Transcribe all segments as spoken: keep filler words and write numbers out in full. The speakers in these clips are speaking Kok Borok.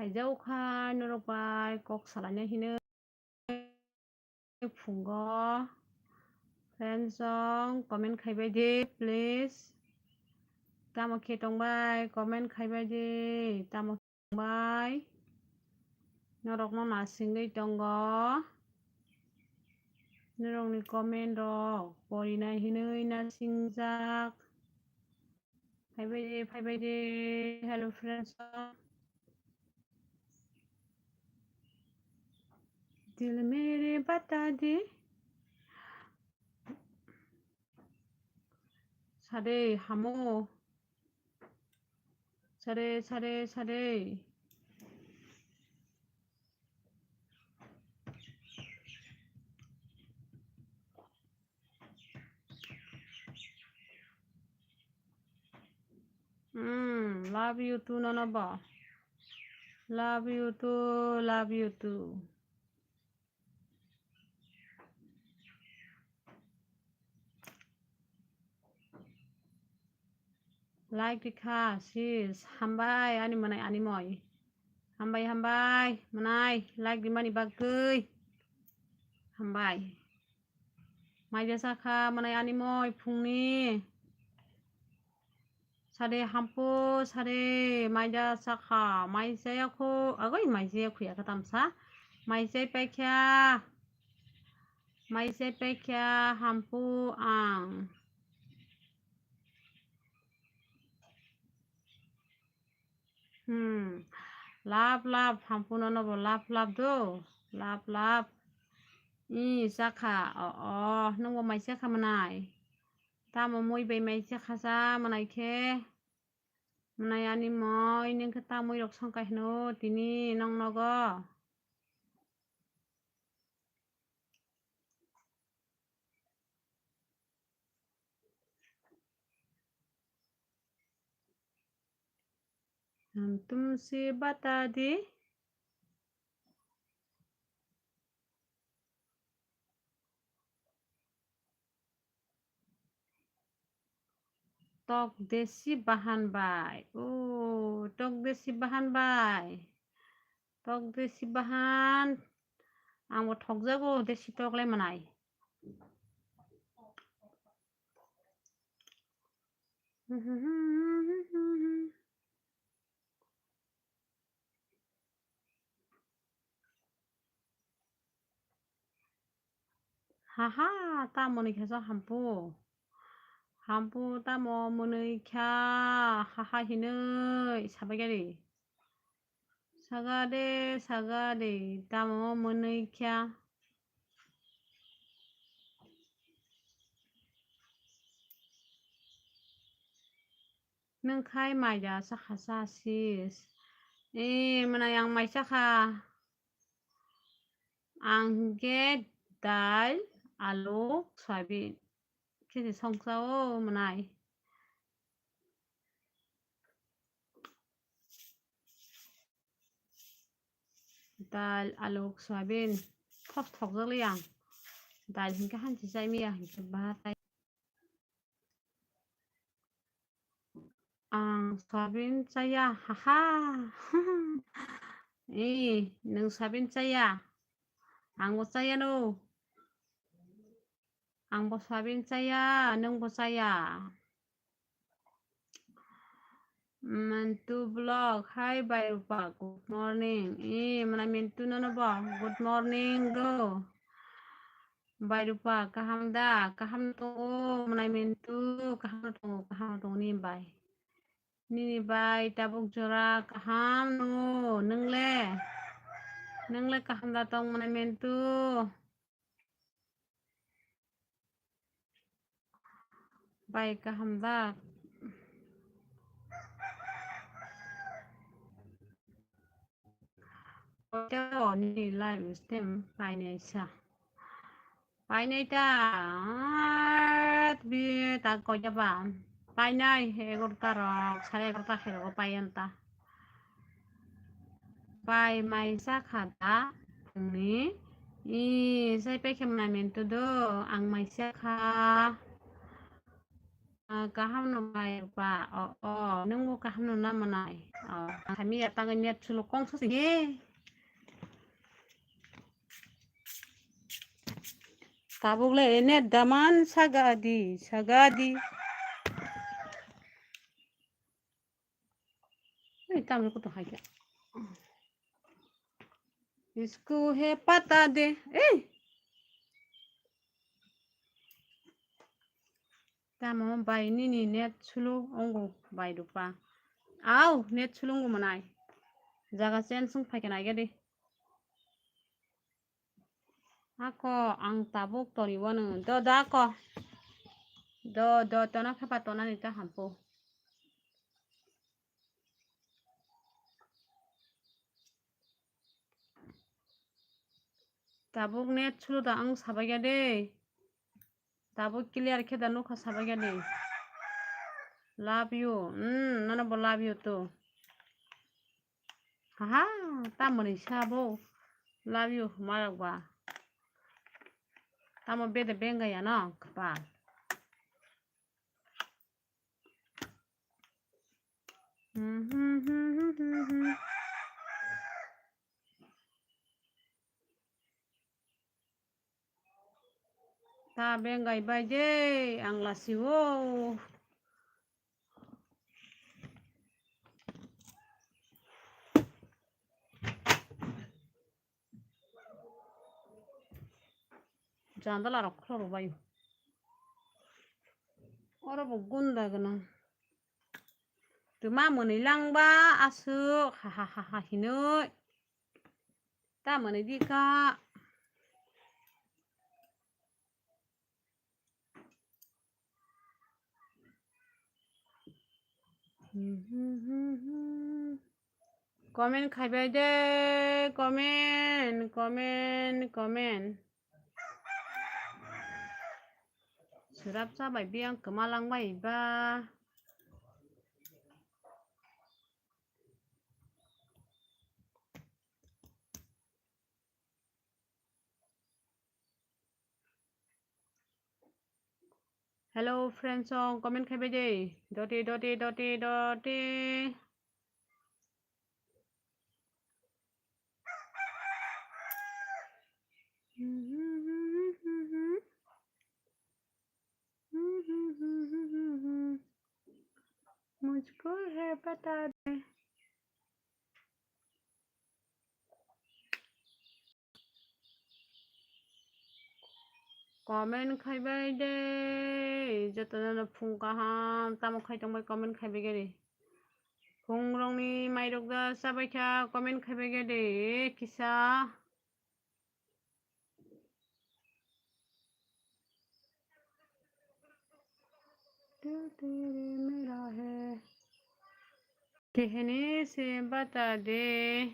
Khaijao kha norok bai kok salaina hinwi phungo. Friends song comment khaibai di please. Tamo khe tongbai comment khaibai di. Tamo bai norokno nasingwi tongo. Norokni comment rok porinai hinwi nasingjak. Phaibai de, phaibai de. Hello friends. Dil mere bata de. Sade hamo. Sade, sade, sade. Hmm, love you too, nono bo. Love you too, love you too. Like rikha sis, hambai ani mwnai ani moi. Hambai, hambai, mwnai, like rimani bagwi. Hambai. Maija sakha mwnai ani moi phungni. Sade hampu, sade maija sakha, maija yakhu, agoi maija yakhu ya katamsa. Maija paikha, maija paikha hampu ang. Hmm. Love, love, hampu nono bo love, love do. Love, love. I sakha, o, o, nungbo mai sakha mwnai. Tamo moi bai mai sakha sa mwnai khe. Mwnai ani moi, nung khe ta moi rok songkai hino tini nong nogo. Tumsi bata di. Tok desi bahan bai. O, tok desi bahan bai. Tok desi bahan. Ang bo thokjago desi tok le mwnai. Haha, tamo mwnwi kha sa hampu. Hampu tamo mwnwi kha, haha hinwi sabai gari. Saga de, saga de, tamo mwnwi kha. Nung khai mai da sakha sa sis. E, mwnai ang mai sakha. Ang hwnkhe dal, alu, soyabin. Khe se songsa o mwnai. Dal, alu, soyabin. Thok thok jak li ang. Dal hwnkhe hansi chai maya hwnkhe bahatai. Ang soyabin chaya, haha. Ee, nwng soyabin chaya? Ang bo chaya no. Ang bo soyabin chaya, nwng bo chaya. Mantu vlog, hi bai Rupa, good morning. Ee, mwnai Mantu nono bo, good morning do. Bai Rupa, kaham da? Kaham no tongo, mwnai Mantu, kaham no tongo, kaham no tongo nini bai. Nini bai tabuk jora kaham no, nwng le? Nwng le kaham da tong mwnai Mantu? Bai kaham da? Koita o nini live stream painai sa? Painai ta, ah, bi ta koita ba? Painai egarota rok, sare egarota khe rogo pai an ta. Pai mai sa kha da phungni? I, sai pai khe mwnai Mantu do, ang mai sa kha. Ah, kaham no bai ba. O, o, nwng bo kaham no na manai. O, ang kami ya tangwi net sulo kong so se. Tabuk le net daman sagadi, sagadi. Ei, tamo kutu hai khe. Isko he pata de. Ei. Tamo bai nini net sulu ongo bai rupa. Au, net sulu ongo manai. Jaga chen sung phai khe nai gadi. Ako ang tabuk tori wano. Do, do ako. Do, do, tono khapa tonani ta hampu. Tabuk net sulu da ang sabai ya de. Tabuk clear khe da nukha sabai ya de. Love you. Hmm, nono bo love you too. Haha, tamoni sabo. Love you, marok ba. Tamo bede benga ya no, kapa. Ta bengai bai de, ang lasi o. Jandala rok khoro bai. Oro bo gunda gwnang. Tuma mwnwi langba aswk ha ha ha ha hinwi. Ta mwnwi di ka. Comment khaibai de, comment, comment, comment. Surap chabai biyang kwma langbai ba. Hello friends, song comment khaibai de. Doti, doti, doti, doti. मुझको है बता दे। Comment khaibai de, jotono phung kaham, tamo khai tongbai comment khaibai gari. Phung rongni mairok da chabai kha comment khaibai gari, kisa. तू तेरे मेरा है। कहने से बता दे।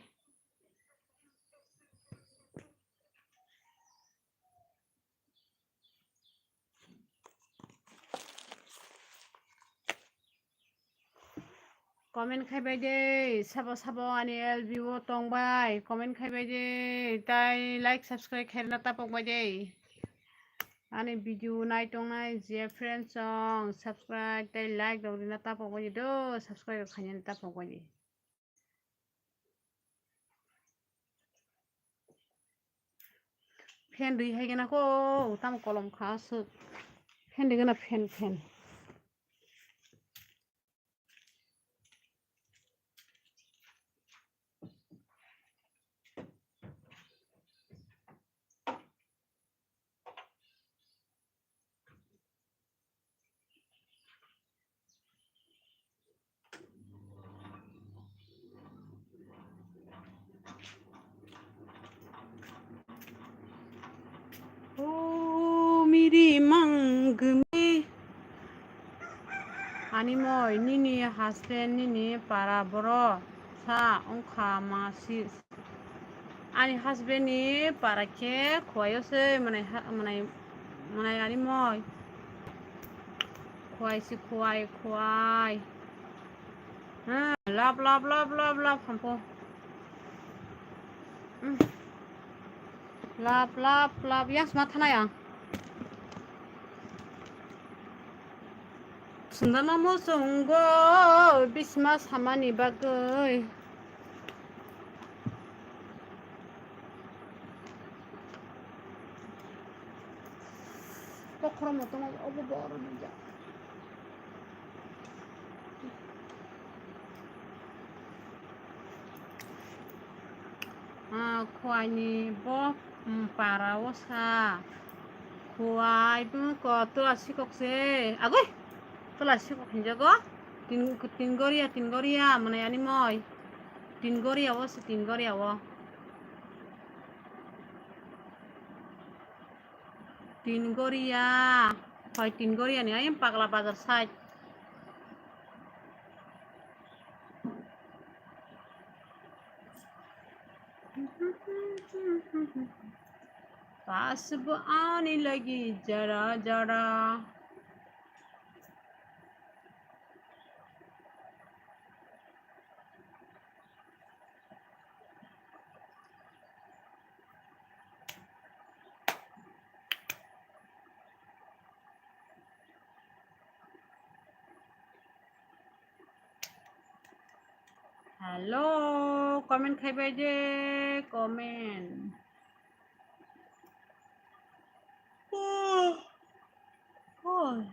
Comment khaibai de, sabo sabo ani L B O tongbai, comment khaibai de, tai like subscribe khairna tapok bai de. Ani video nai tongnai je friends song subscribe tai like rok rina tapok bai de do, subscribe rok khaina tapok bai de. Fan rwi hai gana ko, tamo kolom kha aswk. Fan rwi gana fan, fan. O miri mang gmi. Ani moi, nini husband nini para boro sa wngkha ma si. Ani husband ni para khe Khowai o se mwnai ha-, mwnai, mwnai ani moi. Khowai se Khowai, Khowai. Hmm, love, love, love, love, love, hampo. Hmm. Love, love, love, yang sma thanai ang. Sundana muchungo bisma samani bagwi. Kokhromo tongma obo borok ni jak. Ah, Khowai ni bo, mm, para o sa. Khowai bwkha tola sikok se. Agoi. Tola sikok hinjago. Tin, tin goria, tin goria, mane ani moi. Tin goria o se, tin goria o. Tin goria. Hoi, tin goria ni ayang Pakla Bazar side. Tasbo ani lagi jara jara. Hello, comment khai bai de, comment. Oh. Oh.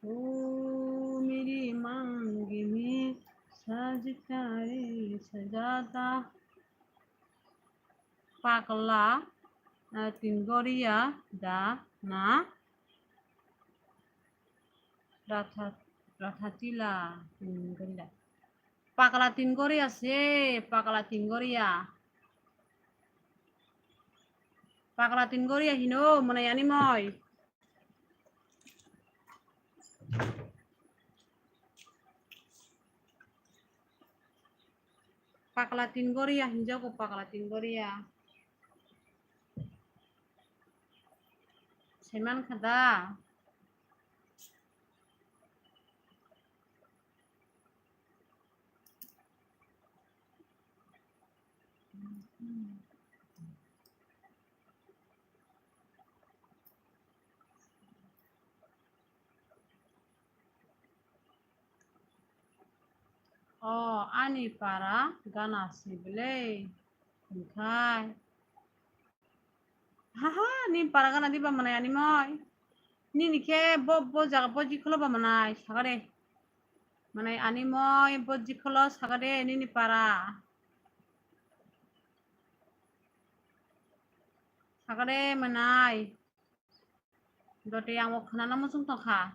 O meri mang gimi sajta re sajata. Pakla, eh, tingoria da na ratha, rathatila tingoria. Pakla tingoria se, pakla tingoria. Pakla tingoria hino, mwnai ani moi. Pakla tingoria hinjago, pakla tingoria. Saiman kha da. O, ani para gana si belai. Hingkhai. Haha, nini para gana diba mwnai ani moi? Nini khe bo, bo jaga bo jikholo ba mwnai, saga de. Mwnai ani moi bo jikholo saga de nini para. Saga de mwnai. Dote ang o khwnana muchung tongkha.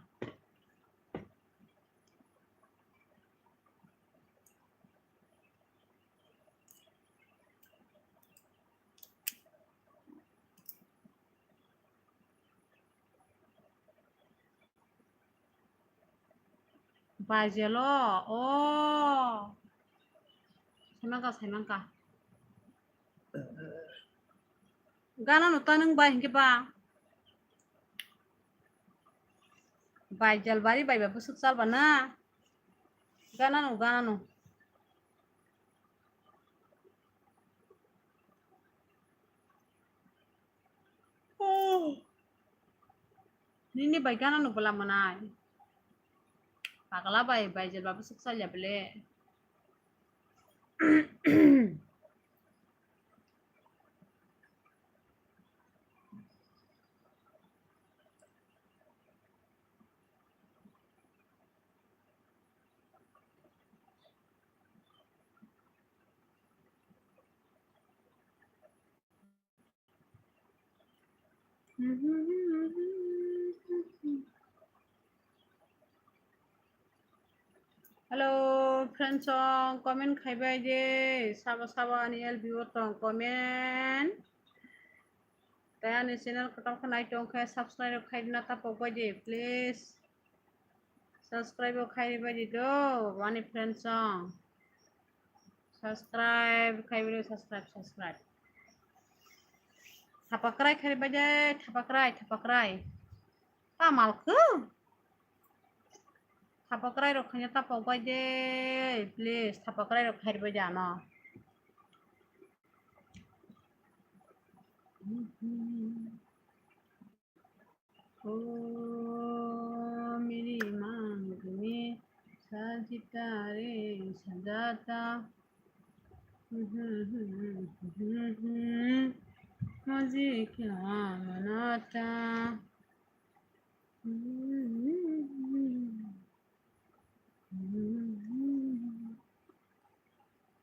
Baijalo, o. Saimangka, saimangka. Gana no ta nung bai hingke ba. Baijal bari bai ba busuk sal ba na. Gana no, gana no. Oh. Nini bai gana no bwla mwnai. Pagla bai, bai jeba bwswk salya bele. Hello, friends, song comment khai bai de, sabo sabo ani L B O tong comment. Tei ani channel kotor khe nai tong khe subscribe khai na ta pok bai de, please. Subscribe o khai bai di do, ani friends song. Subscribe khai bai di, subscribe, subscribe. Thapa krai khai bai de, thapa krai, thapa krai. Tamal khu. Thapa krai rok khaina ta pok bai de, please. Thapa krai rok khai bai de ano. O miri mangni sajita re sajata. Maji kya manata.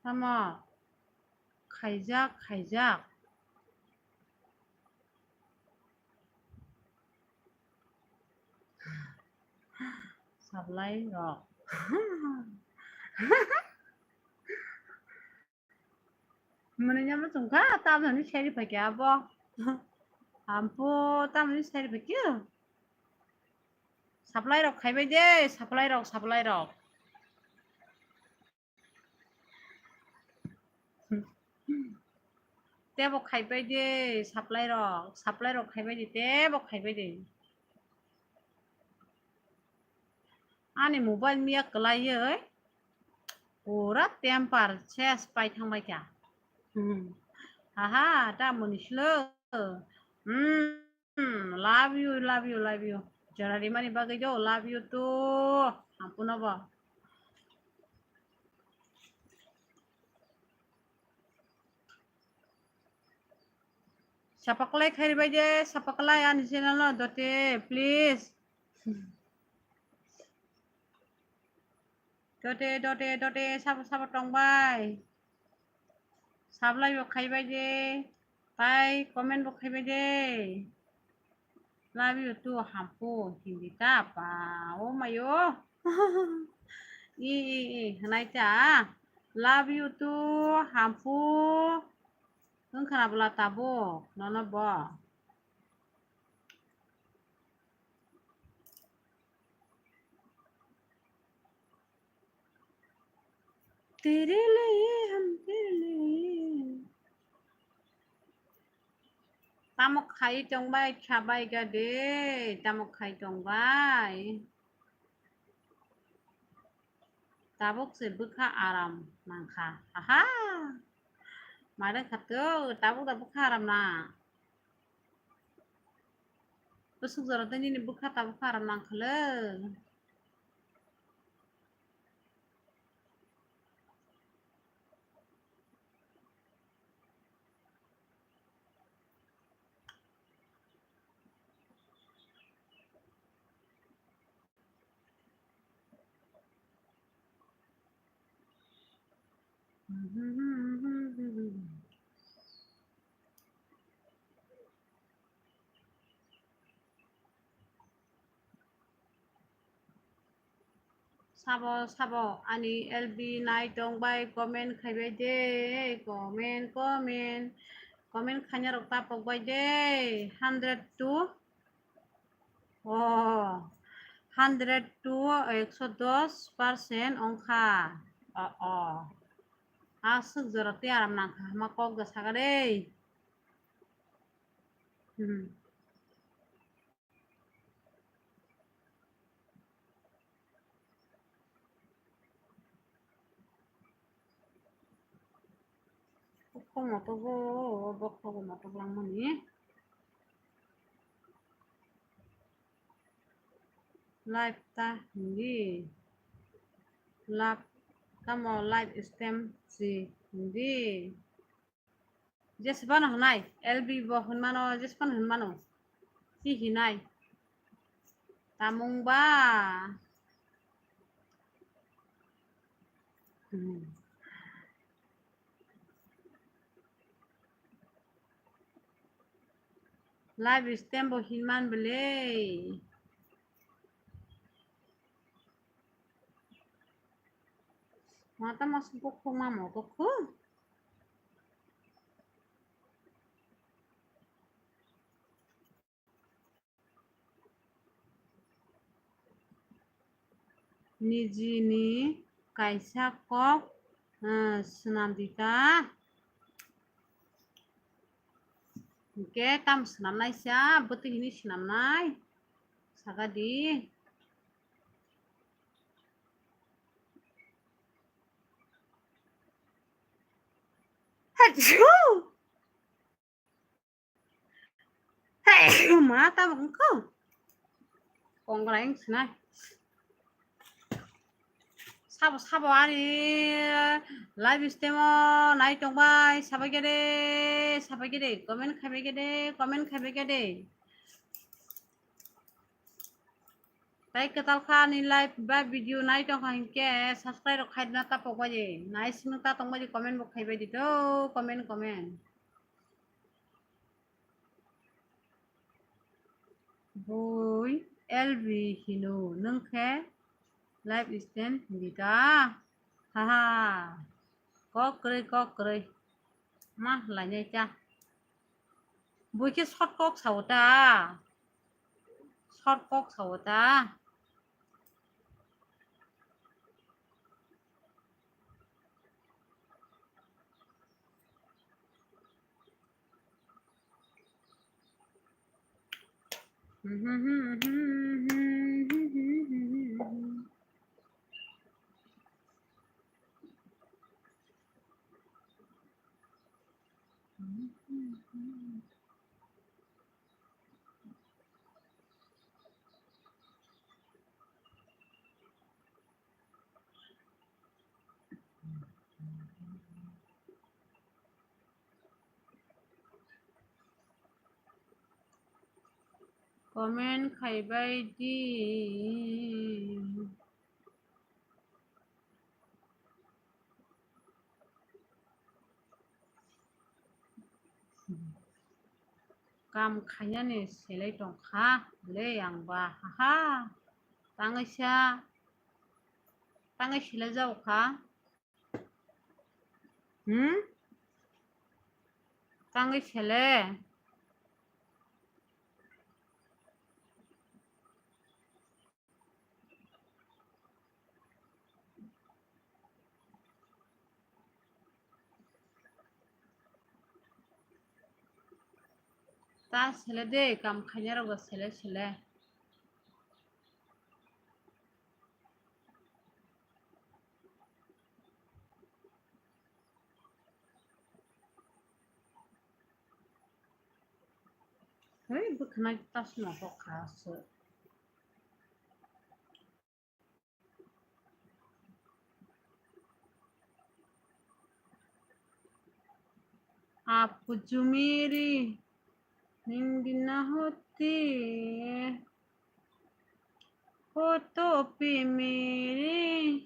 Tamo khaijak, khaijak. Sablai rok. Mwnwi nyamno chwngkha, tamoni seri phaikhe abo. Ampo, tamoni seri phaikhe. Sablai rok khaibai de, sablai rok, sablai rok. Tebo khaibai de, sablai rok, sablai rok khaibai de, tebo khaibai de. Ani mobile miya kwlaiwi pura temper ses pai thangbai kha. Hmm. Aha, ta moni slo. Hmm, love you, love you, love you. Jora rimani bagwi do, love you too. Ampuno bo. Sapaklai khairibai de, sapaklai ani channel no dote, please. Dote, dote, dote, sabo, sabo tongbai. Sablai bo khaibai de, tai comment bo khaibai de. Love you too, hampu, hindi ta pa, o mayo. I, i, i, hwnai ta. Love you too, hampu. Wng khna bwla tabuk, nono bo. Tere le ham tere le. Tamo khai tongbai, khabai ga de, tamo khai tongbai. Tabuk se bwkha aram nangkha. Aha. Mare khato, tabuk da bwkha aram na. Bwswk jora tei nini bwkha tabuk kha aram nangkha le. Sabo, sabo, ani L B nai tongbai, comment khaibai de, comment, comment, comment khaina rok tapok bai de, hundred two. Oh, hundred two, ekso dos percent ongkha. Oh, oh. Aswk jora tei aram nangkha, hama kok da saka de. Hmm. Bokhok motok o, bokhok o motok langmani. Live ta hindi. Lab tamo live stem si hindi. Jesbano hwnai, L B bo hwnmano, jesbano hwnmano. Si hinai. Tamung ba. Hmm. Live stem bo hinman belai. Mata mas bokhok ma motok khu. Nijini kaisa kok, eh, swnam di ta. Hwnkhe tamo swnamnai sa, bwtwi hwnwi swnamnai. Saka di. Hachu! Ma tabuk wngkha. Kongrai wng sinai. Sabo, sabo ani live stream o nai tongbai, sabai khe de, sabai khe de, comment khaibai khe de, comment khaibai khe de. Tai kwtal kha ani live ba video nai tong kha hinkhe subscribe rok khai na ta pok bai de. Nai simi ta tong bai de, comment bo khaibai di to, comment, comment. Bui L V hino nwng khe live stream di ta. Haha. Kok kwrwi, kok kwrwi. Ma lainai ta. Bui khe short kok sao ta. Short kok sao ta. Comment khaibai di. Kam khainani selai tongkha le ang ba, haha. Tangwi sa, tangwi selai jaokha. Hmm? Tangwi sele. Ta sele de, kam khainai rok ba sele sele. Hei, bwkhwnai tasno hokha se. Aap kuch jo mere ning na hote, ho to pe mere.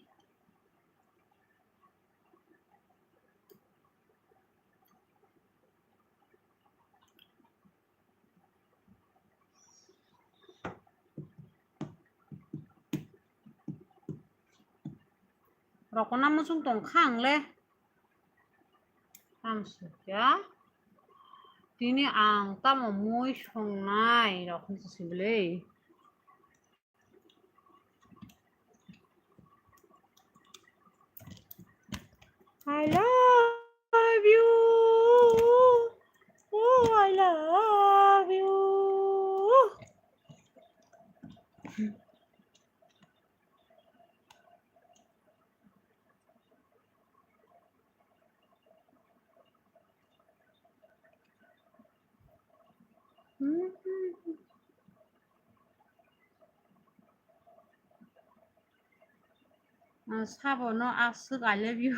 Rokona muchung tong kha ang le. Tamo sukya. Tini ang tamo mui songnai rok hinsa sibili. I love you. Oh, I love you. Ah, sabo no aswk I love you.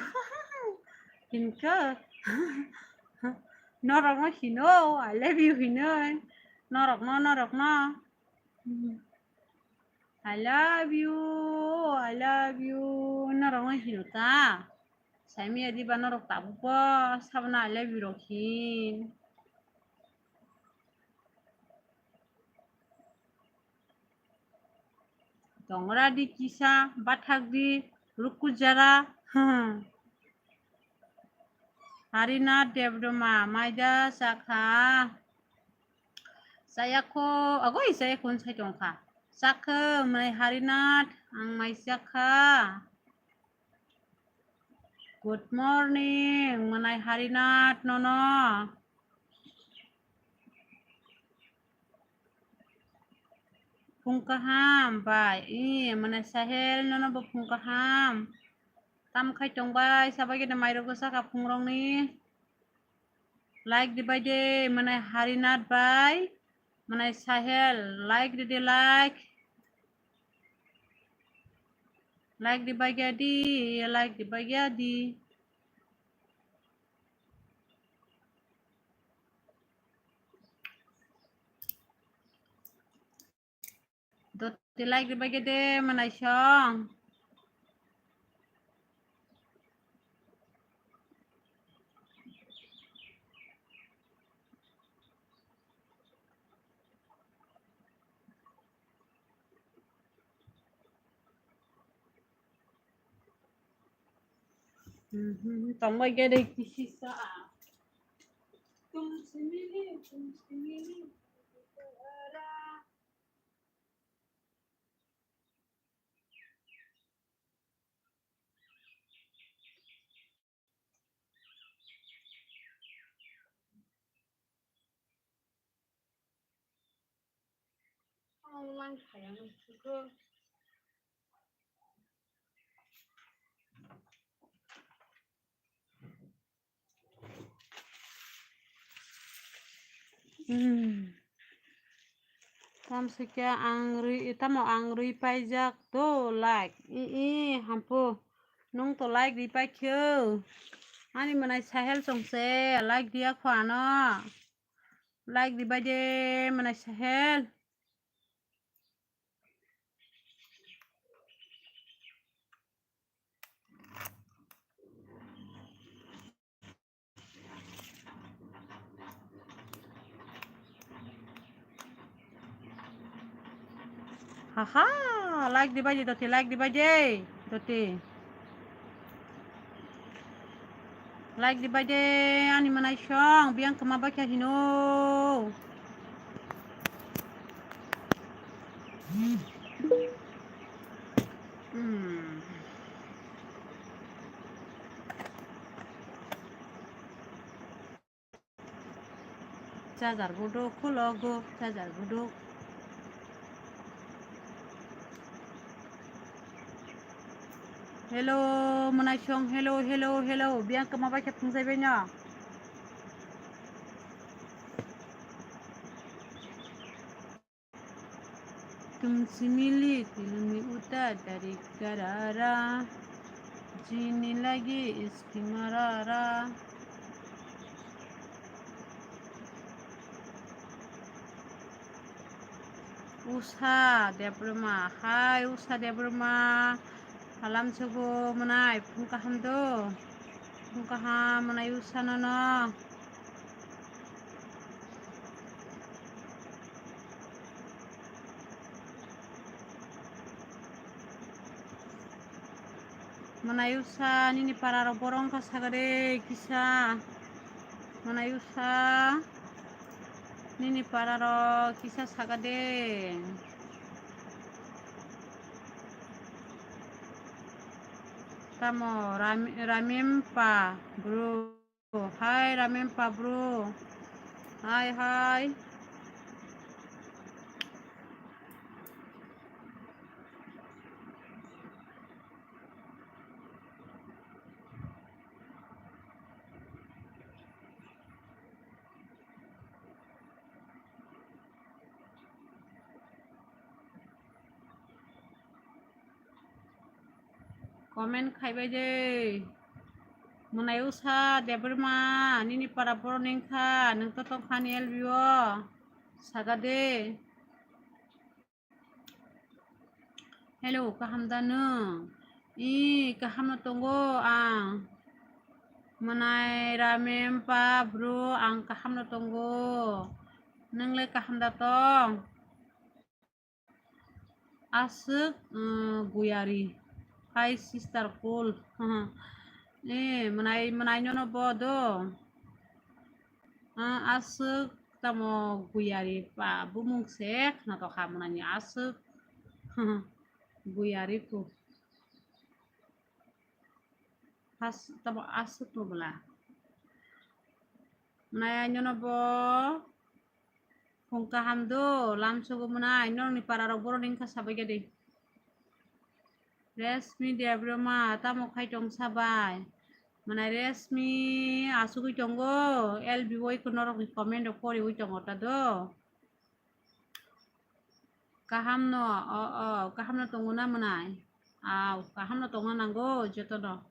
Hinkhe norok no hino I love you hinoi. Norok no, norok no. I love you, I love you. Norok no hino ta. Saimaya diba norok tabuk bo sabo no I love you rok hin. Tongra di kisa, bathak di rukujara. Harina Debdoma, maida chakha. Chayakho, agoi chayakho sai tongkha. Chakho, mai Harinath, ang mai chakha. Good morning, manai Harinath nono. Phung kaham bai, i manai Sahel nono bo phung kaham. Tam khai tong bai, sabai khe mairok bwsa kha phung rokni. Like di bai de, manai Harinath bai. Mwnai Sahel, like ridi, like. Like di bagya di, like di bagya di. Doti like di bagya de, mwnai song. Mhm, tongbai khe de kisi sa. Tum simili, tum simili. Hmm. Tamsukya ang rwi, tamo ang rwi paijak do like. I, i, hampu. Nung to like di paikho. Ani mwnai Sahel songse like diya kho ano. Like di bai de mwnai Sahel. Haha, like di bai de doti, like di bai de doti. Like di bai de, ani mwnai song, biyang kama bai kha hino. Hmm. Charger buduk, khulogo, charger buduk. Hello, mwnai song, hello, hello, hello. Biyang kama bai khe phungjai bai no. Tumsi mili tilmi uta dari karara, jini lagi iski marara. Usha Debbarma, hai Usha Debbarma, halam sugo mwnai, phung kaham do, phung kaham mwnai Usha nono. Mwnai Usha nini para rok borok wngkha sagade kisa. Mwnai Usha nini para rok kisa sagade. Tamo Ram-, Ramim pa bro. Hai Ramem pa bro. Hai, hai. Comment khaibai de. Mwnai Usha Debbarma, nini para borok ni wngkha, nwng to tongkha ni L B o. Saga de. Hello, kaham da nwng? I, kaham no tongo ang. Mwnai Ramem pa bro, ang kaham no tongo. Nwng le kaham da tong? Aswk, um, Guyari. Hi, sister, cool. Eh, mwnai, mwnai nono bo do. Ah, aswk tamo Guyari pa bumung se khna tokha mwnai ni aswk. Guyari ku. Has tamo aswk no bwla. Mwnai nono bo. Phung kaham do, lamsogo mwnai, norokni para rok borok ni wngkha sabai khe de. Resmi Debbarma, tamo khai tong sabai? Mwnai Resmi, asugwi tongo, L B o iko norokni comment rok poriwi tongo ta do. Kaham no, o, o, kaham no tongo na mwnai? Au, kaham no tongna nango joto no.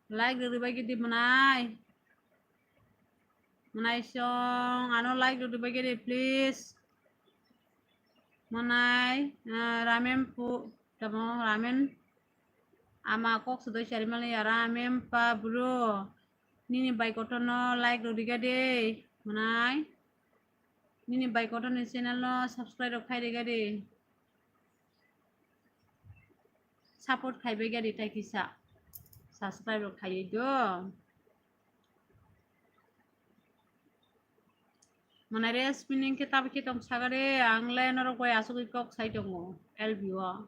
Like rwrwi bai gidi mwnai. Mwnai song, ano like rwrwi bai gidi, please. Mwnai, ah, ramen pu, tamo ramen. Ama kok sudoi chari mali ya ramen pa bro. Nini bai kotor no like rwrwi gadi, mwnai. Nini bai kotor ni channel no subscribe rok khai rwgadi. Support khai bai gadi tai kisa. Subscribe rok khai do. Mwnai Resmi nung khe tamo khe tong sagade, ang le norok bai asugwi kok sai tongo L B o.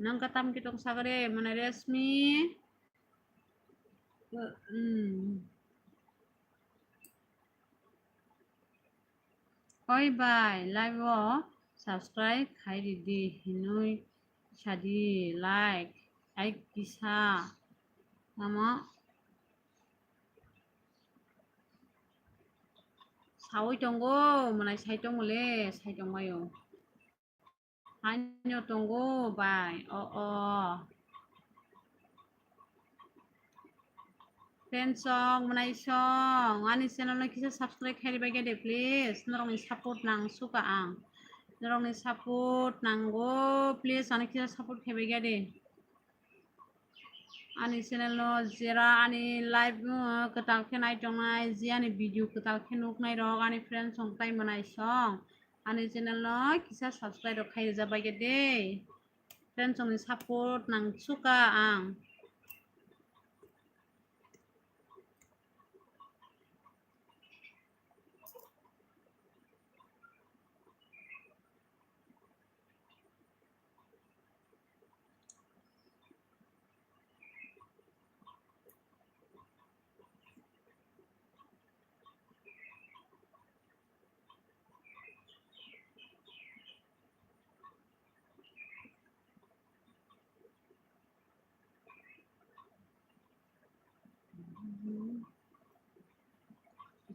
Nung khe tamo khe tong sagade, mwnai Resmi. Hmm. Oi bai, live o subscribe khai ridi hinui sadi, like, like kisa. Tamo saui tongo, mwnai sai tongo le, sai tongbaio. Haino tongo bai, o, o. Friends song, mwnai song, ani channel no kisa subscribe khai ribai gede, please. Norokni support nang suka ang. Norokni support nango, please, ani kisa support khai bai gede. Ani channel no jera ani live, uh, kwtal khe nai tongnai, je ani video kwtal khe nuknai rok, ani friends song tai mwnai song. Ani channel no kisa subscribe rok khai rwjak bai khe de. Friends song ni support nang suka ang.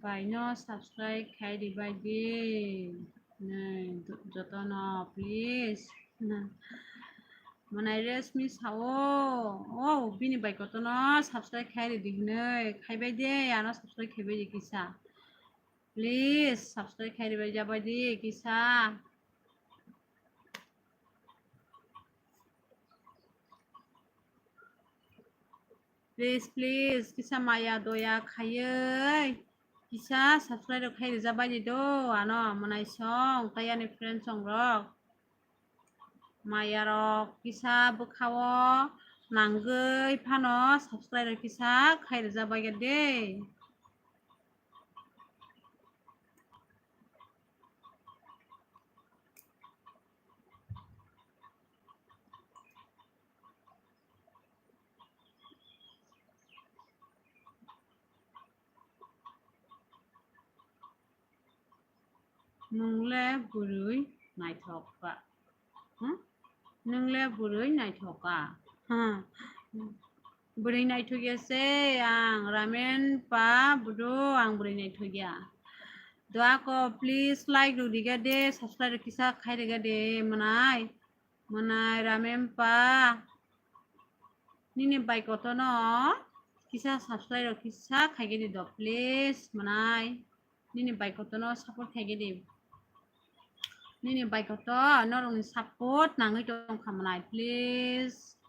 Bai no subscribe khai ribai di. Nei, joto no, please. Mwnai Resmi sao, o, bini bai kotor no subscribe khai ridi hinui, khai bai de, ano subscribe khai bai di kisa. Please, subscribe khai ribai jabai di kisa. Please, please, kisa maya doya khaiwi kisa subscribe rok khai rwjak bai di do, ano mwnai song tai ani friend song rok. Maya rok kisa bwkhao nangwi phano subscribe rok kisa khai rwjak bai de. Nwng le bwrwi naithok ka. Hmm? Nwng le bwrwi naithok ka. Hmm. Bwrwi naithok ya se ang ramen pa bwdw ang bwrwi naithok ya. Doa ko please like rw riga de, subscribe rw kisa khai riga de mwnai. Mwnai ramen pa. Nini bai kotor no kisa subscribe rw kisa khai ge di do please mwnai. Nini bai kotor no support khai ge di. Nini bai kotor norok ni support nangwi tong kha mwnai, please.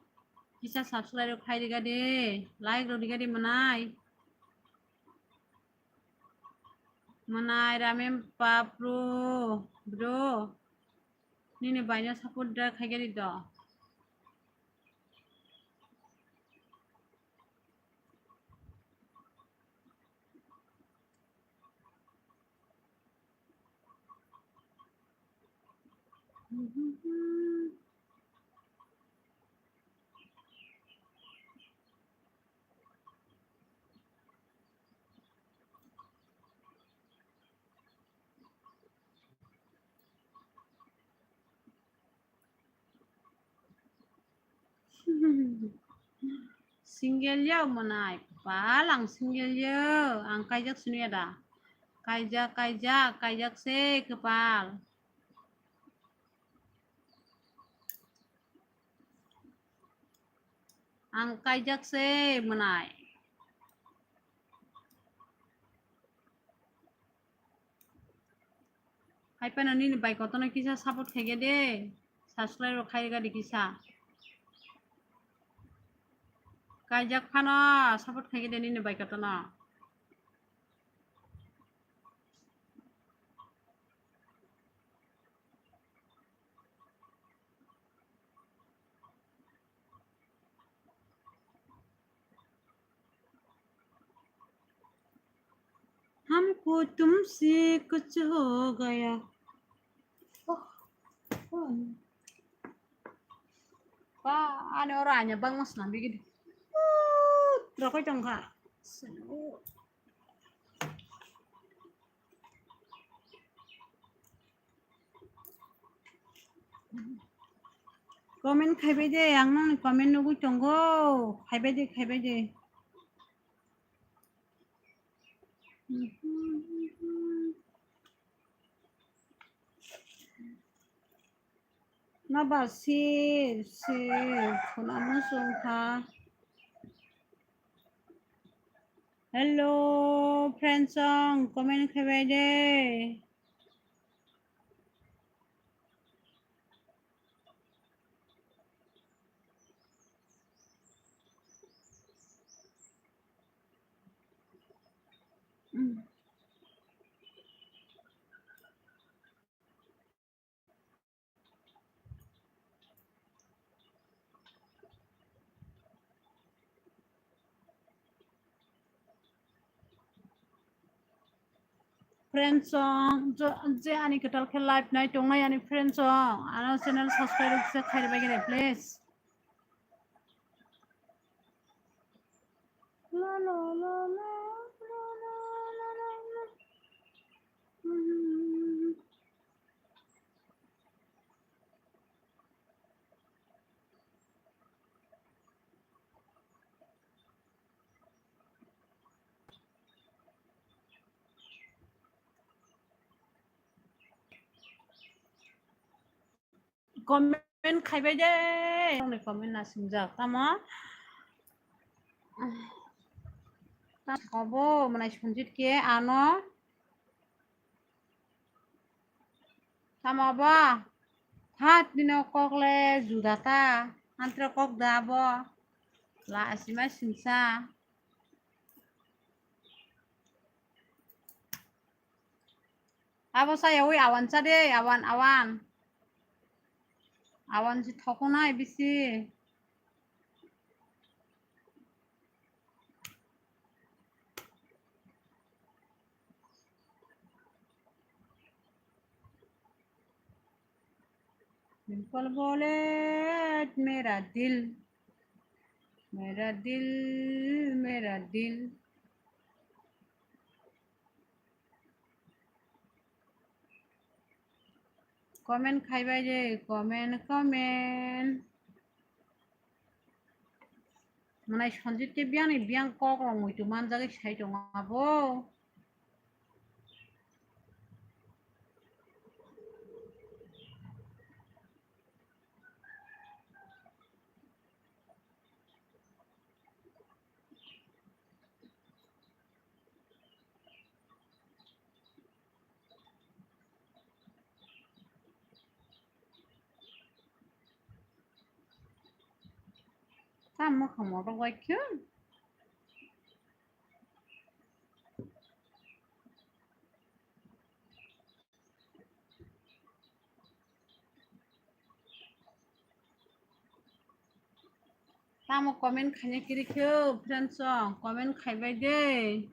Kisa subscribe rok khai riga di, like rok riga di mwnai. Mwnai ramen pa bro, bro. Nini bai no support da khai ge di do. Single ya mwnai, kwpal ang single ya, ang kaijak sini ada. Kaijak, kaijak, kaijak se kwpal. Ang kaijak se mwnai. Hai phano nini bai kotorno kisa support khaikhe de, subscribe rok khaikhe de kisa. Kaijak phano support khaikhe de nini bai kotorno. हमको तुमसे कुछ हो गया। Ba, ani oro anya bangma swnam bigidi. Rokoi tongkha. Comment khaibai de, ang nang comment nugui tongo. Khaibai de, khaibai de. Naba sir, sir, khuna muchung kha. Hello, friends song, comment khaibai de. Friends song, jo-, je ani kwtal khe live nai tongnai ani friends song, ano channel subscribe se khairbai gene, please. La, la, la, la. Comment khaibai de, nongni comment na singjak, tamo? Tamo bo, mwnai Sanjit ke ano. Tamo bo? Tha, nino kok le juda ta. Antre kok da bo. La asima singsa. Abo sa yawi awan cha de, awan, awan. Awan si thokonai bisi. Simple bullet, mera dil, mera dil, mera dil. Comment khaibai de, comment, comment. Mwnai Sanjit ke biyang ni biyang kok rok muitu manjagwi sai tongo abo. Tamo khamo rok bai khe. Tamo comment khaina kiri khe, friends song, comment khaibai de.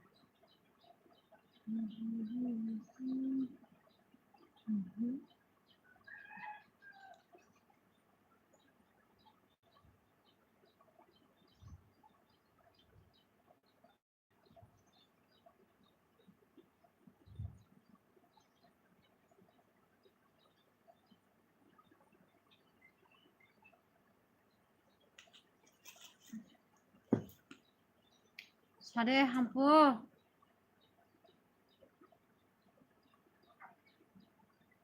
Sade hampu.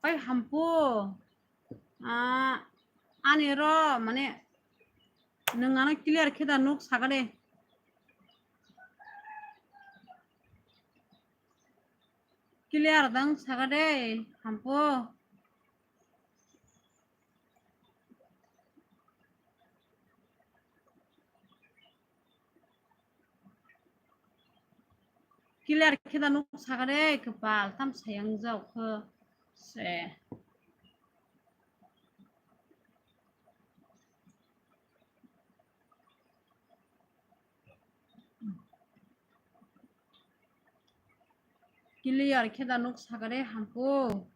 Oi hampu. Ah, ani ro mane Nwng ano clear khe da nuk saka de. Clear dang saka de, hampo. Clear khe da nuk saka de, kwpal tam sayang jao khe se. Clear khe da nuk saka de, hampo.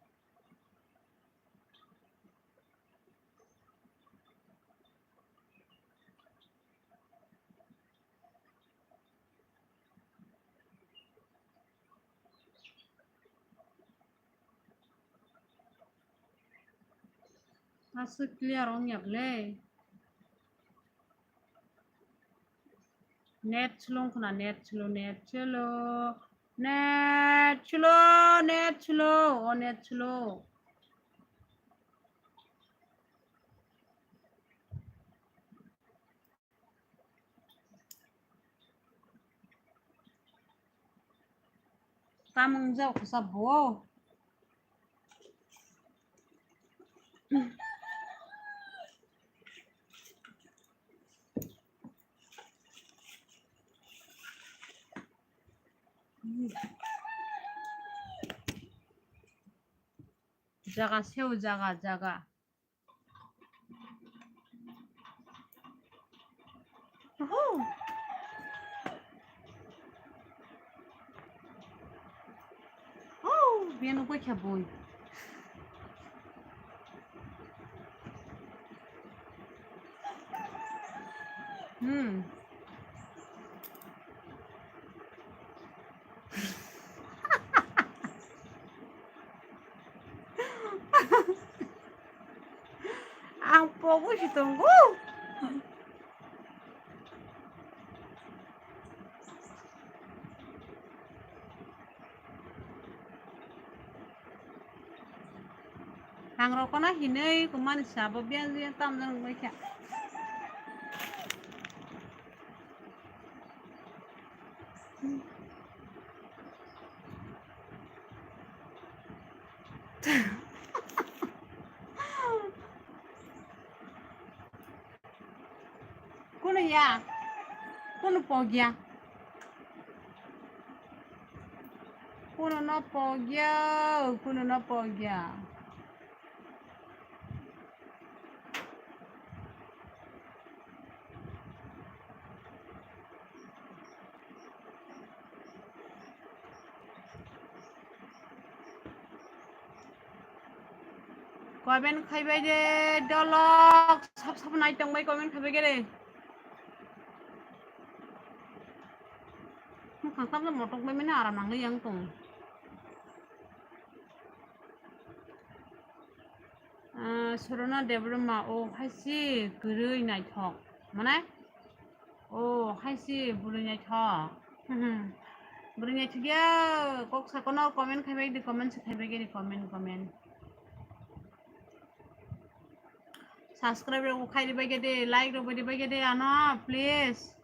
Aswk clear wng yak le. Net slow wng khna, net slow, net slow, net slow, net slow, o net slow. Tamung jao kasa bo. Jaga seu jaga jaga. Oho. Oh, biyan ugoi kha boi. Hmm. Ang pogwi si tongo. Ang rokona hinwi kumani sabo biyan biyan tamjak wngwi kha. Kunu ya, kunu pogya, kunu no pogya, kunu no pogya. Comment khaibai de dolok, sab sab nai tongbai comment khaibai gere. Khang tam motok bai mene aram nang yang tong. Ah, Sorona Debbarma, o hai si kwrwi naithok. Mane? O hai si bwrwi naithok. Bwrwi naithok ya, kok sakono comment khaibai di, comment se khaibai giri, comment, comment. Subscribe rok khai di bai gede, like rok bai di bai gede ano, please.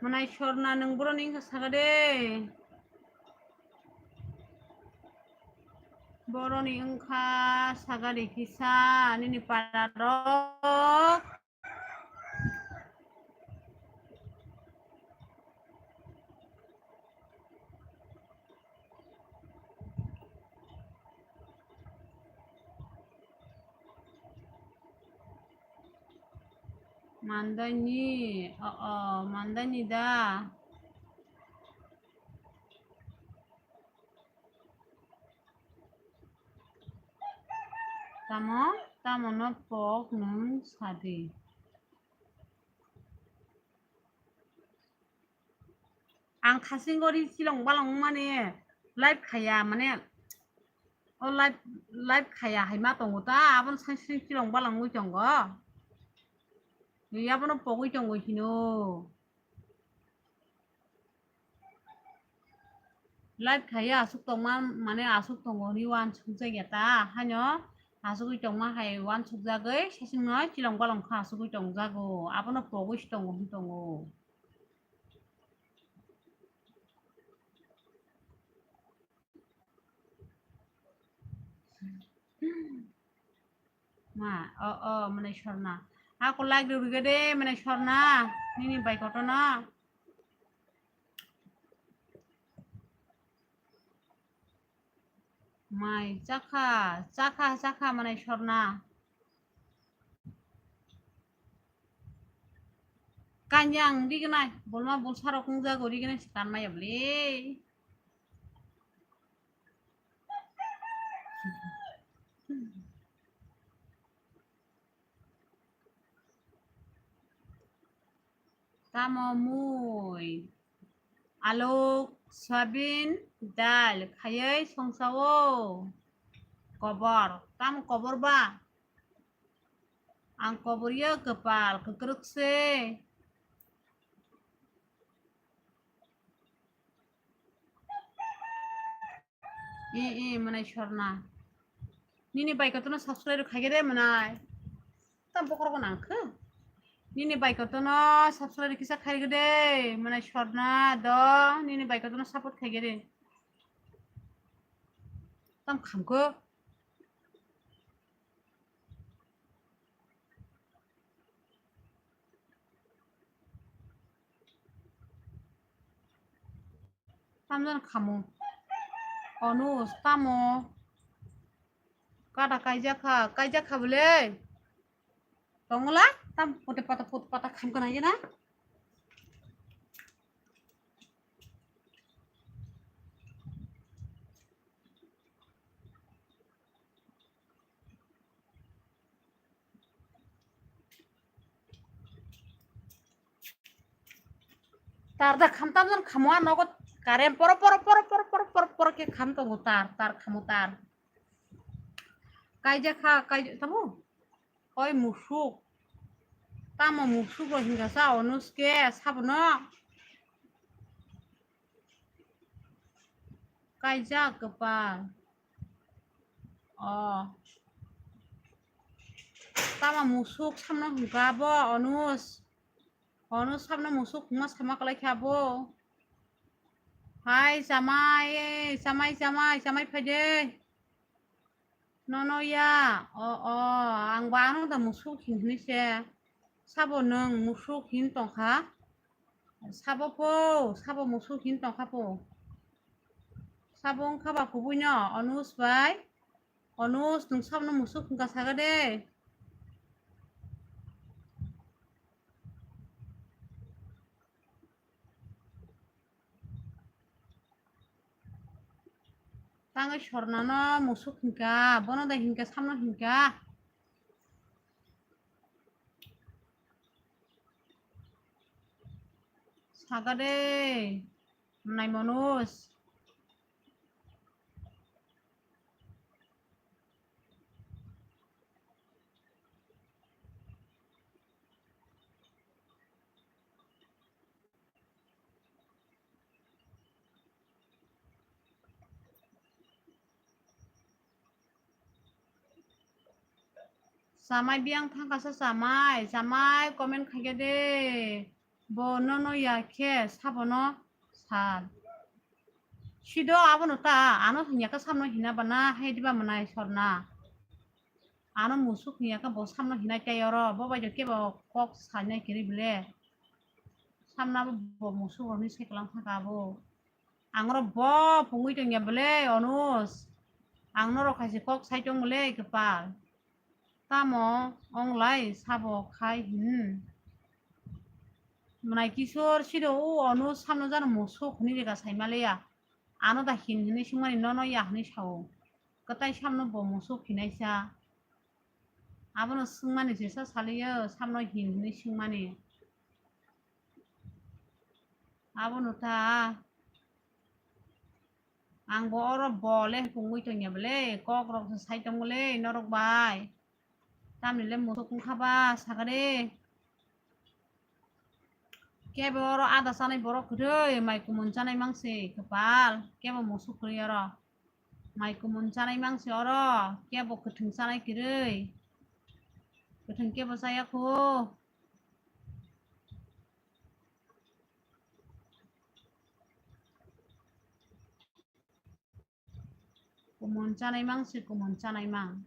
Manai Sorna nwng boroni wngkha saga de. Boroni wngkha saga de kisa nini para rok. Mandaini, o, o, mandaini da. Tamo, tamo no pok nwng sadi. Ang khasing gori chilong balong mani live khaya mane, o live, live khaya hai ma tongo ta, abon sangsing chilong balong wi tongo. Ni abono pogwi tongo hino. Live khaya asuk tongma mane asuk tongo ni wan sukjak ya ta haino. Asugwi tongma hai uansukjagwi sasingno chilong balong kha asugwi tongjago. Abono pogwi se tongo hwn tongo. Ma, o, o, mwnai Sorna. Ako like rwgwi de, mwnai Sorna. Nini bai kotono. Mai, chakha, chakha, chakha, mwnai Sorna. Kanyang rignai, bolma bolsa rok wngjago rignai se kanmaya bwle. Tamo mui, aluk, soyabin, dal khaiwi songsao. Kobor, tamo kobor ba? Ang kobor ya kwpal kwkrwk se. E, e, mwnai Sorna. Nini bai kotono subscribe khaigede mwnai. Tam bokorok nang khe. Nini bai kotono subscribe kisa khaigede mwnai Sorna do. Nini bai kotono support khaigede. Tam khamkho. Tamjani khamu. Onu tamo. Kada kaijakha, kaijakha bole. Tongla, tam pute pata put pata kham kana jena. Tar da kham tam jon khamo a nogo current poro poro poro poro poro poro poro ke kham tongo tar tar khamo tar. Kaija kha kaija tamo. Oi musuk. Tamo musuk ro hinga sa Onus ke sabono. Kaijak kwpal. Oh. Tamo musuk samno hwnka bo Onus. Onus samno musuk hwnma sama kwlai kha bo. Hai chamai, chamai, chamai, chamai phaide. Nono ya, o, o, ang ba ano da musuk hin hinwi se. Sabo nwng musuk hin tongkha? Sabo po, sabo musuk hin tongkha po? Sabo wngkha ba kubui no, Onus bai? Onus, nwng sabno musuk hinka saga de. Tangwi Sornano musuk hinka, bono da hinka, samno hinka. Saga de, nai Manoj. Chamai biyang thangkasa chamai, chamai comment khaikhe de, bo nono ya khe sabono sal. Sido abono ta, ano hinya khe samno hina bana, hai diba mwnai Sorna. Ano musuk hinya khe bo samno hinai tei oro, bo bai khe bo kok sanai kiri bile. Samna bo musuk roni seklang thaka bo. Ang oro bo pungwi tongya bwle, Onus. Ang norok hai se kok sai tong bwle, kwpal. Tamo ong lai sabo khai hin. Mwnai Kishor sido o Onus samno jano musuk hwnwi rega sai maleya. Ano da hin hwnwi swngmani nono ya hwnwi sao. Kwtai samno bo musuk hinaisa. Abono swngmani se sa saliyo, samno hin hwnwi swngmani. Abono ta. Ang bo oro bo le pungwi tongya bwle, kok rok se sai tong bwle norok bai. Tamni le musuk wngkha ba sakari. Kebo oro ada chanai borok kwrwi, mai kumun chanai mangsi kwpal, kebo musuk kwrwi oro. Mai kumun chanai mangsi oro, kebo kwthwng chanai kwrwi. Kwthwng kebo chaya kho. Kumun chanai mangsi, kumun chanai mang.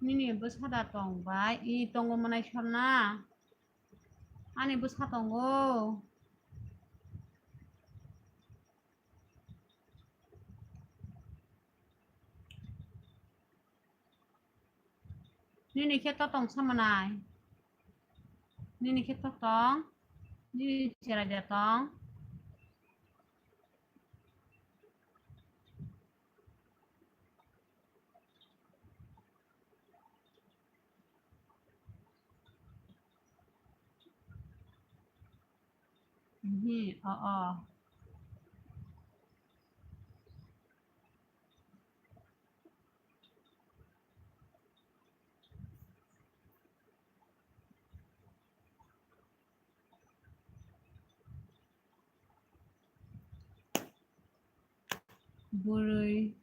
Nini bwsa da tong bai? I tongo mwnai Sorna. Ani bwsa tongo. Nini khe to tong sa mwnai? Nini khe to tong? Nini cherai da tong? Mhm, o, o. Bwrwi,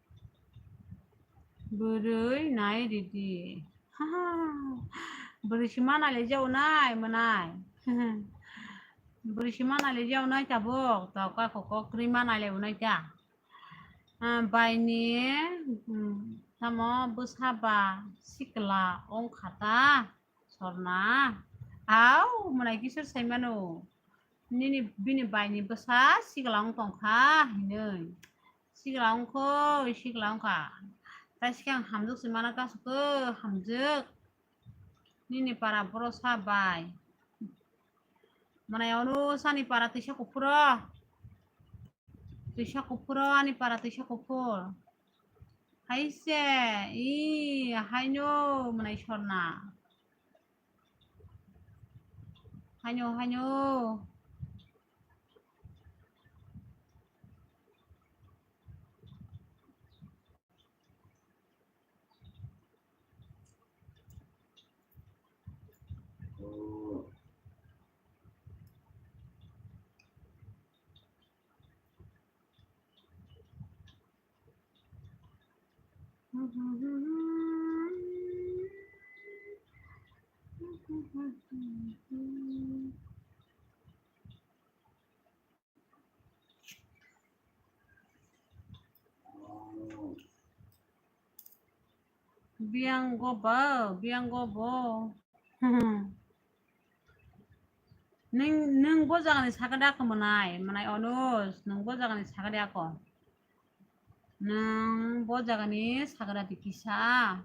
bwrwi nai ridi. Bwrwi si mana le jaunai mwnai. Bwrwi si mana le jaunai tabuk. Tok ka kok kok kri mana le unai ta. Ah, baini, hmm, tamo bwsa ba sikla ongkha ta. Sorna, au, mwnai kisor saimano. Nini bini baini bwsa sikla wng tongkha hinwi. Sikla wngkho, sikla wngkha. Tai sikhe ang hamjwk se mana kasukhe, hamjwk. Nini para borosa bai. Mwnai ono sani para twisa kuphuro. Twisa kuphuro, ani para twisa kuphur. Hai se, i, haino mwnai Sorna. Haino, haino. Biyang go ba, biyang go bo. Nwng, nwng bo jagani sakha de ako mwnai, mwnai Onus, nwng bo jagani sakha de ako. Nwng bo jagani sakha de kisa.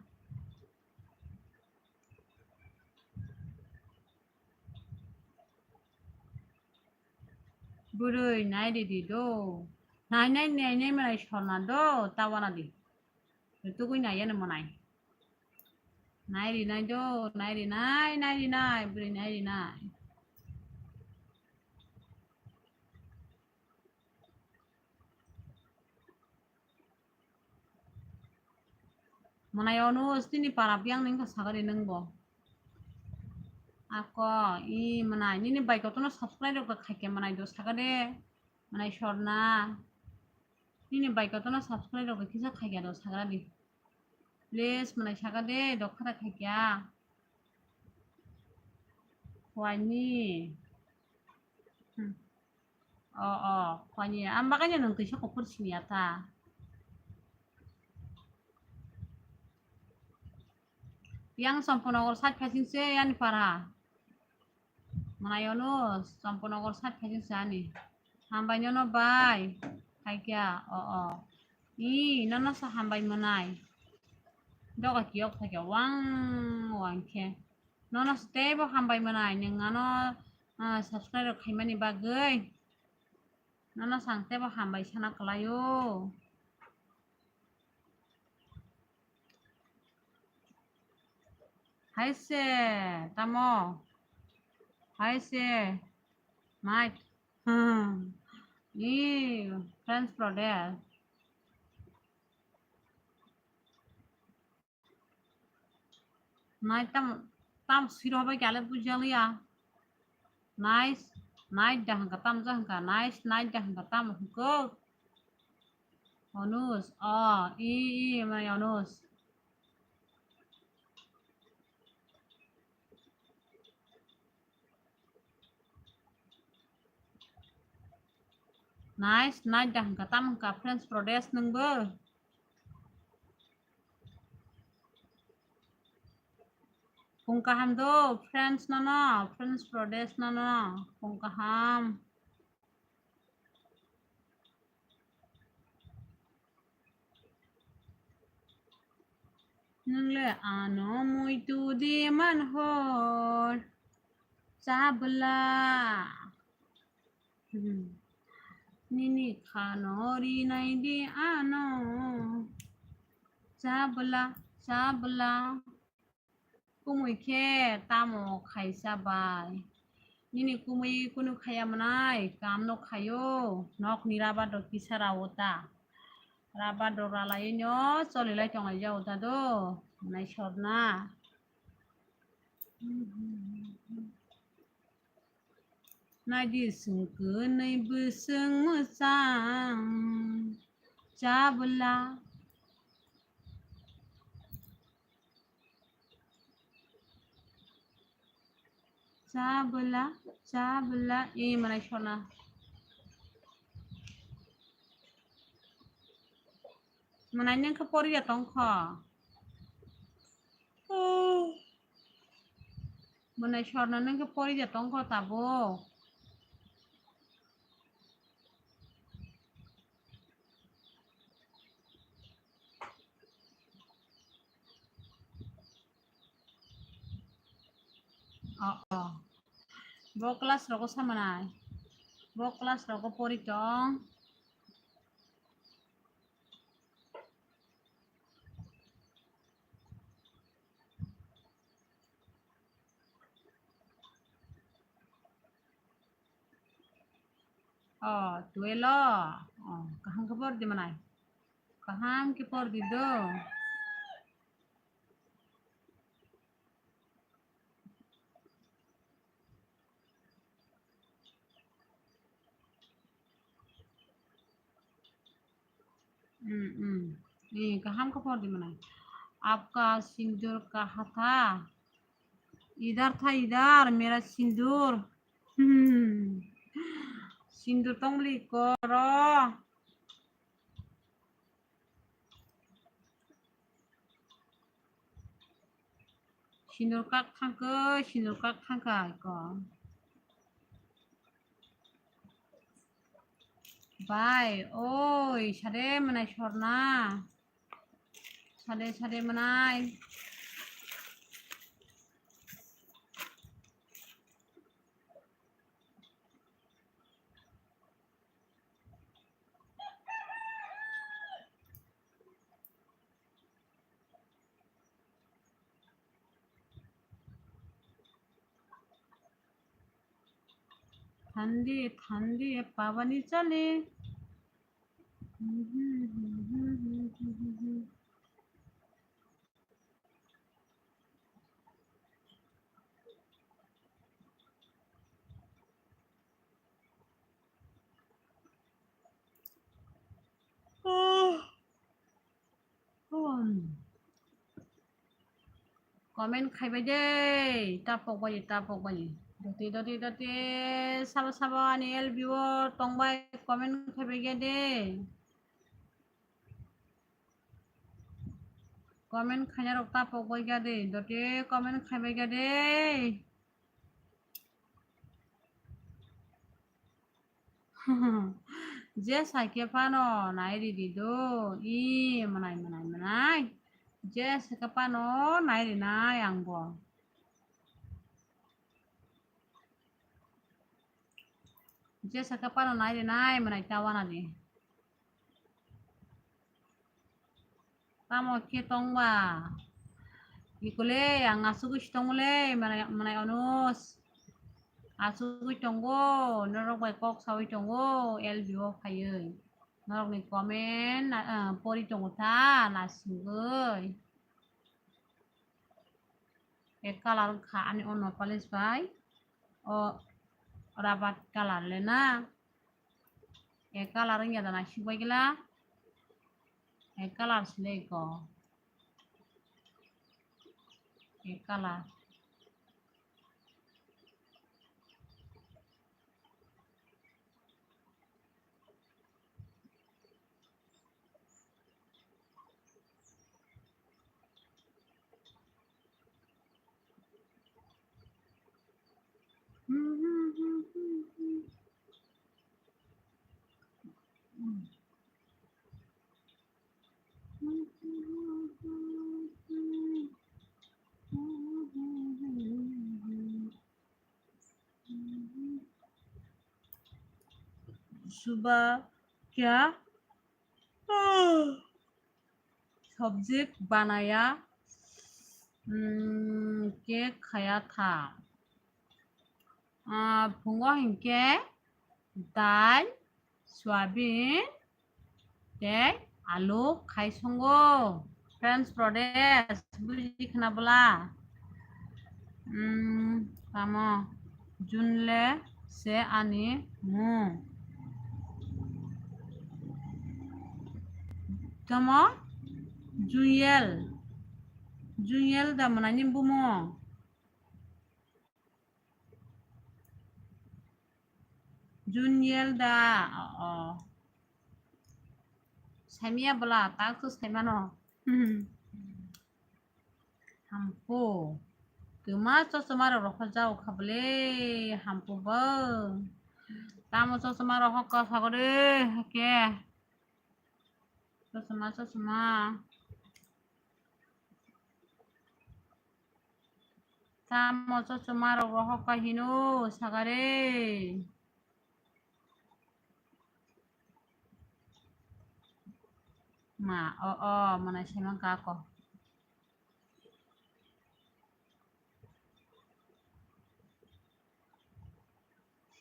Bwrwi nai ridi do. Nai nai nai nai mwnai Sorna do, ta wana di. Tugui nai yani mwnai. Nai ri nai do, nai ri nai, nai ri nai, bwrwi nai ri nai. Mwnai Onus, nini para biyang nini kha sakha de nwng bo. Ako, i mwnai, nini bai kotono subscribe rok khaikhe mwnai do sakha de. Mwnai Sorna. Nini bai kotono subscribe rok kisa khaikhe do sakha di. Please, mwnai sakha de, dokhara khaikhe. Khwani. Hmm. O, o, khwani. Ang bagwi nwng twisa kuphur siniya ta. Yang Champanagor side phaising se ani para. Mwnai Onus, Champanagor side phaising se ani. Hambai nono bai. Khaikya, o, o. I, nono sa hambai mwnai. Doga kiyok thaikya wang wang khe. Nono se teibo hambai mwnai. Nwng ano, ah, subscribe rok khaimani bagwi. Nono sang teibo hambai sana kwlaio. Hai se, tamo? Hai se, Mike. Hmm. Ni, French Brothers. Night tam, tam siro bai kale bujaliya. Nice, night da hangka tam ja hangka. Nice, night da hangka tam hangko. Onus, oh, i, i, mai Onus. Nice, night da hangka tam hangka French Protest nungbo. Pung kaham do, French no no, French Protest no no, pung kaham. Nwngle ano muitu di man hor chabwla. Hmm. Nini khano rinai di ano chabwla, chabwla. Kumui khe tamo khaisa bai? Nini kumui kunu khaya mwnai, kam no khayo, nok ni rabar rok kisa rao ta. Rabar rok ralai no choli lai tonglai jao ta do, mwnai sorna. Naidi sungkwnwi bwswng mwchang chabwla. Chabwla, chabwla, e mwnai sorna. Mwnai nwng khe poriya tongkho. Mwnai sorna nwng khe poriya tongkho tabuk. Oh, oh. Bo class rogo samanai. Bo class rogo pori tong. Oh, twelve. Oh, kaham khe por di manai. Kaham khe por di do. Hmm, hmm. Eh, kaham khe por di manai. Apka sindur kaha tha. Idhar tha idhar, mera sindur. Hmm. Sindur tongmili koro. Sindur kak thangkhe, sindur kak thangkha iko. Bai, oi, sade manai sorna. Sade, sade manai. Thandi, thandi, pabani chale. Comment khaibai de, tapok bai, tapok bai. Doti, doti, doti, sabo, sabo ani L B o tongbai, comment khaibai ge de. Comment khaina rok tapok bai ge de, doti comment khaibai ge de. Je sakhe phano nai ridi do, i mwnai, mwnai, mwnai. Je sakhe phano nai rinai ang bo. Je sakhe phano nai rinai mwnai ta wana di. Tamo khe tongba? Ikole ang asugwi si tongole, mwnai, mwnai Onus. Asugwi tongo, norok bai kok sawi tongo, L B o phaiwi. Norokni comment na, ah, pori tongo ta, nasingwi. Ek color wngkha ani o nail polish bai. O rabat color le na. Ek color wngya da naisik bai gila. Ek color sile ko. Ek color. सुबह क्या? Subject banaya, hmm, cake khaya tha. Ah, phungo hinkhe dal, soyabin, tei alu khai songo. Friends, Pradesh, buji khna bwla? Hmm, tamo, Junle se ani mung. Tamo, Junyel. Junyel da mwnani bumung. Junyel da, o, o. Saimya bwla, tak to saimano. Hmm. Hampu. Twma chosma rok rokha jao kha bwle, hampu bo. Tamo chosma rok hokha sagore, hake. Chosma, chosma. Tamo chosma rok rohok kai hino sagare. Ma, o, o, mwnai saiman kako.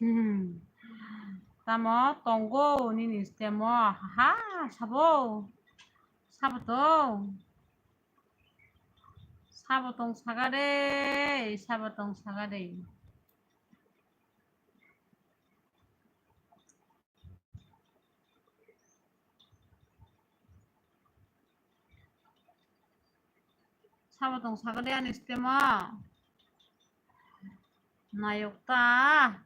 Hmm. Tamo tongo nini stemo? Ha, sabo. Sabo tong. Sabo tong sagade, sabo tong sagade. Sabo tong sagade ani stemo. Nayok ta.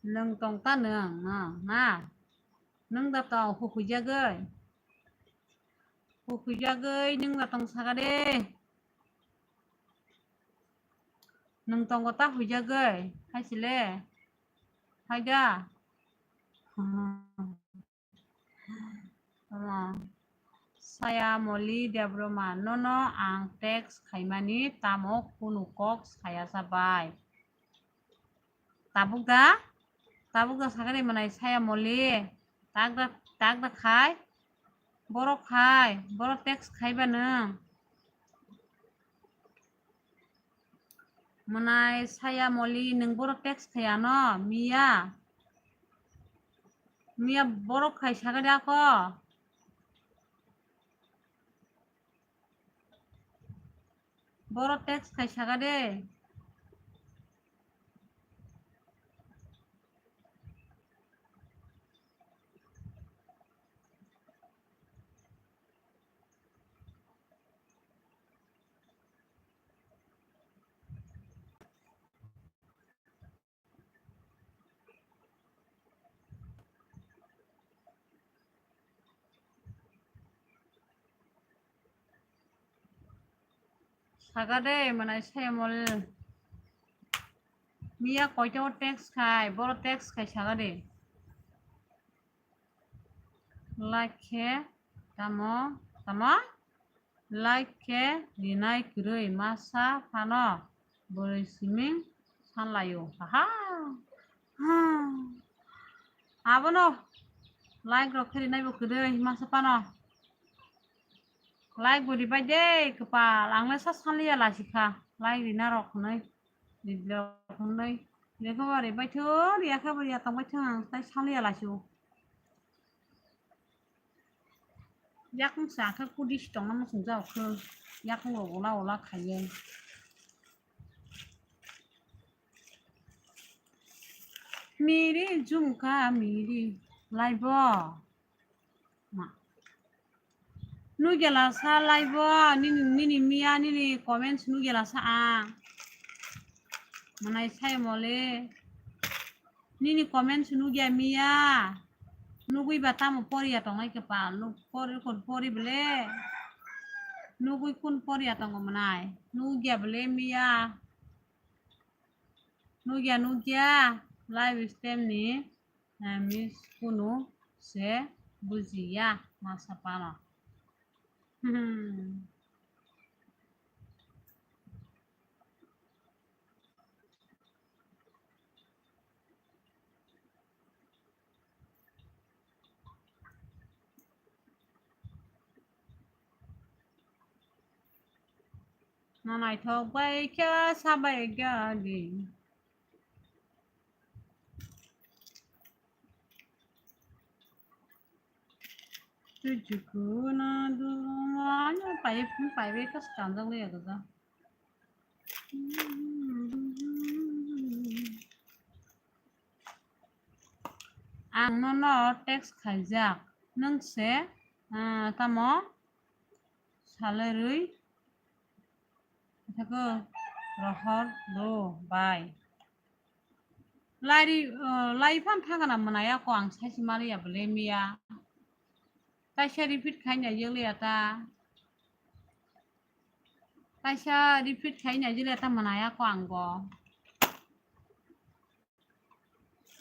Nwng tong ta nwng, nwng, na. Nwng da tong, hukuijagoi. Hukuijagoi, nwng da tong sagade. Nwng tongo ta huijagoi, hai sile. Hai da. Tamo. Saya Moli Debroma, nono ang text khaimani tamo kunu kok saya sa bai. Tabuk da? Tabuk da sakani mwnai saya Moli. Tak da, tak da khai. Borok khai, borok text khai ba nwng. Mwnai saya Moli, nwng borok text khai ano, miya. Miya borok khai sagade ako. Borok text khai sagade. Sagade mwnai saya Moli. Miya koito text khai, borok text khai sagade. Like khe tamo, tamo? Like khe rinai kwrwi masa phano bwrwi siming sanlaio. Haha. Ha. Abono like rok khe rinai bo kwrwi masa phano. Like bo ribai de kwpal, ang le sa sanliya lasikha. Like rina rok hwnwi, ri rok hwnwi. Lekha bo ribai thung, riya khe bo riya tongbai thung, ang tai sanliya lasio. Yakung sa khe kudis tongna muchung jao khe. Yakung rok ola ola khaiye. Miri jumka miri laibo. Ma. Nugela sa laibo nini, nini miya nini comments nugela sa ang. Manai sai mole. Nini comments nugya miya. Nugui ba tamo poriya tongnai khe pa. Nuk pori kun pori bele. Nugui kun poriya tongo manai. Nugya bele miya. Nugya nugya. Live stream ni. Miss kunu se bujiya masa pano. Hmm. Na naithok bai khe sabai gadi. Tujuku na dulu ano pai pai bai kas kanjang le ya gaga. Ang nono text khaijak, nwng se, ah, tamo salarwi thangwi rohor do bai. Lairi, ah, lai phan thangana mwnaya ko ang saisi maliya bole miya. Kaisa repeat khaina yeliya ta. Kaisa repeat khaina yeliya ta mwnaya ko ang bo.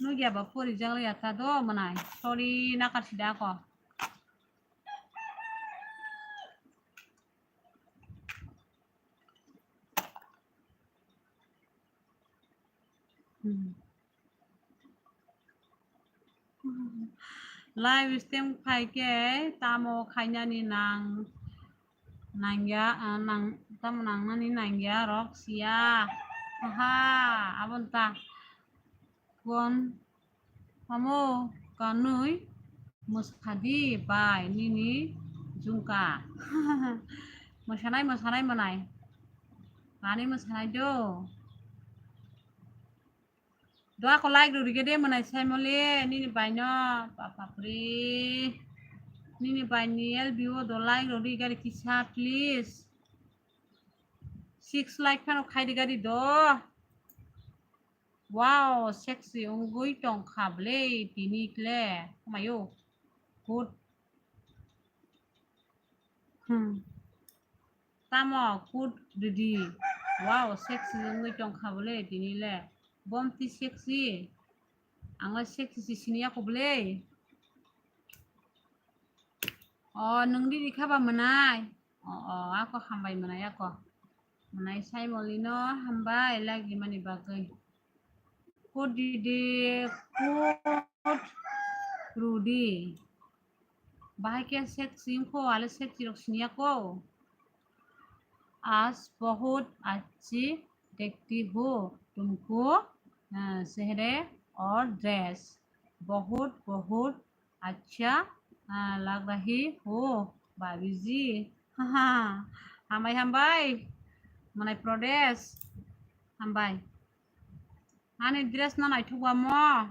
Nugya ba pori jagli ata do manai. Sorry, nakar sida ko. Hmm. Live stream khai khe tamo khainani nang nangya, ah, nang, tamo nangnani nangya rok siya. Aha, abon ta. Kon, amo kanui mwsadi bai nini jungka. Mwsanai, mwsanai mwnai. Ani mwsanai do. Doa ko like rw rige de mwnai saimole nini baino. Bapapre. Nini baini L B O do like rw ri gari kisa please. Six like phano khai ri gari do. Wow, sexy wngwi tongkha ble tini kle. Mayo. Good. Hmm. Tamo kut ridi. Wow, sexy wngwi tongkha bole tini le. Bomti sexy. Ang le sexy si siniya ko bole. O, nwng ridi kha ba mwnai. O, o, ako hambai mwnai ako. Mwnai saimoli no hambai lagi mani bagwi. Kut ridi, kut rudi. Bahai khe sexy wngkho, ale sexy rok siniya ko. आज बहुत अच्छी दिखती हो तुमको, अ, चेहरे और ड्रेस। बहुत, बहुत अच्छा, अ, लग रही हो भाभी जी। Haha. Hambai, hambai. Mwnai Pradesh. Hambai. Ani dress no naithok ba mo.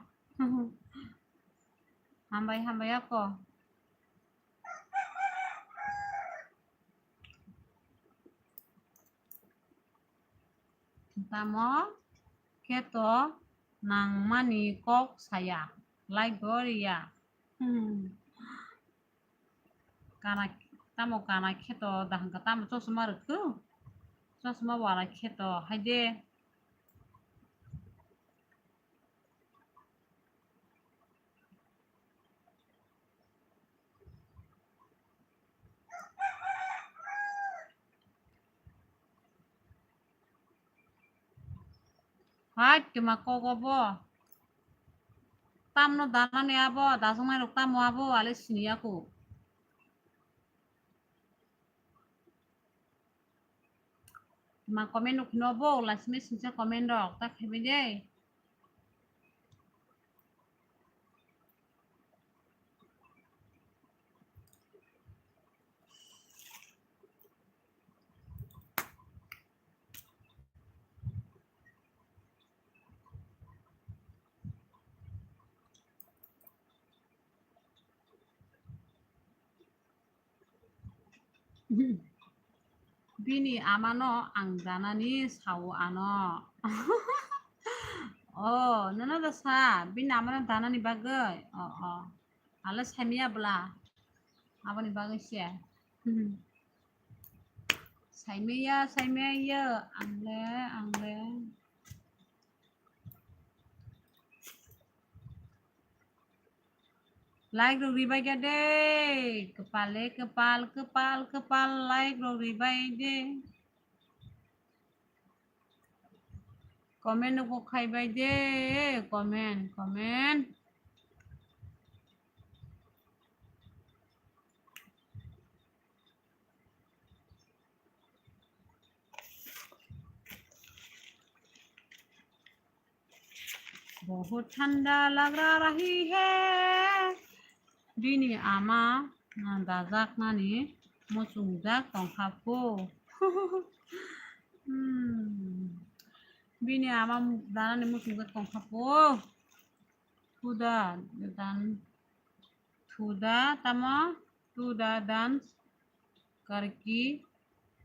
Hambai, hambai ako. Tamo khe to nangmani kok saya. Like bo riya. Hmm. Kana, tamo kana khe to dahang ka tamo chosma rwkhu. Chosma wala khe to haide. Hai, twma kok obo. Tamno danani abo, dajaknai rok tamo abo, ale siniya ko. Ma comment rok phino bo, lasime singsa comment rok, ta khaibai de. Bini amano ang danani sao ano. Oh, nono da sa, bini amano danani bagwi? Oh, oh. Ale saimaya bwla. Aboni bagwi se. Saimaya, saimaya, angle, angle. Like rok ribai kha de. Kwpal le kwpal, kwpal, kwpal like rok ribai de. Comment rok bo khai bai de. Comment, comment. बहुत ठंडा लग रही है. Bini ama, ah, dajaknani muchungjak tongkha po. Hmm. Bini ama danani muchungjak tongkha po. Thuda dan, thuda tamo, thuda dan karki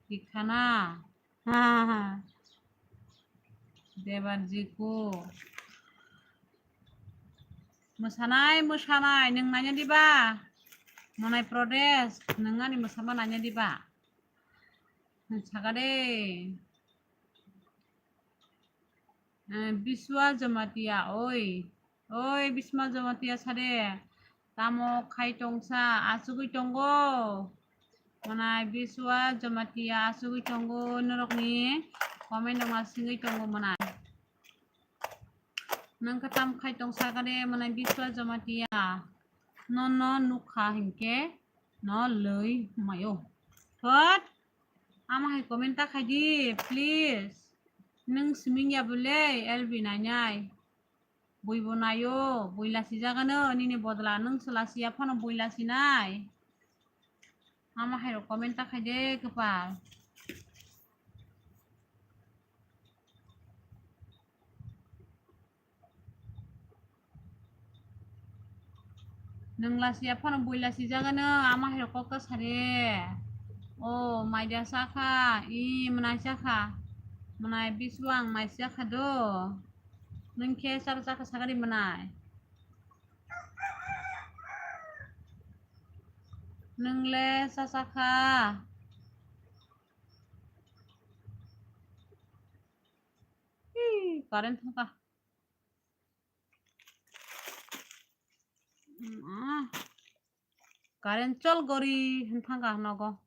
dikhana. Ha, ha, ha. Debarjiku. Mwsanai, mwsanai, nwng nanya diba? Monai Pradesh, nwng ani mwsama nanya diba? Nwng saka de. Eh, Biswa Jamatia, oi. Oi, Bisma Jamatia sade. Tamo khai tongsa, asugwi tongo. Manai Biswa Jamatia asugwi tongo, norokni comment rok ma singwi tongo manai. Nang khe tam khai tongsa kade manai Biswa Jamatia. No, no, nukha hinkhe no loi mayo. Thot, ama hai comment ta khai di, please. Nung siming ya bole, L B nai nai. Bui bo naio, bui lasi jagano, nini bodla nung se lasi ya phano bui lasi nai. Ama hai rok comment ta khai de kwpal. Nung lasi ya phano bui lasi jagano, ama hai rok kok ta sare. O, mai da sakha, i, mwnai sakha. Mwnai Biswang mai sakha do. Nung khe sar sakha sakari mwnai. Nung le sa sakha. Ih, current thangkha. Mm, ah. Current chol gori hin thangkha nogo.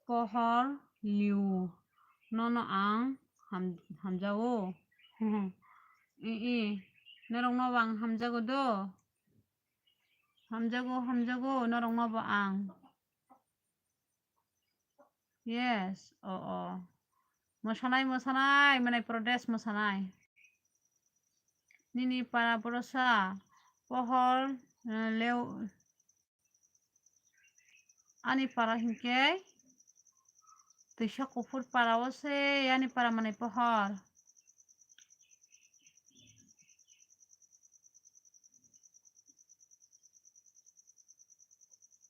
Pohor liu nono ang ham-, hamjago. I, i, norokno bo ang hamjago do. Hamjago, hamjago, norokno bo ang. Yes, o, o. Mwsanai, mwsanai, mwnai Pradesh mwsanai. Nini para borosa, pohor, eh, leo, ani para hinkhe, twisa kuphur para o se, ani para mwnai pohor.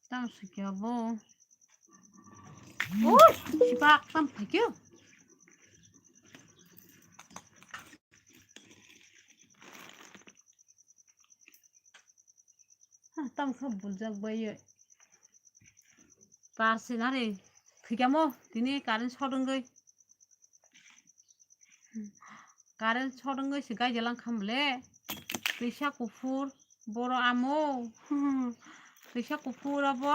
Tamo sikya bo. Ui, sibak tam phakyo. Ha, tamo kha buljak bai. Par sinari, thikamo, tini current short wngwi. Current short wngwi se gai jalang khamle. Twisa kuphur, boro amo. Twisa kuphur abo,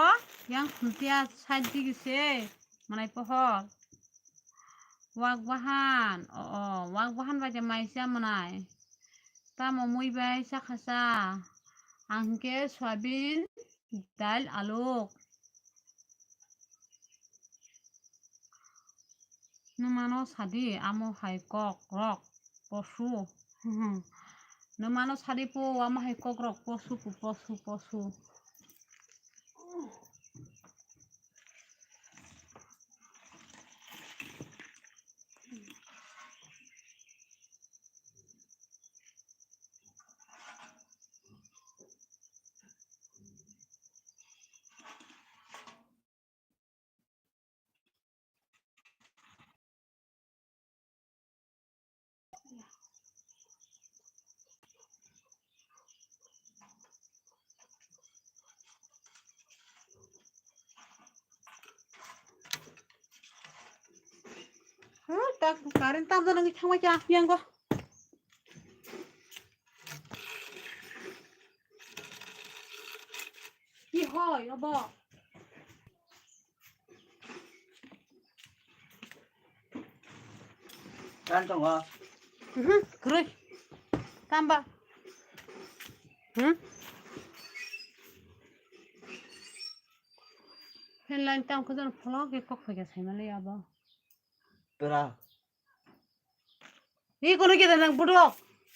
yang khuntia side digi se, mwnai pohor. Wak bahan, o, o, wak bahan bai de maisa mwnai. Tamo mui bai sakha sa. Ang hinkhe soyabin, dail, aluk. Nwmano sadi, amo hai kok rok posu. Nwmano sadi po, amo hai kok rok posu, po-, posu, posu. Hmm, tak current tam jana ngi thangma kya yang go. Ki hoi obo. Kan tongo. Mhm, kroi. Tamba. Hmm? Fan line tam khujana pholok ke kok phaikha saimale abo. Pera. Ni kono kida nang budok.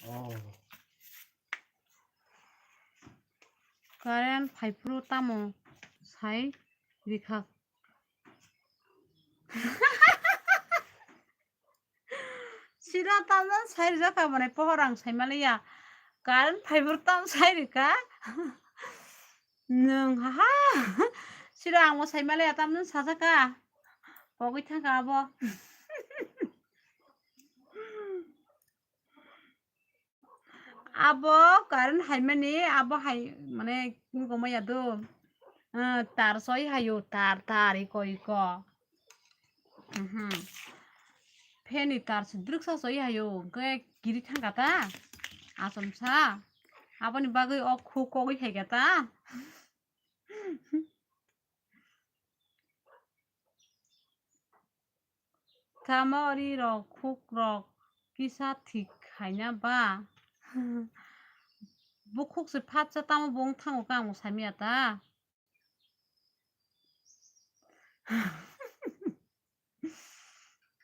Oh. Current phaiphuru tamo sai rikha. Sida tamjani sai rijak ka, mane pohor ang saimaliya. Current phaiphuru tam sai rikha. Nwng haha. Sida ang bo saimaliya tamjani sajak ka. Pogwi thangkha abo. Abo current haimani, abo hai, mane, wngkoma ya do. Ah, tar soi hayo, tar, tar, iko, iko. Mhm. Fan ni tar se drwksa soi hayo, hwnkhe giri thangkha ta. Achomsa. Aboni bagwi o khuk kogwi phaikha ta. Tamo ri rok khuk rok kisa thik khaina ba? Bukhuk se phatsa tamo bong thango kang samya ta?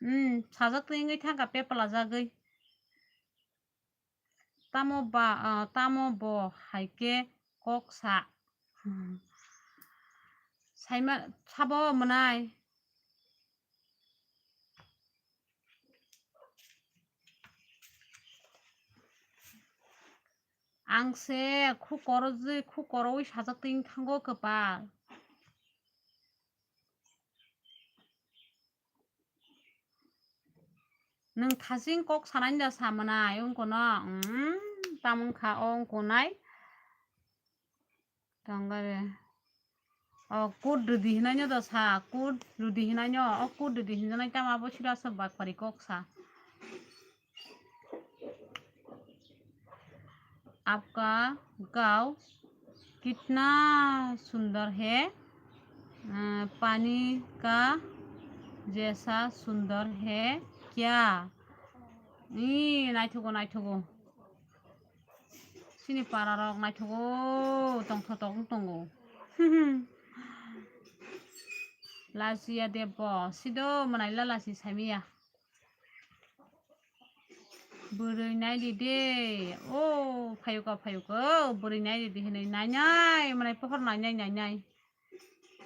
Hmm, sajak twi wngwi thangkha pepla jagwi. Tamo ba, ah, tamo bo hai khe kok sa. Saima sabo mwnai. Ang se khu korojwi, khu korowi sajak twi thango kwpal. Nwng thasing kok sanani da sa mwnai wngkha no, mm, tamo wngkha o wngkha nai. Tongare. O kut rwdi hinai no da sa, kut rwdi hinai no, o kut rwdi hinai tamo abo sida sa bakpari kok sa. आपका गांव कितना सुंदर है, अ, पानी का जैसा सुंदर है क्या? Ih, naithogo, naithogo. Chini para rok naithogo, tongthotok wng tongo. Lachiya debo, sido mwnai lalachi saimiya. Bwrwi naidi de. O, phayuka, phayuka. O, bwrwi naidi de hinwi nainai. Mwnai pohor nainai, nainai.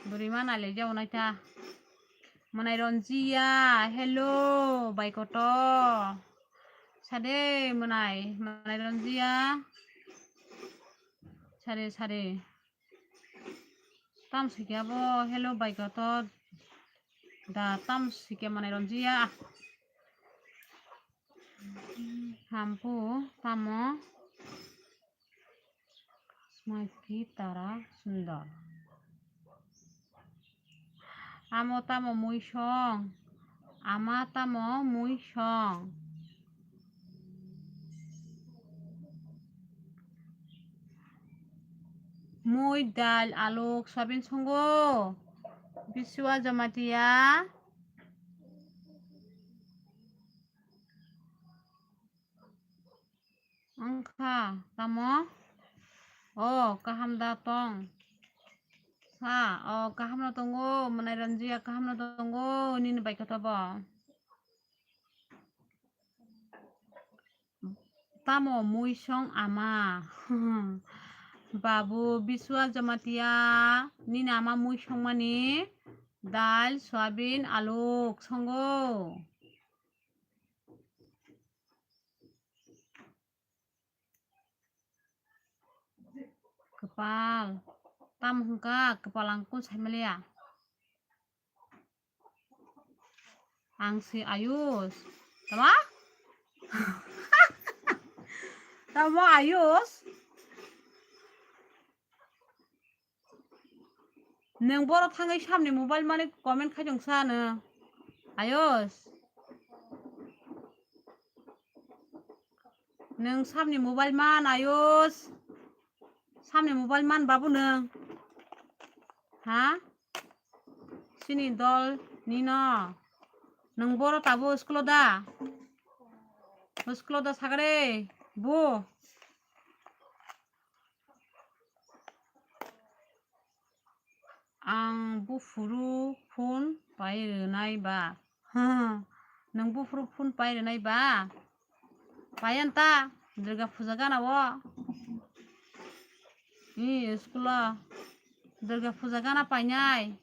Bwrwi ma nailai jao naita. Mwnai Ronjiya. Hello, bai koto. Sade mwnai. Mwnai Ronjiya. Sade, sade. Tam sikya bo, hello, bai koto. Da tam sikya mwnai Ronjiya. Hampu, tamo. Smai ki tara sundor. Amo tamo mui song. Ama tamo mui song. Mui, dal, aluk, soyabin songo. Biswa Jamatia. Wngkha tamo? O, kaham da tong? Sa, o, kaham no tongo, mwnai Ranjiya kaham no tongo, nini bai khe to bo. Tamo mui song ama? Babu Biswa Jamatia, nini ama mui songmani dal, soyabin, aluk songo. Kwpal. Tamo hwnkha kwpal ang kung saimaliya. Ang si Ayush. Tama? Tamo Ayush? Nwng boro thangwi samni mobile mani comment khai tong sa nwng. Ayush. Nwng samni mobile man, Ayush? Samni mobile man babu nwng? Ha? Chini dol nino. Nwng boro tabuk school o da? School o da sagare? Bu? Ang buphuru phone pai rwnai ba? Nwng buphuru phone pai rwnai ba? Payan ta, Durga Puja gana o. Ni school o Durga Puja gana painai.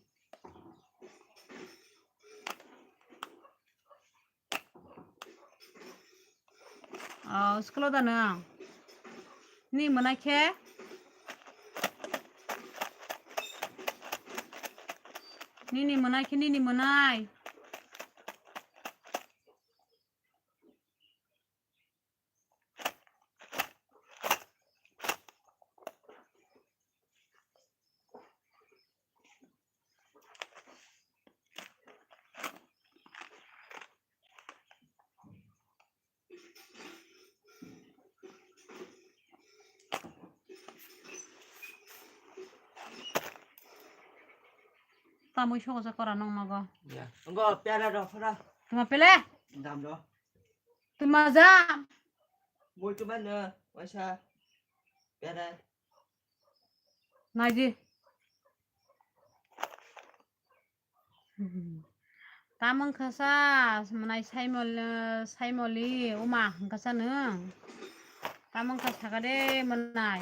Oh, school o da nwng? Ni mwnai khe? Nini mwnai khe, nini mwnai. Tamui sogo se kora nong nogo. Ya. Ngo pera do phara. Tuma pele? Dam do. Tuma ja. Moi tuma no, waisa. Pera. Naidi. Tamang khasa, mwnai saimol-, saimoli, uma hwnkha sa nwng. Tamang kha sakade mwnai.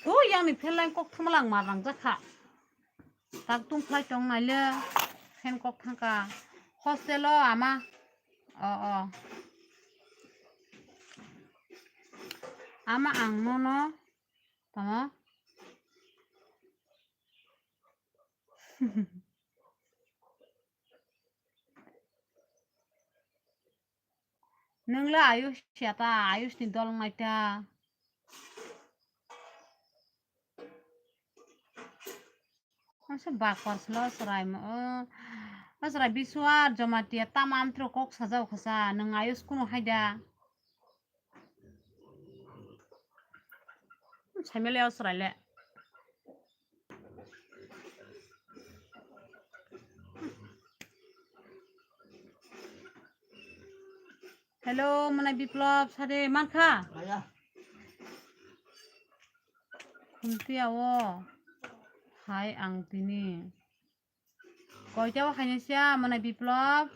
Thu yang ni phelai kok thumlang marang jakha. Tak tum khlai tong naile, phen kok thangka. Hostel o ama. O, o. Ama ang nono. Tamo? Nwng le Ayush ya ta, Ayush ni dol wngnai ta. Masa bakor slo chwrai mo, o, o chwrai Biswa Jamatia tamo amtwrw kok sajao khasa, nwng Ayush kunu hai da. Saimele o chwrai le. Hello, mwnai Biplop, sade mankha? Maya. Khumtiya o hai ang tini. Koita o hainai siya mwnai Biplop?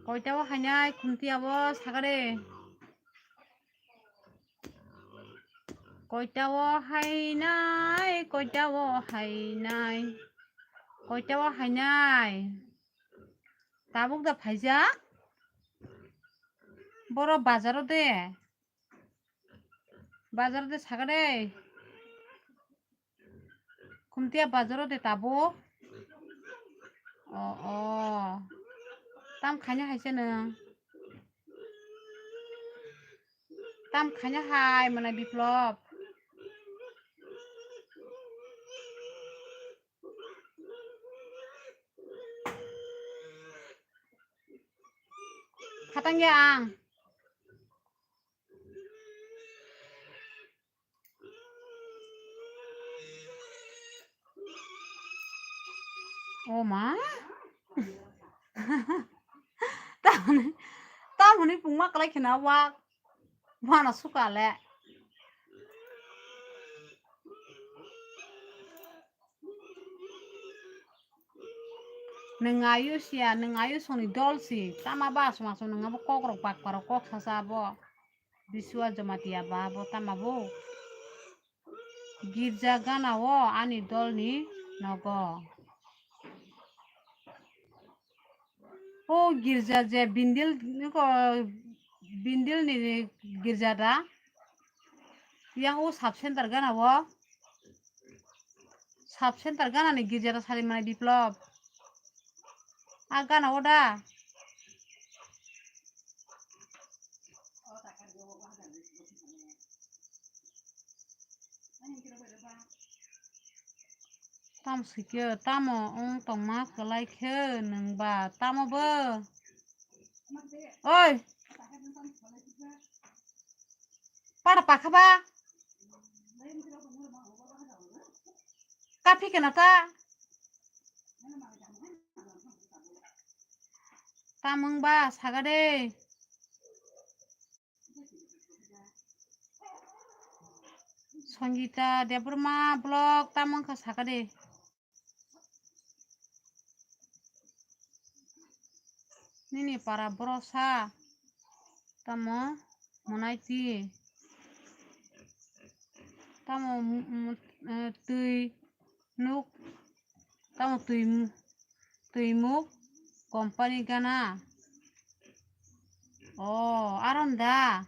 Koita o hainai khumtiya o sagare? Koita o hainai, koita o hainai, koita o hainai. Tabuk da phaijak? Boro bazaro de. Bazar de sagade. Khumtiya bazaro de tabo. O, o. Tam khaina haise nwng. Tam khaina hai mwnai Biplop. Khatang ya ang. O ma. Tamoni, tamoni pungma kwlai khena wak. Wana suka le. Nwng Ayush ya, nwng Ayush ni dol si. Tama ba aswk aswk nwng abo kok rok bakpa rok kok sasa abo. Biswa Jamatia ba abo tama bo. Girja gana o ani dol ni nogo. O girja je bindil, niko bindil ni girja da. Yang o sub center gana o. Sub center gana ni girja da sari mwnai Biplop. A gana o da. Tam sikhe, tamo wng tongma kwlai khe nwng ba, tamo bo? Oi! Para pakha ba. Kapi kena ta. Tamung ba saga de. Sangita Debbarma vlog tamung kha saga de. Nini para borosa tamo mwnaiti tamo mu-, mu-, eh, twi nuk tamo twi mu-, twi muk company gana. Oh, aron da.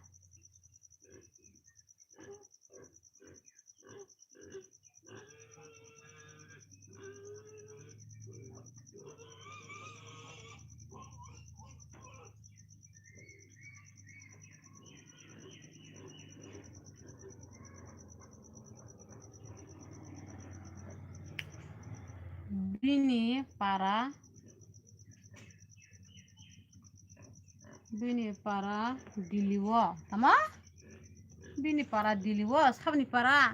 Bini para Bini para Dili o. Tama? Bini para Dili o. Sabni para.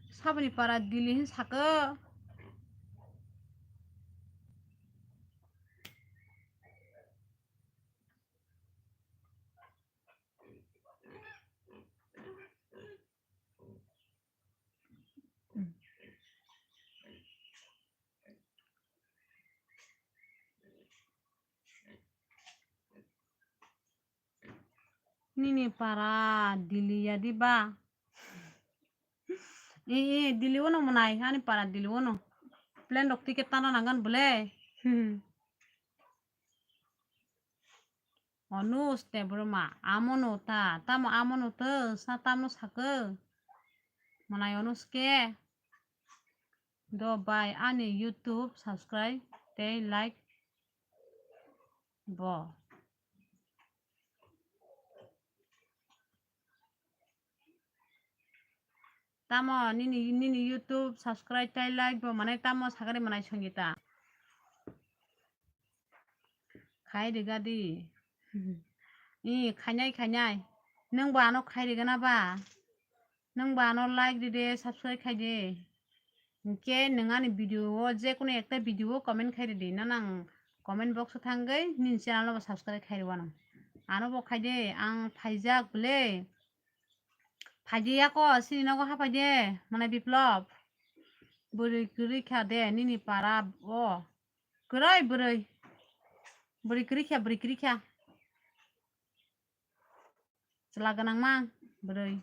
Sabni para Dili hin saka. Nini para Dili ya di ba? I, i, Dili o no mwnai, ani para Dili o no. Plane rok ticket tana nangan bole. Onus Debbarma, amono ta, tamo amono ta, sa tamo saka. Mwnai Onus ke. Do bai ani YouTube subscribe tei like bo. Tamo nini, nini YouTube subscribe tei like bo mane tamo sagari manai Sangita. Khai riga di. I, khainai, khainai. Nwng bo ano khai riga na ba? Nwng bo ano like di de, subscribe khai di. Hinkhe nwng ani video o, je kono ekta video o comment khai ridi, nang comment box o thangwi nini channel no bo subscribe khai rwano. Ano bo khai de, ang phaijak bole. Phaidi yako, sini nogo hapai de, mane Biplop. Bwrwi kwrwi kha de, nini para o. Kwrwi bwrwi. Bwrwi kwrwi kha, bwrwi kwrwi kha. Chwla gwnang ma, bwrwi.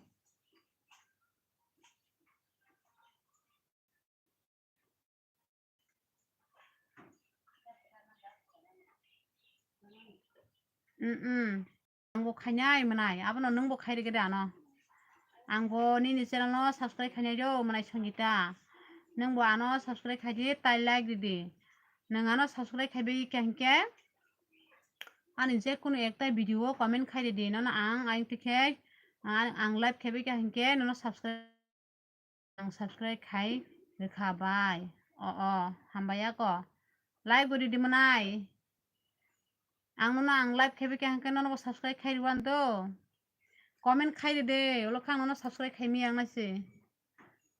Mm, mm. Ang bo khainai mwnai, abono nwng bo khai rwgwi de ano. Ang bo nini channel no subscribe khainai do, mwnai Sangita. Nwng bo ano subscribe khai di, tai like di di. Nwng ano subscribe khai bai kha hinkhe ani je kono ekta video o comment khai di di. Nono ang, ang tikhe, ang, ang live khai bai kha hinkhe nono subscribe Ang subscribe khai rwkha bai. O, o, hambai ako. Like bo ridi mwnai. Ang nono ang live khaibai kha hwnkhe nono bo subscribe khai rwano do. Comment khai ride, ulo khe ang nono subscribe khai miya wngnai se.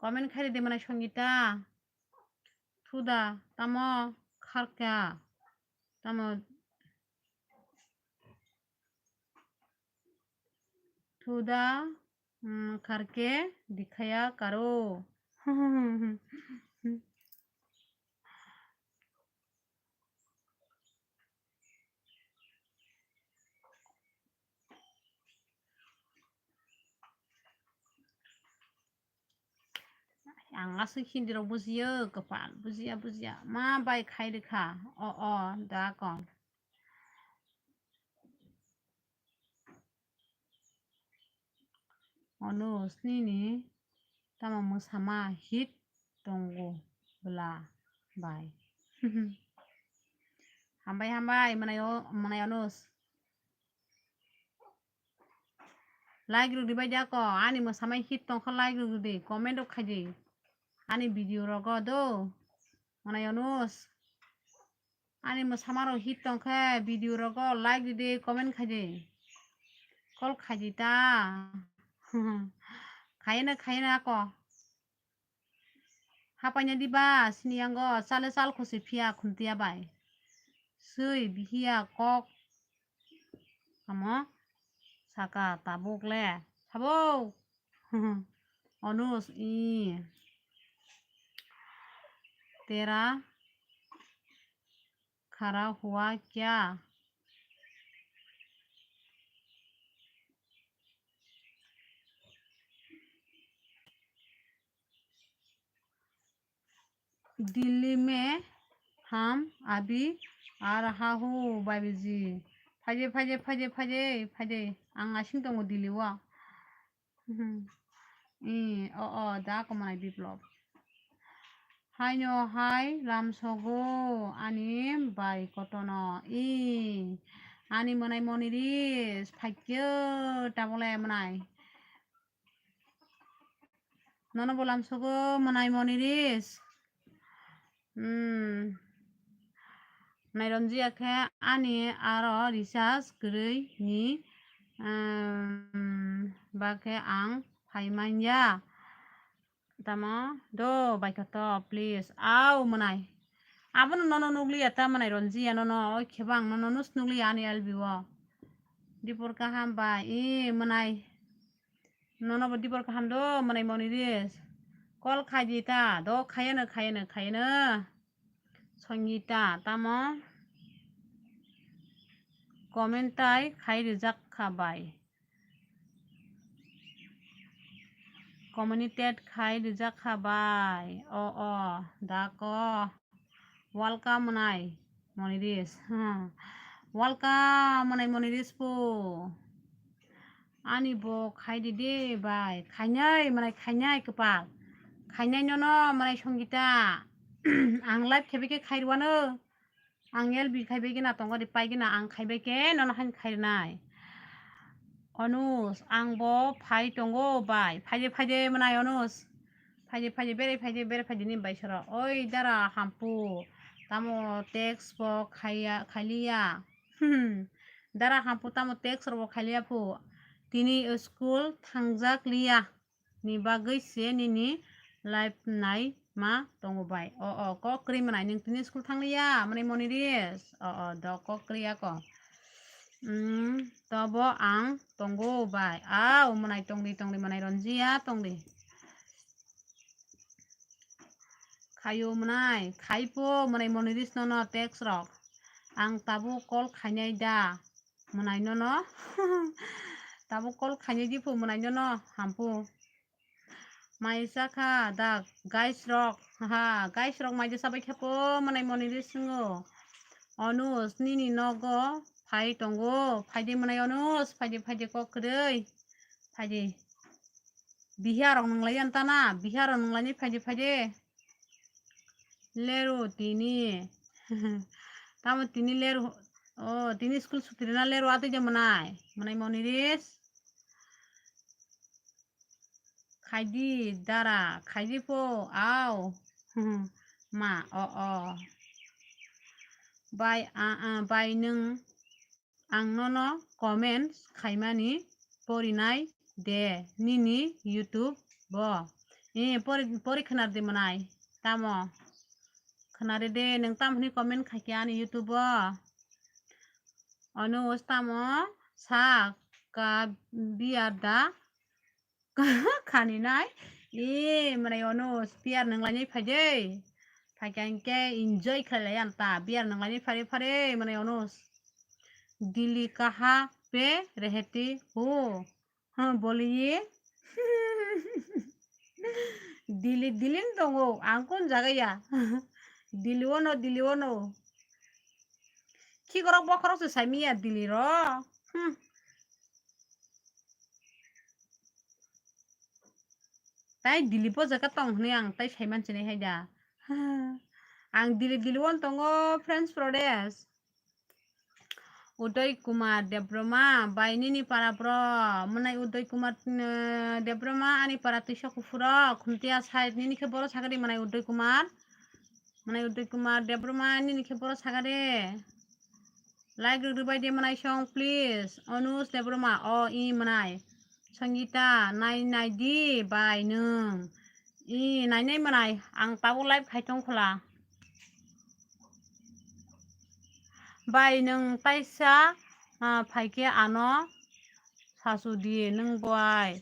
Comment khai ride mwnai Sangita. Thuda, tamo kharkha. Tamo Thuda, mm, kharke dikhaya karo. Ang aswk Hindi rok bujiyo, kwpal bujiya bujiya. Ma bai khai rwkha. O, o, da kong. Onus nini tamo mwsama hit tongo bwla bai. Hambai, hambai, mwnai o, mwnai Onus. Like rwdi bai da ko, ani mwsamai hit tongkha like rwdi, comment rok khaidi. Ani video rogo do, mwnai Onus. Ani mwsama rok hit tongkhe video rogo like rwdi, comment khaidi. Call khaidi ta. Khayena, khayena ako. Hapaina diba, sini yango, chale chal khusi phiya khuntiya bai. Sui bihiya kok. Amo saka tabuk le. Sabo. Onus i. Tera khara hua kya? Delhi mein hum abhi aa raha hu, bhaibhi ji. Phaide, phaide, phaide, phaide, phaide. Ang asing tongo Delhi o. Hmm. I, o, o, da komanai Biplop. Haino hai lamsogo ani bai kotono. I, ani mwnai Moniris, phaikhe tabole mwnai. Nono bo lamsogo mwnai Moniris. Hmm. Naironjiya khe ani aro recharge kwrwi ni, um, bakhe ang phai manya. Tamo do baikha to, please. Au mwnai. Abono nono nukliya ta mwnai Ronjiya nono. Oi kheba ang nono nus nukliya ani L B o. Dipor kaham bai. I mwnai. Nono bo dibor kaham do, mwnai Moniris. Call khaidi ta, do khayano, khayano, khayano. Songita, tamo? Comment tai khai rijak kha bai. Communitate khai rijak kha bai. O, o, dako. Welcome mwnai Moniris. Hmm. Welcome mwnai Moniris po. Ani bo khaidi de bai. Khainai mwnai khainai kwpal. Khainai nono mwnai Songita. Ang live khebai khe khairwano. Ang L B khaibai gina tongo de pai gina ang khaibai khe nono han khairnai. Onus, ang bo phai tongo bai. Phaide phaide mwnai Onus. Phaide phaide berai phaide berai phaide ni bai soro. Oi dara hampu. Tamo text bo khaiya, khailiya. Hmm. Dara hampu tamo text ro bo khailiya phu. Tini school thangjak liya. Ni bagwi se nini life nai ma tongo bai. O, o, kok kwrwi mwnai nwng tini school thang liya, mwnai Moniris. O, o, do kok kwrwi ako. Mm, tobo ang tongo bai. Au, mwnai tongdi, tongdi, mwnai Ronjiya, tongdi. Khayo mwnai, khaipo mwnai Moniris nono text rok. Ang tabuk call khainai da. Mwnai nono. Tabuk call khainai di phu mwnai nono hampu. Mai cha kha da guys rok. Ha, guys rok mai cha sabai kha po mwnai Moniris singo. Onus nini nogo phai tongo. Phaidi mwnai Onus, phaidi, phaidi kok kwrwi. Phaidi. Biha rok nwnglai yan tana, biha rok nwnglai ni phaidi, phaidi. Lero tini. Tamo tini lero. O, tini school suti rina lero atwi de mwnai. Mwnai Moniris. Khaidi dara, khaidi po, au. Ma, o, o. Bai, a, a, bai nwng. Ang nono comment khaimani porinai de nini YouTube bo. Eh, pori, pori khwnar di mwnai. Tamo? Khwnari de, nwng tamo hwnwi comment khaikhe ani YouTube o? Onus tamo sa ka biyar da? Khani nai. E, mwnai Onus, biyar nwng lainai phai de. Phai khe ang khe enjoy khlai lai ang ta. Biyar nwng lainai phare phare, mwnai Onus. Dili kaha pe rehte ho? Ha, boliye. Dili, Dili ni tongo. Ang kon jaga ya? Dili ono, Dili ono. Khikorok bokhorok se saimiya Dili ro. Hmm. Tai Dili po jaga tong hwnwi ang tai saiman sinai hai da. Ang Dili, Dili o tongo, French Prodesh. Udoy Kumar Debroma, bai nini para bro, mwnai Udoy Kumar, eh, Debroma, ani para twisa kuphuro, Khumtiya side, nini khe boro sakari mwnai Udoy Kumar. Mwnai Udoy Kumar Debroma nini khe boro sakha de. Like rwgwi bai de mwnai song, please. Anush Debbarma, o, i mwnai. Sangita, nai, nai di, bai nwng. I, nai, nai mwnai. Ang tabuk live khai tong khwla. Bai nwng taisa, ah, phaikhe ano sasudi nwng bai.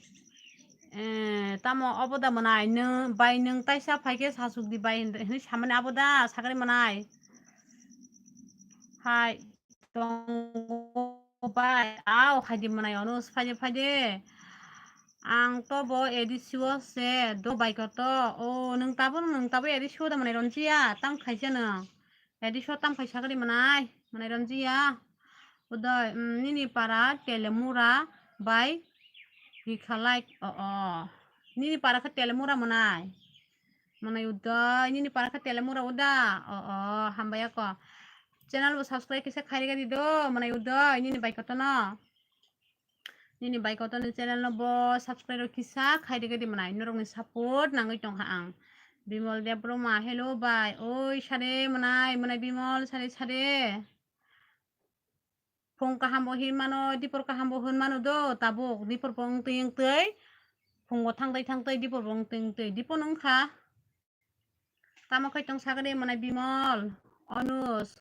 Eh, tamo obo da mwnai? Nwng bai nwng taisa phaikhe sasukdi bai hwnwi samani abo da sakri mwnai? Hai. Tongo bai, au, khaidi mwnai ono, phaide, phaide. Ang to bo A D C o se, do bai koto. O, nwng tabo, nwng tabo A D C o da mwnai ronjiya, tam khaisa nwng. A D C o tam khaisa gari mwnai, mwnai ronjiya. Udoi, mm, nini para Telemura bai bikhalai, o, o. Nini para khe Telemura mwnai. Mwnai udoi, nini para khe Telemura uda. O, o, hambai ako. Channel bo subscribe kisa khairigadi do, mwnai udoi, nini bai kotono. Nini bai kotono channel no bo subscribe rok kisa khairigadi mwnai, norokni support nangwi tongkha ang. Bimol Debbarma, hello bai, oi sare mwnai, mwnai Bimol, sare, sare. Phung kaham bo hin mano, dipor kaham bo hin mano do, tabuk dipor bo wngtwi wngtwi, phungo thangtwi thangtwi, dipor bo wngtwi wngtwi, dipor no wngkha. Tamo khai tong sakani mwnai Bimol, Anush.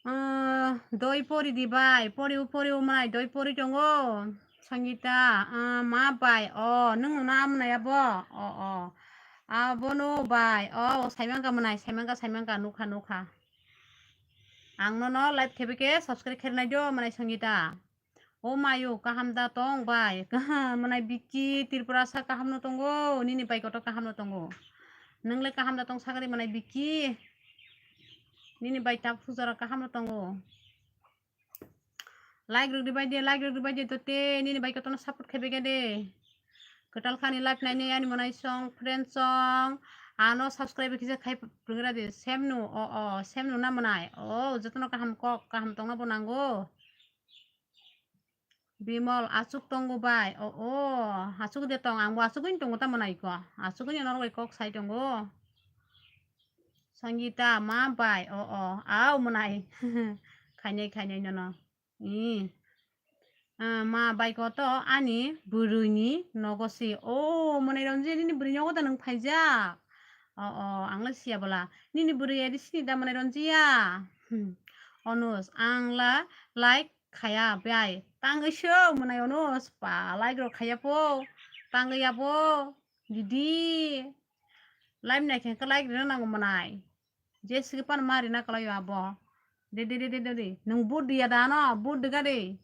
Ah, doi pori di bai, pori u, pori u mwnai, doi pori tongo. Sangita, ah, ma bai, o, nwng no na mwnai abo, o, o. Abono bai, o, saimangka mwnai, saimangka, saimangka, nukha, nukha. Ang nono live khebe khe subscribe khe rwnai do, mwnai Sangita. O mayo, kaham da tong bai? Kaham, mwnai Biki Tripurasa kaham no tongo, nini bai koto kaham no tongo. Nwng le kaham da tong sakari mwnai Biki? Nini bai tak pujara kaham no tongo. Like rwgdi bai de, like rwgdi bai de tote, nini bai kotono support khebe khe de. Kwtal khani live nainai ani mwnai song, friend song, ano subscribe kisa khai pringra de, sem nu, o, o, sem nu na mwnai, o, jotono kaham kok, kaham tongna bo nango. Bimol, aswk tongo bai, o, o, aswk de tong, ang bo aswk wng tongo tamo nai ko, aswk wng norok bai kok sai tongo. Sangita, ma bai, o, o, au mwnai, khainai, khainai nono. I. Ah, ma bai koto ani bwrwini nogo si. O, mwnai Ranjit, nini bwrwi nogo da nwng phaijak? O, o, ang le siya bwla. Nini bwrwi edi sini da mwnai Ranjit ya? Hmm. Onus, ang la like khaya bai. Tangwi so mwnai Onus, pa like rok khaya po. Tangwi ya po. Didi. Live nai khe like rina nango mwnai. Jessica pan mari na kalai abo. De, de, de, de, de, de. Nwng vote diya da no, vote diga de.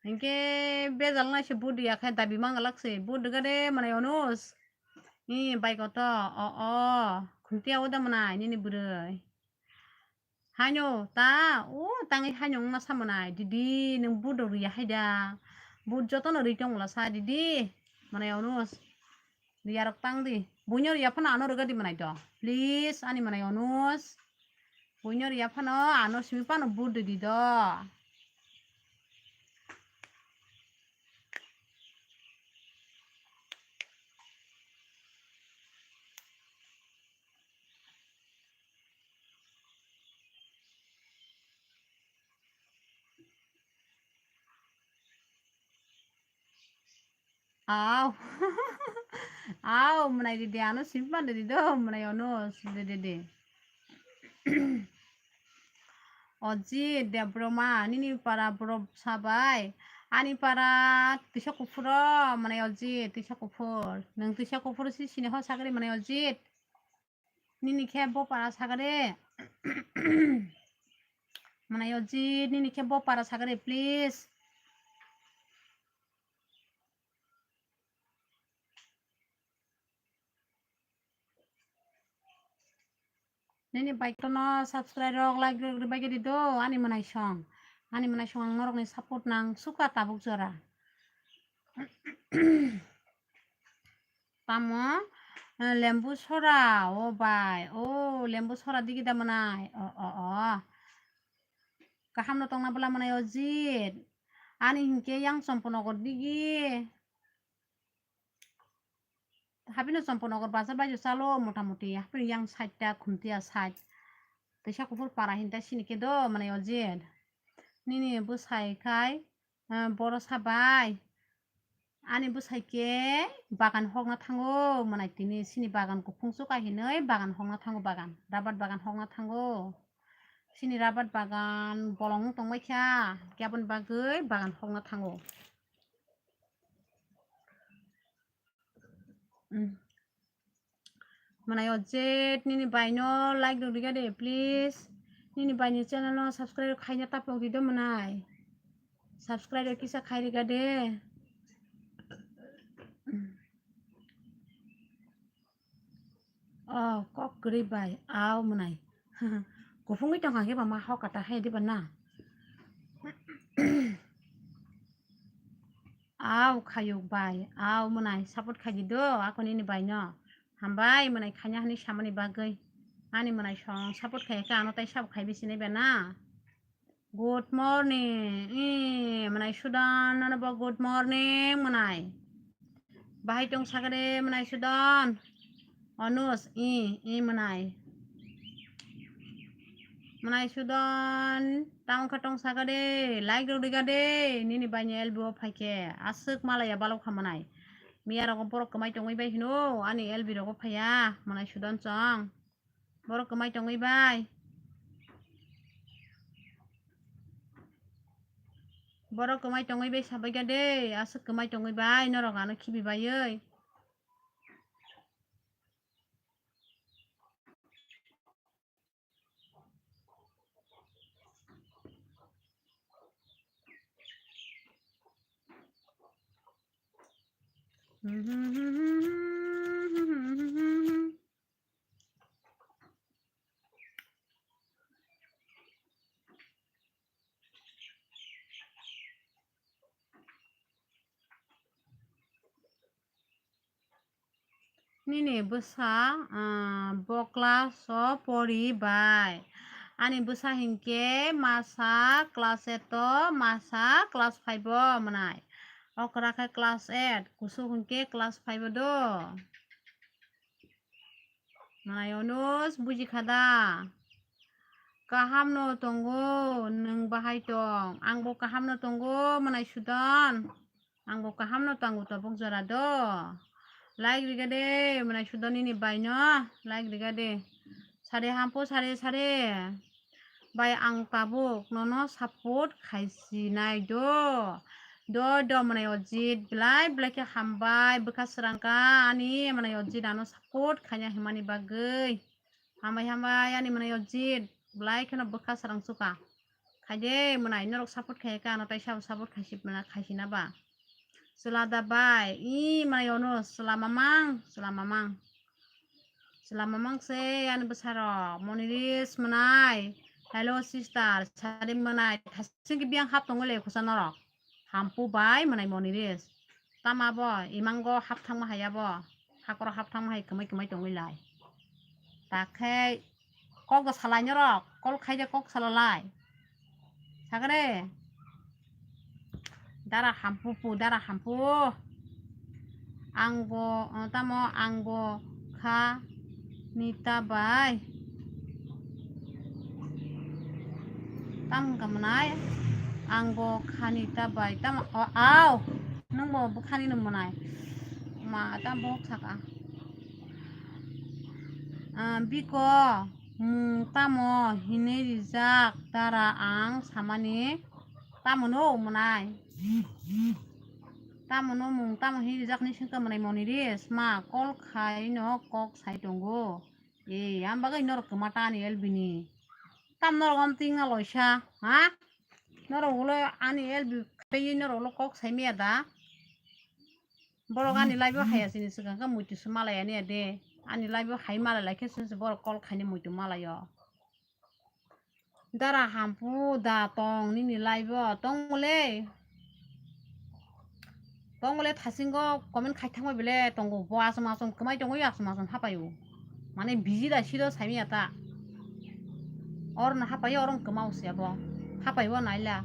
Hinkhe bejal nai se vote diya khai dabi mangalak se. Vote diga de mwnai Onus. Ni bai koto, o, o. Khuntiya o da mwnai, nini bwrwi. Haino, ta, o, tangwi haino wngna sa mwnai. Didi, nwng vote rok riya hai da. Vote jotono ri tong la sa, didi. Mwnai Onus. Riyarok tang di. Buino riya phano ano rwgadi mwnai do. Please, ani mwnai Onus. Buino riya phano ano simi phano vote rwdi do. Au. Au, mwnai didi, ano simi pande di do, mwnai ono, de, de, de. Ojit Debbarma, nini para borok sabai. Ani para tisa kuphuro, mwnai Ojit, tisa kuphur. Nwng tisa kuphur si sini ho sakri, mwnai Ojit. Nini khe bo para sagare. Mwnai Ojit, nini khe bo para sagare, please. Nini bike tono subscribe rok, like rok ribai gedi do, ani mwnai song. Ani mwnai song ang norokni support nang suka tabuk jora. Tamo, eh, lembu sora, o bai, o lembu sora digi da mwnai, o, o, o. Kaham no tongna bwla mwnai Ojit. Ani hinkhe yang Chomponogor digi. Habino Chomponogor bazar bai chalo mota moti, habino yang side ta Khumtiya side. Teisa kuphur para hinta sini khe do, mwnai Ojit. Nini bwsai khai, ah, boro sa bai. Ani bwsai khe bagan hokna thango, mwnai tini sini bagan kuphung chuka hinwi bagan hokna thango, bagan, rabar bagan hokna thango. Sini rabar bagan bolong wng tongbai kha, khe aboni bagwi bagan hokna thango. Mm. Mwnai Ojit, nini bai no like rok riga de, please. Nini bai ni channel no subscribe khaina tapok di do mwnai. Subscribe rok kisa khai riga de. Oh, kok kwrwi bai, au mwnai. Kuphungwi tongkha khe ba ma hok kata hai diba na? Au khayuk bai, au mwnai support khai di do, ako nini bai no. Hambai mwnai khaina hwnwi samani bagwi. Ani mwnai song support khai khe ano tai sabo khai bisi nai ba na. Good morning. Ee, mwnai Sudan, nono bo good morning, mwnai. Bahai tong sakade, mwnai Sudan. Onus, ee, ee, mwnai. Mwnai Sudan, tamo kha tong sakade, like rok riga de, nini baini L B o phaikhe, aswk malaya balok kha mwnai. Miya rogo borok kwmai tongwi bai hino, ani L B rogo phaiya, mwnai Sudan chong. Borok kwmai tongwi bai. Borok kwmai tongwi bai sabaikha de, aswk kwmai tongwi bai, norok ano khibi baiwi. Nini bwsa, ah, bo class o pori bai. Ani bwsa hinkhe masa class eight o, masa class five o mwnai. Okra khe class eight, kusu hinkhe class five o do. Mwnai Onus, buji kha da? Kaham no tongo, nwng bahai tong? Ang bo kaham no tongo, mwnai Sudan. Ang bo kaham no tongo, tabuk jora do. Like riga de, mwnai Sudan nini bai no, like riga de. Sade hampo, sade, sade. Bai, ang tabuk nono support khaisinai do. Do, do, mwnai Ojit, belai, belai khe hambai, bwkha srangkha ani mwnai Ojit ano support khaina himani bagwi. Hambai, hambai, ani mwnai Ojit, belai kheno bwkha srang chuka. Khaide mwnai norok support khaikha ano tai sabo support khaisi mwnai khaisina ba. Chwla da bai, i mwnai Onus, chwla mamang, chwla mamang. Chwla mamang se ani bwsarok, Moniris mwnai. Hello sister, sari mwnai. Thasingki biyang hap tongwi lai khusa norok. Hampu bai mwnai Moniris. Tama bo, imango hap thangma hai abo. Hakoro hap thangma hai kwmai kwmai tongwi lai. Takhe kok da salai norok, kol khaide kok salalai. Sagre. Dara hampu pu, dara hampu. Ang bo, uh, tamo ang bo kha nita bai. Tam ka mwnai? Ang bo kha nita bai. Tamo, o, au. Nung bo bwkhani nung mwnai. Ma, tam bo saka. Ah, biko, mung tamo hinwi rijak dara ang samani? Tamo no mwnai? Tamo no mung tamo hinwi rijak ni singka mwnai Moniris? Ma, kol khai no kok sai tongo. E, ang bagwi norok kwma ta ani L B ni. Tam norok am ting na loisa, ha? Norok ulo ani L B khai norok ulo kok sai miya da? Borok ani live o haya sini swkang khe muitu se malai ani ya de. Ani live o hai malai lai khe se borok kol khaini muitu malai o. Dara hampu da tong nini live o tong le. Tong le thasingo comment khai thangma bele tongo bo asum asum kwmai tongo asum asum hapai o. Mane busy da siro sai miya ta. Or na hapai o orang kwma o se abo. Hapai o naila.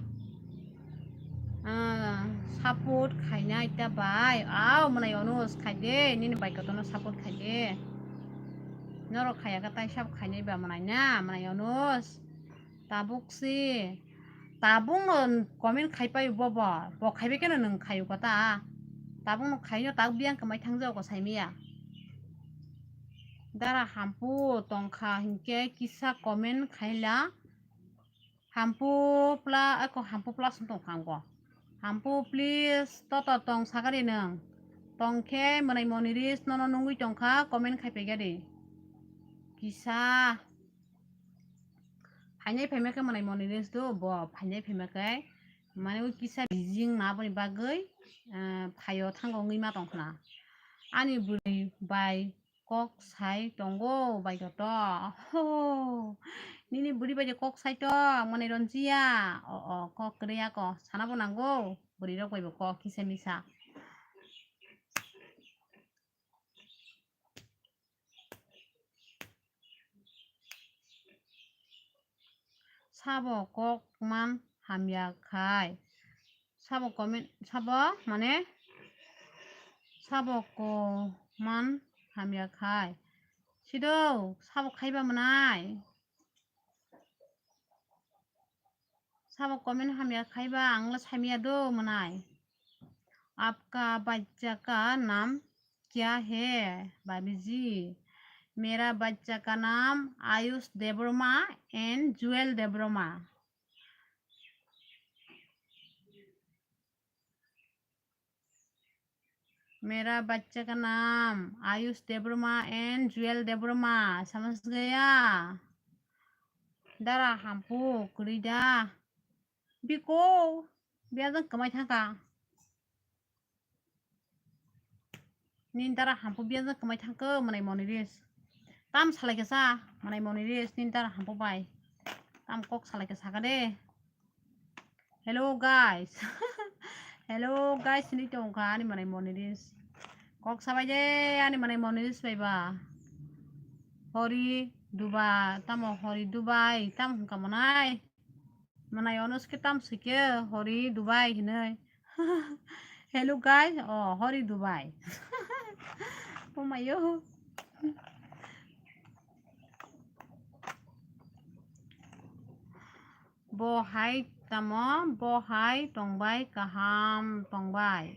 Ah, support khainai ta bai. Au, mwnai Onus khaide, nini bai kotono support khaide. Norok khaiya khe tai sabo khainai ba mwnai na, mwnai Onus. Tabuk si. Tabuk no comment khaipai bo bo. Bo khaibai khe no nwng khayu kota. Tabuk no khaino tabuk biyang kwmai thangjago saimaya. Dara hampu tongkha hinkhe kisa comment khaila. Hampu pla, ako hampu plus wng tong kha ang bo. Hampu please, toto tong sagari nwng. Tong khe mwnai Moniris nono nungwi tong kha, comment khai paiga di. Kisa. Phainai phaima khe mwnai Moniris do, bo phainai phaima khe. Mane o kisa bijing ma boni bagwi, eh, phaio thango wngwi ma tong khna. Ani bwrwi bai kok sai tongo bai koto. Ho, nini bwrwi bai de kok sai tong, mwnai Ronjiya. O, o, kok kwrwi ako. Sana bo nango. Bwrwi rok bai bo kok kisa misa. Sabo kok man hamya khai. Sabo comment, sabo mane, sabo ko man hamya khai. Sido, sabo khaiba mwnai. Sabo comment hamya khaiba, ang le saimaya do mwnai. आपका बच्चा का नाम क्या है, भाभी जी? मेरा बच्चा का नाम आयुष देबरमा and जुएल देबरमा। मेरा बच्चा का नाम आयुष देबरमा and जुएल देबरमा, समझ गया? Dara hampu kwrwi da. Biko, biyajang kwmai thangkha. Nini dara hampu biyajang kwmai thangkha, mwnai Moniris. Tam salai khe sa, mwnai Moniris, nini dara hampu bai. Tam kok salai khe saka de. Hello guys. Hello guys, sini tongkha ani mwnai Moniris. Kok sabai de ani mwnai Moniris bai ba. Hori Dubai, tamo Hori Dubai, tam hwnka mwnai. Mwnai Onus khe tam swikhe Hori Dubai hinwi. Hello guys, oh, Hori Dubai. Oh my yo. Bo hai tamo, bo hai tongbai kaham tongbai.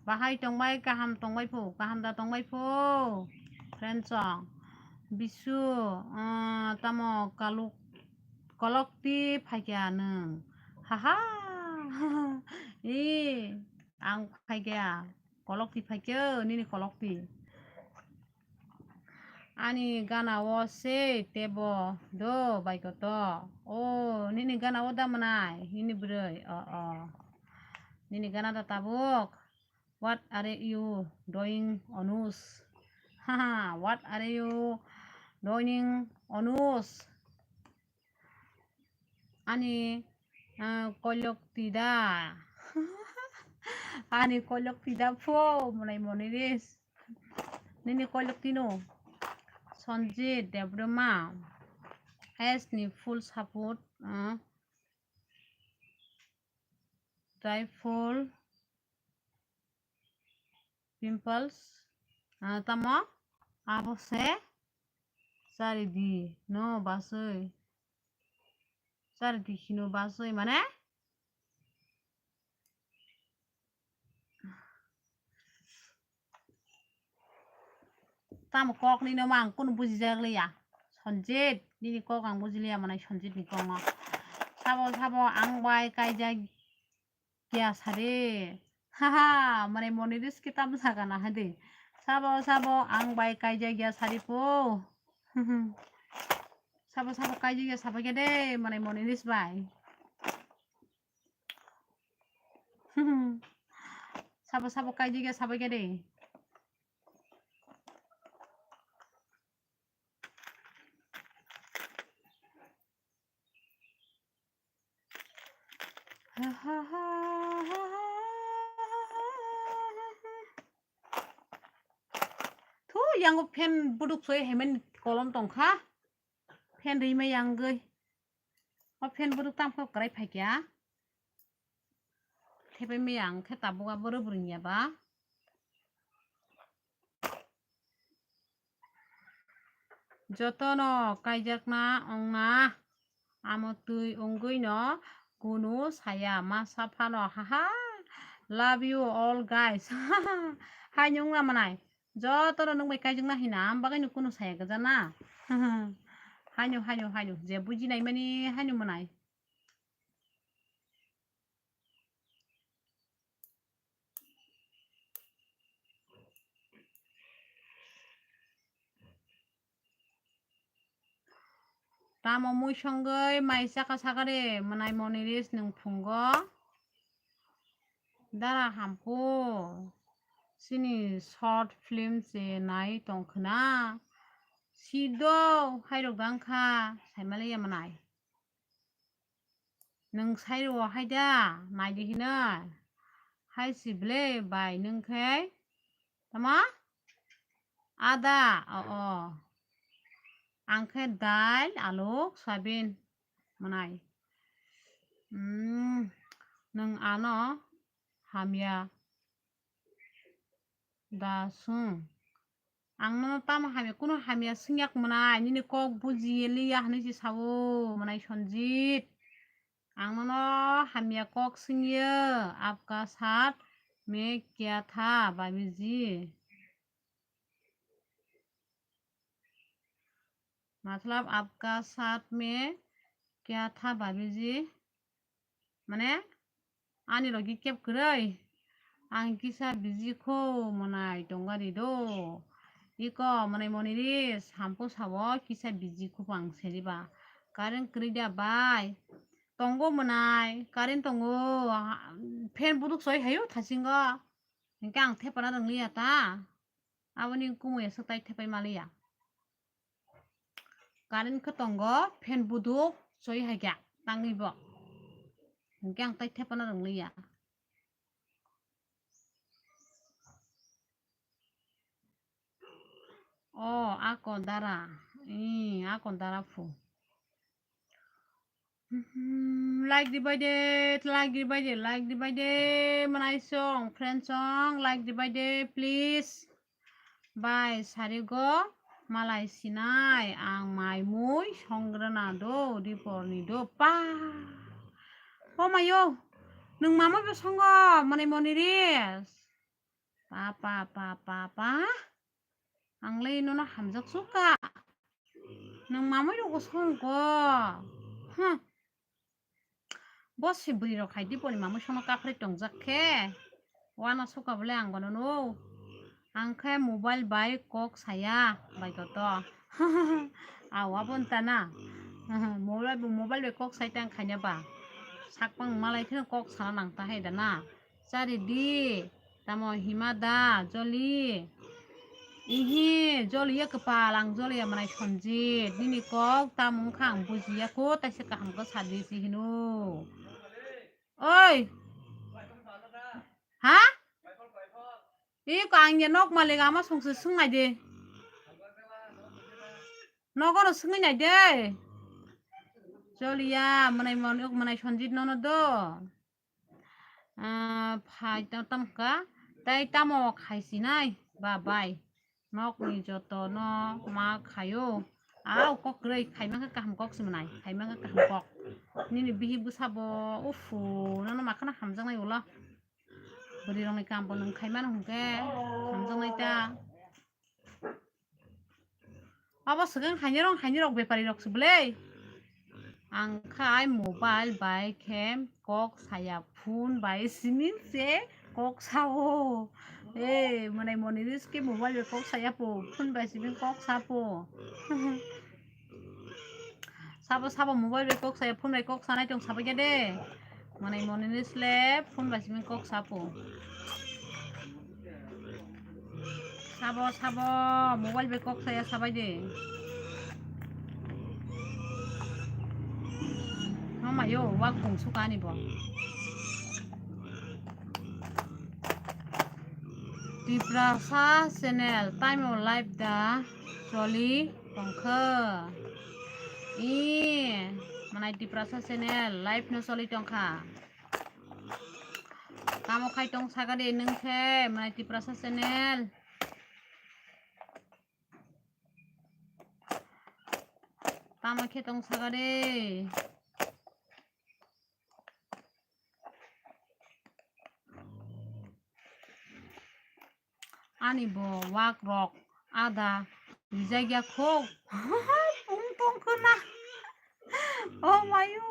Bahai tongbai kaham tongbai phu, kaham da tongbai phu. Friends song. Bisu, ah, tamo kaluk, kolokti phaikya nwng. Haha. Ee, ang phaikya. Kolokti phaikya, nini kolokti. Ani gana o se tebo do bai koto. O, nini gana o da mwnai, nini bwrwi. O, o. Nini gana da tabuk. What are you doing, Onus? Haha, what are you doing, Onus? Ani, ah, kolokti da. Ani kolokti da pho, mwnai Moniris. Nini kolokti no. Sanjit Debrema. S ni full support, ah, try full. Pimples, ah, tamo abo se chari di no basui, chari di hino basui mane tamo kok ni no mang kunu buji jak liya. Sanjit, nini kok ang buji liya mane Sanjit ni kok no. Sabo sabo ang bai kaijak Kya sari? Haha, mane Moniris ki tam sakana hadi. Sabo, sabo, ang bai kaijak ya sari po. Sabo, sabo, kaijak ya sabo kya de, mane Moniris bai. Sabo, sabo, kaijak ya sabo kya de. Thu, yango fan buduk soi hemen kolom tongkha. Fan ri ma yangoi. O fan buduk tam kho krai phaikya. Thepai ma yang khe tabuk abo rwbwrwng ya ba. jotono kaijakna wngna, amo twi wngwino kunu saya masa phano, haha, love you all guys. Haino wngna manai, jotono nwng bai kaijakna hina, am bagwino kunu saya gwja na. Haino, haino, haino, je bujinai mani haino manai. Tamo mui songwi mai chakha sakha de, mwnai Moniris nwng phungo. Dara hamkho, chini short film se nai tong khwna. Sido hairok dang kha, saimaliya mwnai. Nwng sai rwo hai da, nai di hino. Hai si ble bai nwng khe tamo? Ada, o, o. Ang khe dal, aluk, soyabin mwnai. Hmm, nwng ano hamya da swng. Ang nono tamo hamya, kunu hamya swngyak mwnai, nini kok buji liya hinwi se sao mwnai Sanjit. Ang nono hamya kok swngyo, "Apka saath mein kya tha, bhabhi ji?" Matlab, "Apka saath mein kya tha, bhabhi ji?" Mane, ani logi kep kwrwi, ang kisa busy kho mwnai tongari do. Iko mwnai Moniris, hamkho sao kisa busy kho ang seriba. Current kwrwi da bai? Tongo mwnai, current tongo. Fan buduk soi hayo thasingo. Hinkhe ang thepana rwngliya ta. Aboni kumuya swk tai thepai maliya. Current khe tongo, fan buduk soi hai kha tangwi bo. Hinkhe ang tai thepana rwngliya. O, ako dara. Ih, ako dara phu. Hmm, like di bai de, like di bai de, like di bai de, mwnai song, friend song, like di bai de, please. Bai, sarigo malai sinai, ang mai mui songrana do, diporni do, pa. O mayo, nwng mama bo songo, mwnai Moniris. Pa, pa, pa, pa, pa. Ang le nono hamjak suka. Nwng mamui rok songko. Huh. Bo si bwrwi rok hai dipori mamui sono kaphre tongjak khe. Wana suka bole ang bono no. Ang khe mobile bai kok saya bai koto. Aw, abon ta na. Mobile bo mobile bai kok sai tang khaina ba. Sakpang malai kheno kok sana nang ta hai da na. Chari di, tamo hima da, joli. Ihi, joli ya kwpal, ang joli ya mwnai Sanjit. Nini kok tamo wngkha ang buji ya kho, taisa kaham khe sa di si hino. Oi. Ha? Iko ang ya nok malik ama songse swngnai de. Nogono swngwi nai de. Joli ya, mwnai mon-, mwnai Sanjit nono do. Ah, phai ta-, tam kha, tei tamo khai sinai ba bai? Nokni joto no ma khaio. Au, kok kwrwi, khaima khe kaham kok se mwnai, khaima khe kaham kok. Nini bihik bwsa bo, uff, nono ma khana hamjaknai ulo. Bwrwi rokni kam bo nwng khaimano hwnkhe hamjaknai ta. Abo swkang hainirok, hainirok bepari rok se bwlai. Ang khai mobile bai khe kok saya, phone bai simi se kok sao. Eh, mwnai Moniris khe mobile bai kok saya po, phone bai simi kok sa po. Sabo, sabo mobile bai kok saya, phone bai kok sanai tong sabai khe de. Mwnai Moniris le phone bai simi kok sapo. Sabo, sabo mobile bai kok saya sabai de. Mama yo, wak pung suka ani bo. Tiprasa channel, time o live da choli tongkha. I, mwnai Tiprasa channel, live no choli tongkha. Tamo khai tong saka de nwng khe, mwnai Tiprasa channel. Tama khe tong saka de. Ani bo wak rok ada rijak ya khok. Pung tong khna. Oh mayu,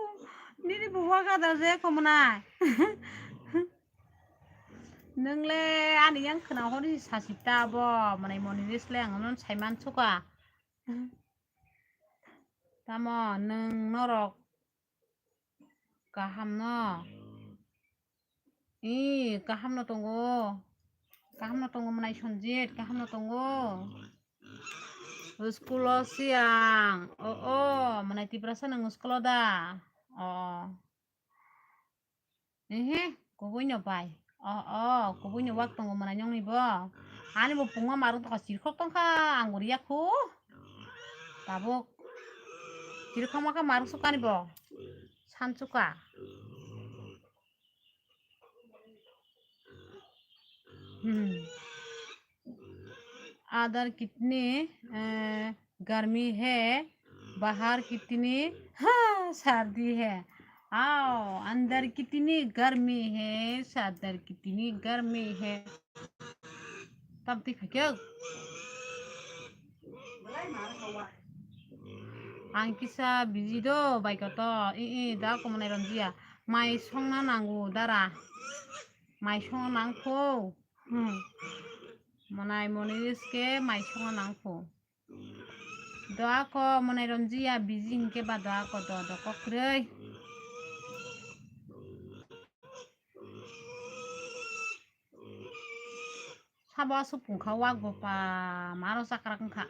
nini bo wak ada je khomnai. Nwngle ani yang khna hori sasita bo, manai moni ris le ang non saiman suka. Tamo nwng norok kaham no? Ee, kaham no tongo. Kaham no tongo mwnai Sanjit, kaham no tongo. School o siyang. O, o, mwnai Tiprasa nwng school o da? O. Ehe, kubui no bai. O, o, kubui no wak tongo mwnai nongni bo. Ani bo pungma marung tongkha, chirkhok tongkha, ang bo riya khu. Tabuk chirkhok ma kha marung sukani bo. San suka. Hmm. अंदर कितनी, अ, गर्मी है, बाहर कितनी, हाँ, सर्दी है। आओ, अंदर कितनी गर्मी है, अंदर कितनी गर्मी है। Tam twi khaikhe. Ang kisa busy do, bai koto. I, i, da ko mwnai Ranjia. Mai songna nango, dara. Mai songna nangkho. Hmm. Mwnai moni riske mai songna nangkho. Doa ko mwnai Ranjia busy hinkhe ba doa ko do, do kokroi. Sabo aswk pungkha wak bo pa maro chakrak wngkha.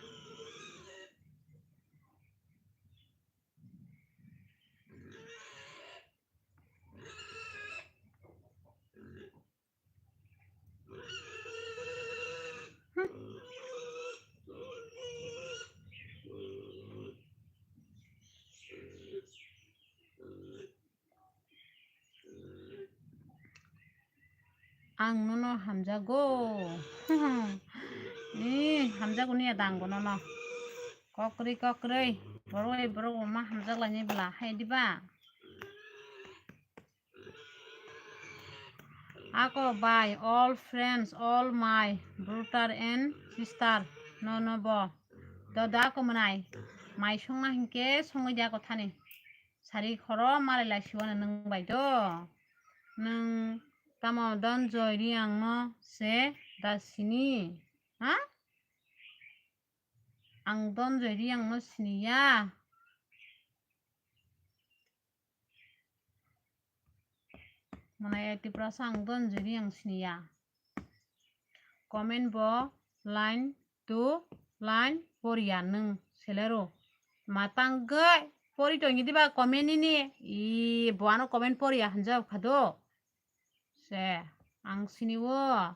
Ang nono hamjago. Ni hamjago ni adang bo nono. Kokroi kokroi. Borok bai borok bo ma hamjak lainai bwla hai diba? Ako bai all friends, all my brother and sister, nono bo. Doda ako mwnai. Mai songna hinkhe songwi di ako thani. Sari khoro malai lai siwano nwng bai do. Nwng tamo Donjoy Riang no se da sini? Ha? Ang Donjoy Riang no siniya. Mwnai Tiprasa ang Donjoy Riang siniya. Comment bo line to line poriya nwng selero. Matang gai pori tongi diba comment nini? I bo ano comment poriya hanja khado. Se ang sini o.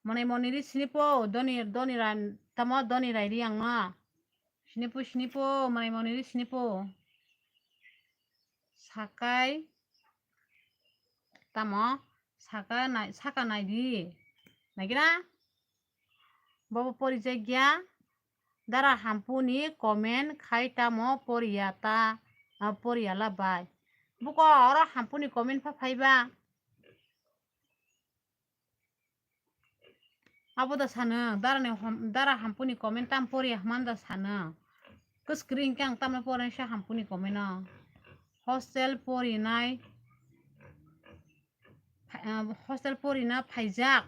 Mwnai moni ri sini po, doni, doni ran, tamo doni rai ri ang no. Sini po, sini po, mwnai moni ri sini po. Sakai tamo saka nai, saka nai di. Naikira? Bobo porijakya. Dara hampuni comment khai tamo poriya ta, ah, poriya la bai. Buko oro hampuni comment pha phaiba. Abo da sano, dara ni hom-, dara hampuni comment tam poriya hman da sano. Kwskwrwi hwnkhe ang tamno porinaisa hampuni comment no. Hostel porinai, pha-, ah, hostel porina phaijak.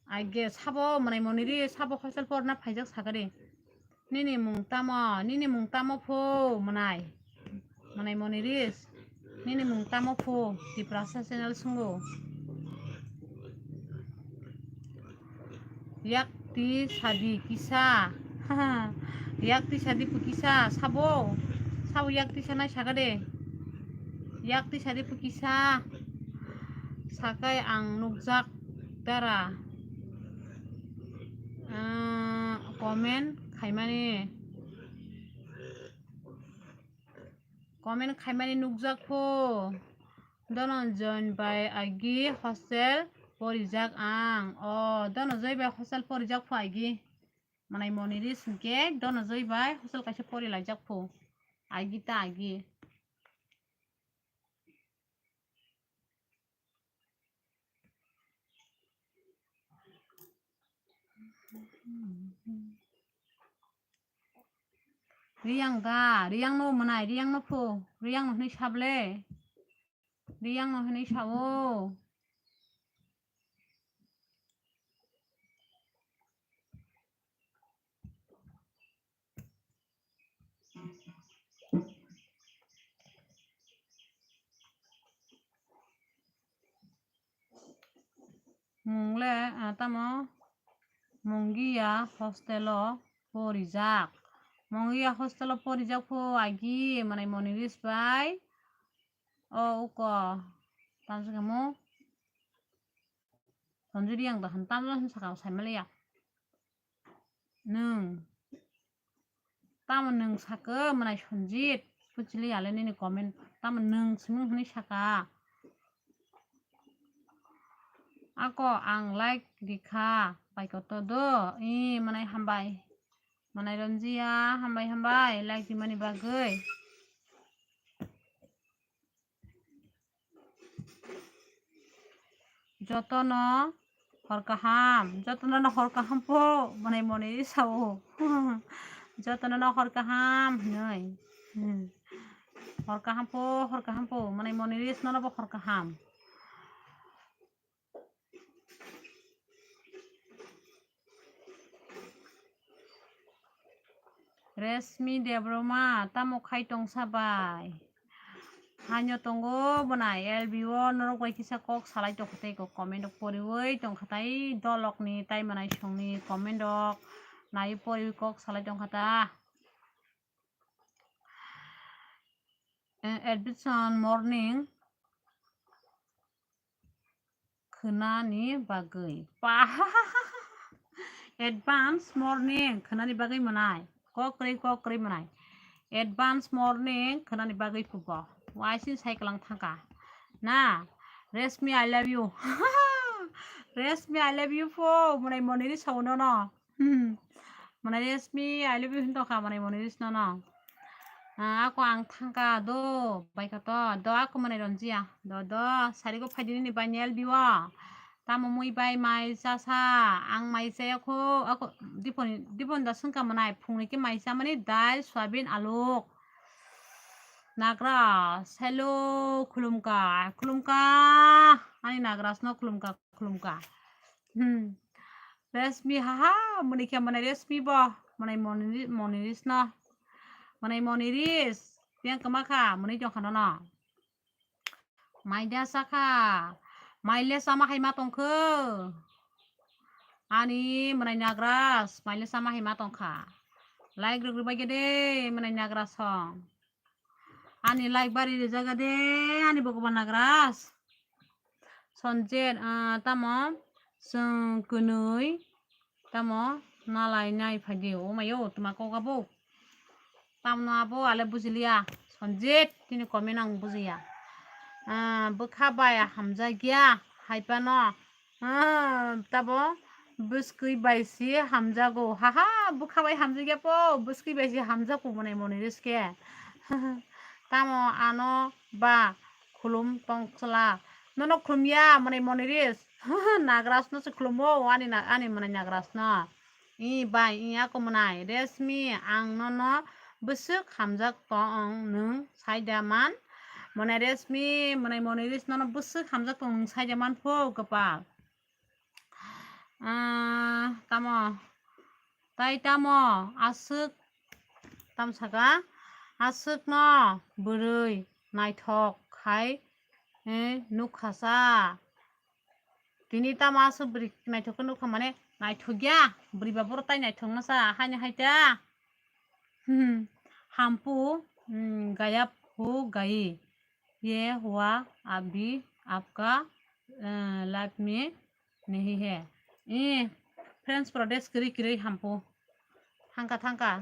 Aige sabo mwnai moni ri sabo hostel porina phaijak sakari. Nini mung tamo, nini mung tamo pho mwnai. Mwnai moni ris. Nini mung tamo pho Tiprasa channel sungo. Yakti sadi kisa. Yakti sadi pu kisa sabo. Sabo yakti sanai sakade. Yakti sadi pu kisa. Sakai ang nukjak dara. Ah, comment khaimani. Comment khaimani nukjak pho. Dhananjay bai agi hostel porijak ang. O, Dhananjay bai hostel porijak pho agi. Manai Moniris hwnkhe dono joi bai hostel kaisa pori laijak phu. Agi ta agi. Riyang da, Riyang no mwnai, Riyang no phu, Riyang no hwnwi sable. Riyang no hwnwi sao. Mung le, ah, tamo Mungia hostel o porijak. Mungia hostel o porijak phu agi manai Moniris bai. O uko. Tamsukemo. Sonjit Riyang da han tamno hin saka saimaliya. Nwng. Tamo nwng saka manai Sonjit. Puchili ale nini comment. Tamo nwng simung hwnwi saka. Ako ang like rikha. Paikoto do. I manai hambai. Manai Ronjia hambai hambai like rimani bagwi. Jotono hor kaham, jotono no hor kaham phu, manai Moniris sao. Jotono no hor kaham hwnwi. Hmm. Hor kaham phu, hor kaham phu, manai Moniris nono bo hor kaham. Resmi Debbarma, tamo khai tongsa bai? Haino tongo bwnai L B O, norok bai kisa kok salai tongkha tei kok comment rok poriwi tongkha tai dolok ni tai manai songni comment rok nai poriwi kok salai tongkha ta. Eh, admission morning. Khwnani bagwi. Pa-, advance morning khwnani bagwi mwnai. Kok kwrwi, kok kwrwi mwnai. Advance morning khwnani bagwi phubo. Waising sai kwlang thangkha. Na, Resmi, I love you. Resmi, I love you phu. Mwnai Moniris sao nono. Hmm. Manai Resmi, I love you hin tongkha manai Moniris nono. Ah, ako ang thangkha do, baikha to, do ako manai Ronjia. Do, do, sarigo phaidi nini bai ni L B o. Tamo mui bai mai chasa, ang mai chaya kho, ako Dipon, Dipon da swngkha manai, phungni khe mai chamani dal, soyabin, aluk. Nagras, hello, khulumkha, khulumkha, ani Nagras no khulumkha, khulumkha. Hmm. Resmi, haha, mwnai khe mwnai Resmi bo, mwnai Moniris, Moniris no. Mwnai Moniris, yang kama kha, mwnai tong kha nono. Maida sakha, maile sama hai ma tong kho. Ani mwnai Nagras, maile sama hai ma tong kha. Like rwgwi bai gede, mwnai Nagras song. Ani like bari rijak de, ani Bhagwan Nagras. Sonjet, ah, tamo, chwng kwnwi, tamo, nalai nai phai di, o mayo, tuma kok abo. Tamno abo, ale bujiliya, Sonjet, tini comment ang bujiya. Ah, bwkha bai hamjakya, hai phano, ah, tabo, bwskwi bai si hamjago. Haha, bwkha bai hamjakya po, bwskwi bai si hamjago mwnai Moniris khe. Tamo ano ba khulum tong chwla. Nono khulumya mwnai Moniris. Nagras no se khulumo ani na, ani mwnai Nagras no. I bai, i ako mwnai Resmi, ang nono bwswk hamjak tong nwng saida man. Mwnai Resmi, mwnai Moniris nono bwswk hamjak tong nwng saida man pho kwpal. Ah, tamo, tai tamo, aswk, tam saka, aswk no bwrwi naithok khai, eh, nukha sa. Tini tamo aswk bwrwi naithok khe nukha mane naithok ya, bwrwi ba borok tai naithok no sa, haino hai ta. Hmm, hampu, hmm, gayab ho gayi. Ye hua abhi apka, eh, life mein nahi hai. Eh, friends, protest kiri kiri hampu. Thangka, thangka.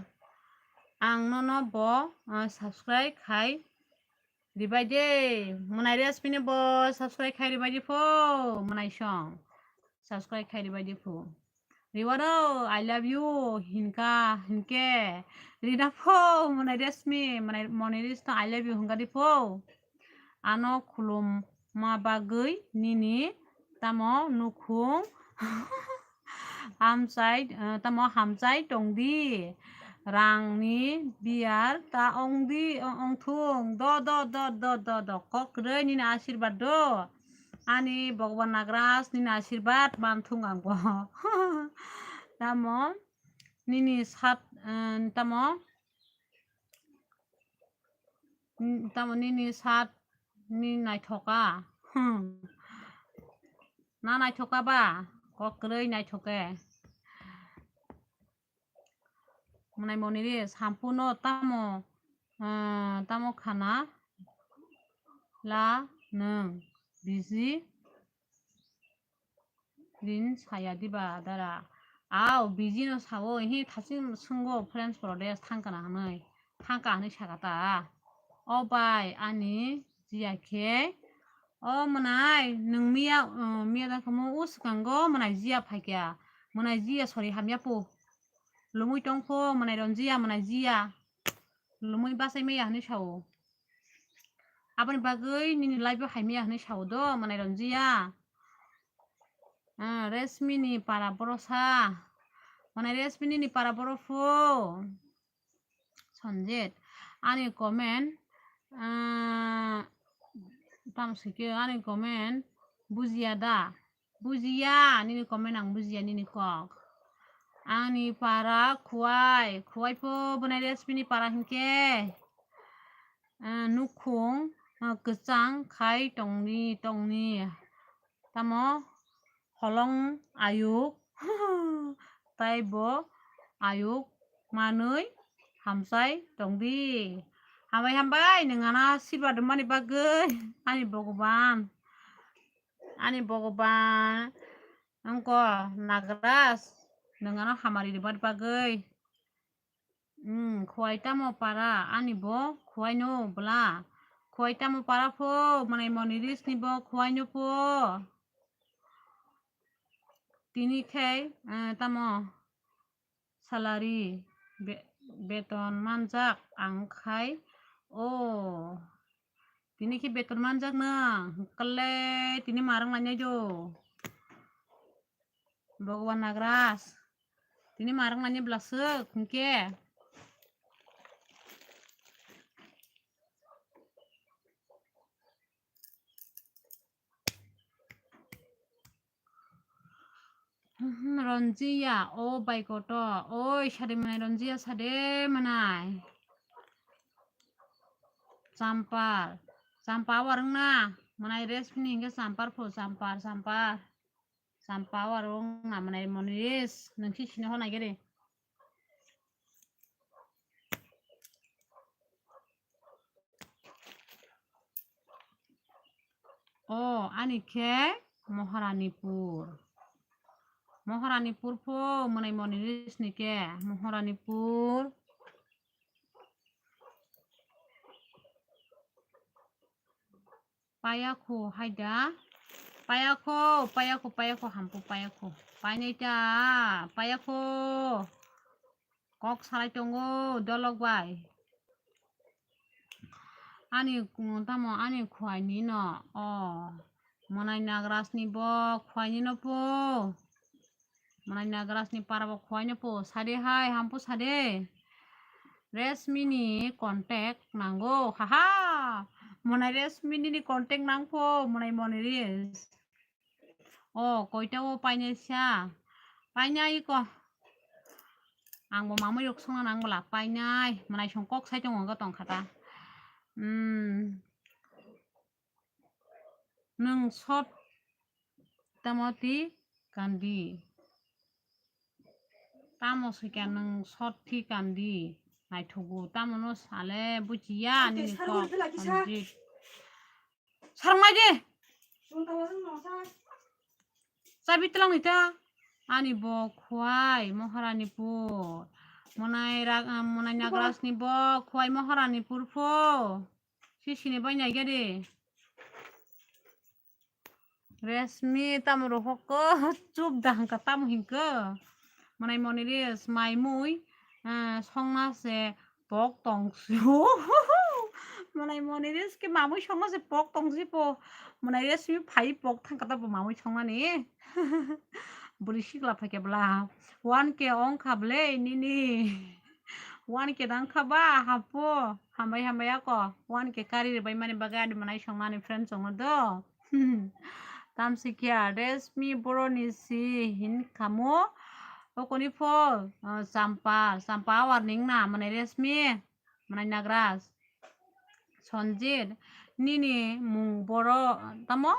Ang nono bo, eh, subscribe khai ribai de. Mwnai Resmi no bo subscribe khai ribai de pho. Mwnai song. Subscribe khai ribai de pho. Riwaro, I love you hinka hinke. Rina pho, mwnai Resmi, mwnai Moniris no I love you hinka di pho. Ano khulum ma bagwi nini tamo nukhung hamchai, eh, tamo hamchai tongdi. Rangni biyar ta ongdi, ongthung. Do, do, do, do, do, do. Kok kwrwi nini asirbat do. Ani Bhagwan Nagraj nini asirbat manthung ang bo. Tamo nini sat, eh, tamo, n-, tamo nini sat ni naithoka. Hmm. Na naithoka ba? Kok kwrwi naithoke. Mwnai Moniris, sampuno tamo, ah, tamo khana la nwng bisi rin saya diba dara. Au, bisi no sao, hi thasing swngo French Protest thangkana hwnwi, thangka hwnwi sakata. O bai, ani jiya khe, o mwnai, nwng miya, uh, miya da kamo o swkango mwnai jiya phaikya, mwnai jiya sori hamya po. Lumui tongpho mwnai Ronjiya, mwnai jiya. Lumui bachai maya hwnwi sao. Aboni bagwi nini life o hai maya hwnwi sao do, mwnai Ronjiya. Ah, Resmi ni para borosa. Mwnai Resmi nini para boro pho. Sanjit. Ani comment, ah, tamo sikhe ani comment bujiya da. Bujiya, nini comment ang bujiya nini kok. Ani para Khuwai, Khuwai pho bwnai Resmi ni para hinkhe, ah, nukhung, ah, kwchang khai tongni, tongni. Tamo holong ayuk, tai bo ayuk manwi hamsai tongdi. Hambai, hambai, nwng ano asirwad rwmani bagwi, ani Bhagwan. Ani Bhagwan, wngkha Nagraj, nwng ano hamari rwmani bagwi. Hmm, Khuwai tamo para, ani bo Khuwai no bwla. Khuwai tamo para pho, mwnai Moniris ni bo Khuwai no pho. Tini khe, eh, tamo salary, be-, beton manjak ang khai. O, tini khe beton manjak na, hwnkhe le tini marang lainai do. Bhagwan Nagraj, tini marang lainai bwlaswk, hwnkhe. Mhm, Ronjiya, o bai koto, oi sade mwnai Ronjiya, sade mwnai. Champar, Champa warung na, mwnai Resmi ni hinkhe Champar pho, Champar, Champar. Champa warung na, mwnai Moniris, nwng si sini hwnai gede. O, ani khe Moharanipur. Moharanipur pho mwnai Moniris ni khe Moharanipur. Payakho haida. Payakho, payakho, payakho, hampu payakho. Painai ta, payakho. Kok salai tongo, dolok bai. Ani, tamo ani Khuwai ni no, o. Mwnai Nagraj ni bo Khuwai ni no po. Mwnai Nagraj ni para bo Khuwai no po. Sade hai, hampu sade. Resmi ni contact nango. Haha. Mwnai Resmi ni contact nang po. Mwnai Moniris. O, koita o painai sa. Painai ko. Ang bo mamui rok songna nang bwla painai. Mwnai song kok sai tongo wngkha tong kha ta. Hmm. Nwng sot tamo twi kandi. Tamo swikha nwng sot twi kandi. Naithogo tamo no sale buchiya nini kok. Sarnai de. Chabi twlang ni ta. Ani bo Khuwai Moharanipur. Mwnai rak, ah, Mwnai Nagraj ni bo Khuwai Moharanipur pho. Si sini bai nai gede. Resmi tamo ro hokko chup da hwnkha tamo hinkhe. Mwnai Moniris, maimui, ah, songna se pok tongsi. Mwnai Moniris ke mamui songna se pok tongsi po. Mwnai Resmi phai pok thang kata bo mamui songna ni. Buri sikla phai ke bla. One K ong kha ble nini. One K dang kha ba hapo. Hambai hambai ako. One K kari bai mani bagai adi mwnai songna ni friend songo do. Tamsikya Resmi boroni si hin kamo. Okoni pho, ah, Champa, Champa awar ning na, mwnai Resmi, mwnai Nagras. Sonjit, nini mung boro, tamo?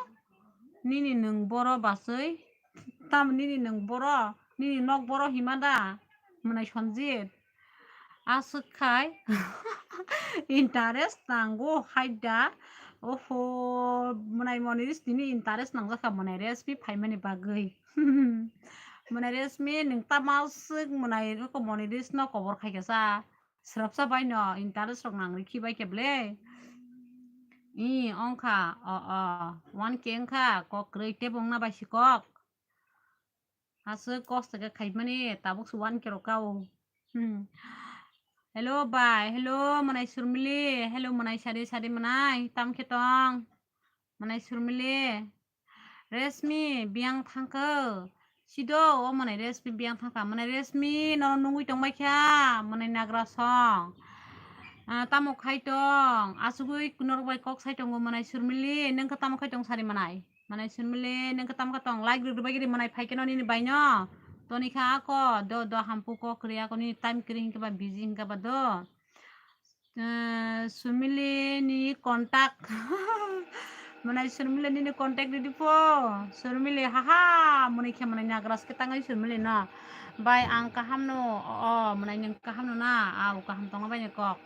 Nini nung boro basui? Tam nini nung boro? Nini nok boro hima da? Mwnai Sonjit. Aswk khai interest nango haida. Oho, mwnai Moniris tini interest nangjak kha mwnai Resmi phaimani bagwi. Mwnai Resmi nwng tamo aswk mwnai roko Moniris no kobor khai kha sa. Srapsa bai no interest rok nang rikhi bai khe ble. I ongkha, o, o, one K wngkha, kok kwrwi tebo wngna bai si kok. Aswk kosto khe khaimani, tabuk se one K rok kao. Hmm. Hello bai, hello mwnai Surmili, hello mwnai sari sari mwnai, tam khe tong? Mwnai Surmili, Resmi biyang thangkho, sido o mwnai Resmi biyang thangkha, mwnai Resmi no nungwi tongbai kha, mwnai Nagra song. Ah, tamo khai tong, asugwi norok bai kok sai tongo mwnai Surmili, nung khe tamo khai tong sari mwnai? Mwnai Surmili, nung khe tamo khe tong, like rwk rwbai giri mwnai phai khe no nini bai no. Toni kha ako, do, do, hampu kok kwrwi ako nini time kwrwi hinkhe ba busy hinkhe ba do. Eh, Surmili ni contact. Mwnai Surmili nini contact ridi pho. Surmili, haha, mwnai khe mwnai Nagras khe tangwi Surmili no. Bai ang kaham no, o, o, mwnai nwng kaham no na, au kaham tongo bai ni kok.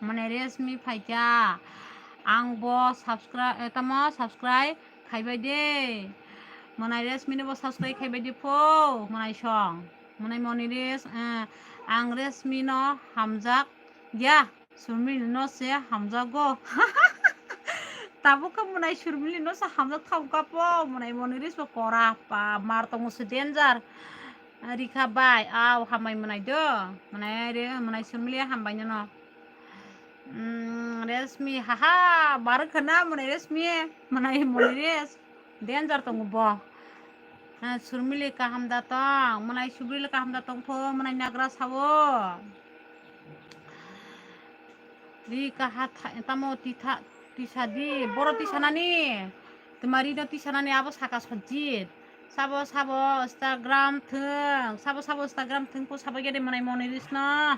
Mwnai Resmi phaikha, ang bo subscribe, eh, tamo subscribe khaibai de. Mwnai Resmi no bo subscribe khaibai de pho, mwnai song. Mwnai Moniris, eh, ang Resmi no hamjak ya, Surmili no se hamjago. Tabuk khe mwnai Surmili no se hamjak thang kha pho, mwnai Moniris bo kora pa mar tongo se danger. Rikha bai, au hambai mwnai do. Mwnai re, mwnai Surmili hambai no. Mm, Resmi, haha, barwk khna mwnai Resmi, mwnai Moniris. Danger tongo bo. Ah, Surmili kaham da tong, mwnai Surmili kaham da tong pho, mwnai Nagra sao. Ri kaha tha-, tamo titha, tisa di, boro tisa nani. Twmari no tisa nani abo saka Sonjit. Sabo, sabo Instagram thwng, sabo, sabo Instagram thwng pho sabo gede mwnai Moniris no.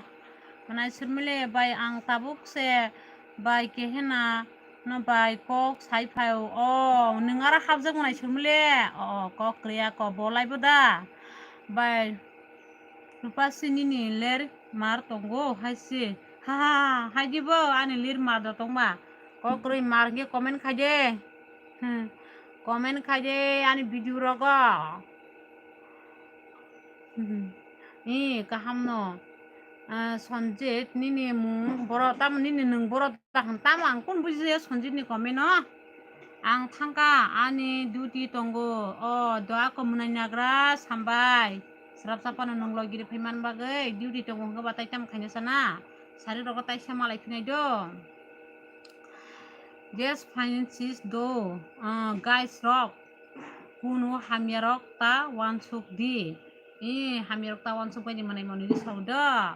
Mwnai Surmili bai ang tabuk se bai kehena no bai kok sai phai o. O, nwng aro hapjak mwnai Surmili. O, kok kwrwi ako bo laibo da. Bai Rupasi nini ler mar tongo hai se. Ha, ha, ha, hai di bo ani lir mar do tongma. Kok kwrwi mar hwnkhe comment khai de. Hmm. Comment khai de ani video rogo. Hmm. Ee, kaham no. Ah, Sonjit nini mung boro tamo nini nwng boro da hwn tamo ang kun bujiya Sonjit ni comment no. Ang thangka ani duty tongo. O, doa ko mwnai Nagra sambai. Srapsa phano nwng logiri phaiman bagwi duty tongo hwnkhe ba tai tamo khaina sana. Sari rogo taisa malai phinai do. Just fine sis do. Ah, guys rok. Kunu hamya rok ta wansuk di. Eh, hamya rok ta wansuk bai di mwnai Moniris sao do.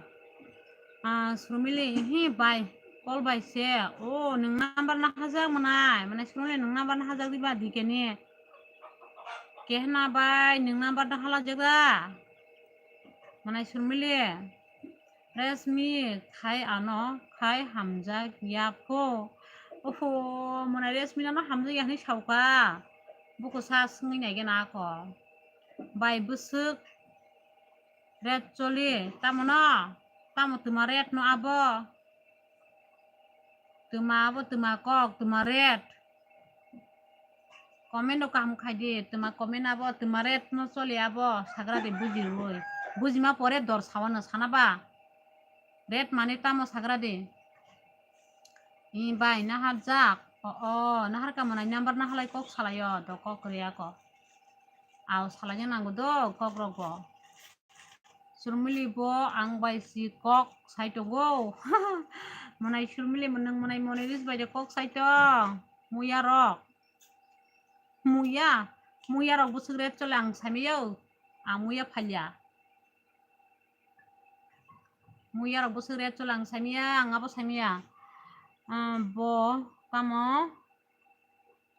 Ah, Surmili, hi bai, call bai se. O, nwng number na hajak mwnai. Mwnai Surmili nwng number na hajak diba dikeni. Kehna bai nwng number na halajak da. Mwnai Surmili, Resmi khai ano khai hamjak ya pho. Oho, mwnai Resmi no hamjak ya hwnwi sauka. Buko sa swngwi nai gena ako. Bai bwswk red choli, tamo no? Tamo twma red no abo? Twma abo, twma kok, twma red. Comment no kaham khai di, twma comment abo, twma red no choli abo, sagra de buji rwui. Bujima pore dor sawa no sana ba. Red mane tamo sagra de. Ee bai, nahar jak. O, o, nahar ka mwnai number na halai kok salai o, do kok kwrwi ako. Ao salai ya nango do, kok rok bo. Surmili bo ang bai si kok sai tongo. Mwnai Surmili, mwnang mwnai Moniris bai de kok sai tong. Muya rok. Muya. Muya rok bwswk ret chole ang samiyo. Ang muya phalya. Muya rok bwswk ret chole ang samiya, ang abo samiya. Ah, bo tamo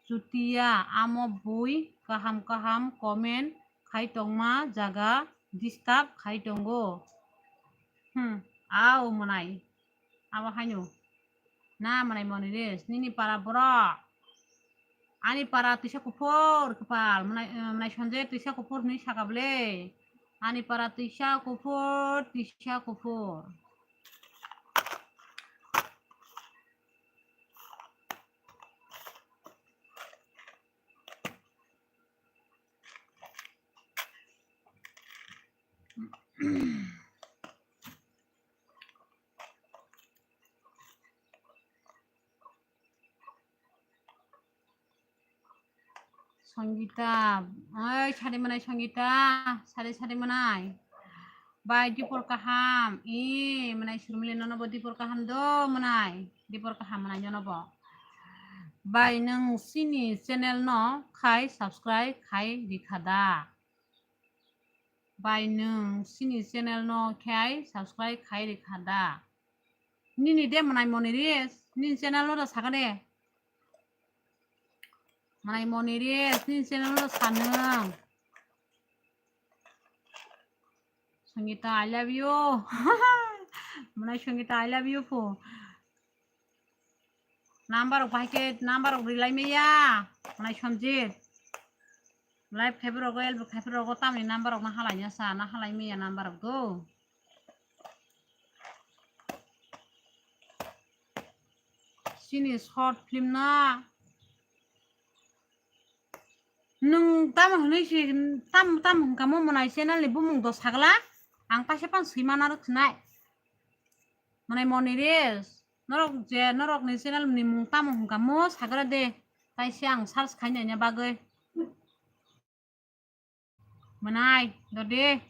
chutiya, amo bui kaham kaham comment khai tongma jaga disturb khai tongo. Hmm, au mwnai. Abo haino. Na mwnai Moniris, nini para borok. Ani para twisa kuphur kwpal, mwnai, eh, mwnai Sanjay twisa kuphur hinwi saka bwle. Ani para twisa kuphur, twisa kuphur. Songita, oi, sari mwnai Songita, sari sari mwnai. Bai, dipor kaham, i, mwnai Surmili nono bo dipor kaham do, mwnai, dipor kaham mwnai nono bo. Bai, nwng sini channel no khai subscribe khai rikha da. Bai nwng sini channel no khai subscribe khai rikha da. Nini de mwnai Moniris, nini channel no da saka de. Mwnai Moniris, nini channel no da sanwng. Songita, I love you. Mwnai Songita, I love you pho. Number rok bahai khe number rok rilai maya. Mwnai Sanjit. Live khaiphuru rogo, elbo khaiphuru rogo, tamni number rok na halai ya sa, na halai maya number rok do. Sini short film na. Nwng tamo hwnwi si, tam, tam hwnkha mo mwnai channel ni bumung do sagla? Ang paisa pan swi mana rw khnai. Mwnai Moniris, norok je, norok ni channel ni mung tamo hwnkha mo sagra de. Tai se ang search khai naina bagwi. Mwnai, dodi.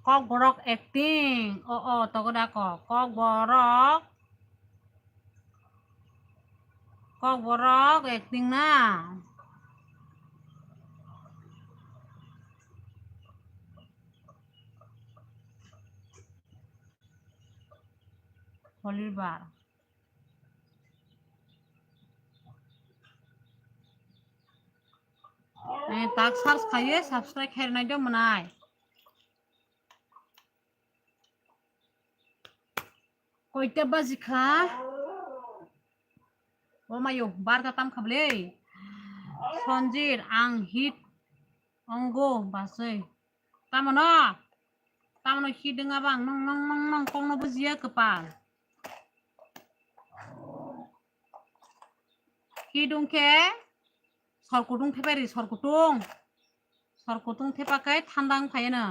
Kokborok acting. O, o, togoda ko. Kokborok. Kokborok acting na. Holibar. Eh, tak search khaiye, subscribe khairnai do mwnai. Koita baji kha? O mayo, barta tam kha bwle. Sanjit, ang hit ongo baswi. Tamono? Tamono hit wng abang nong, nong, nong, nong, kokno bujiya kwpal. Hit wngkhe sor kutung thepai ri, sor kutung. Sor kutung thepa khe thanda wng phaiya no.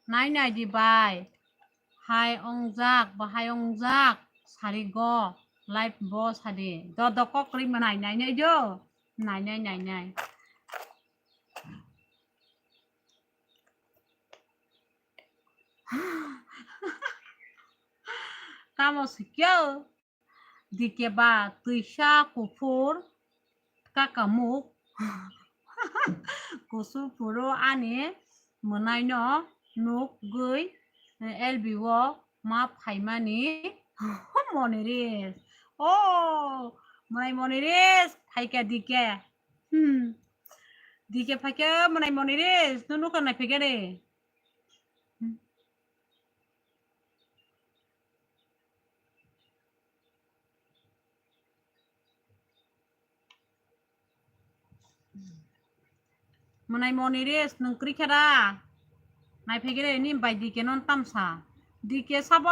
Nai nai di bai. Hai ongjak, bahai ongjak. Sari go. Live bo sadi. Do do kok ri mwnai nai nai do. Nai nai nai nai. Tamo sikya. Dike ba twisa kuphur kakamuk kusu phuru ani mwnaino nukgwi L B o ma phaimani Moniris. O mwnai Moniris phaikha dike. Hmm. Dike phaikha mwnai Moniris, nung nukha nai phaikha de. Hmm. Mwnai Moniris, nwng kwrwi khe da? Nai phai khe de, nini bai dike non tamsa. Dike sabo?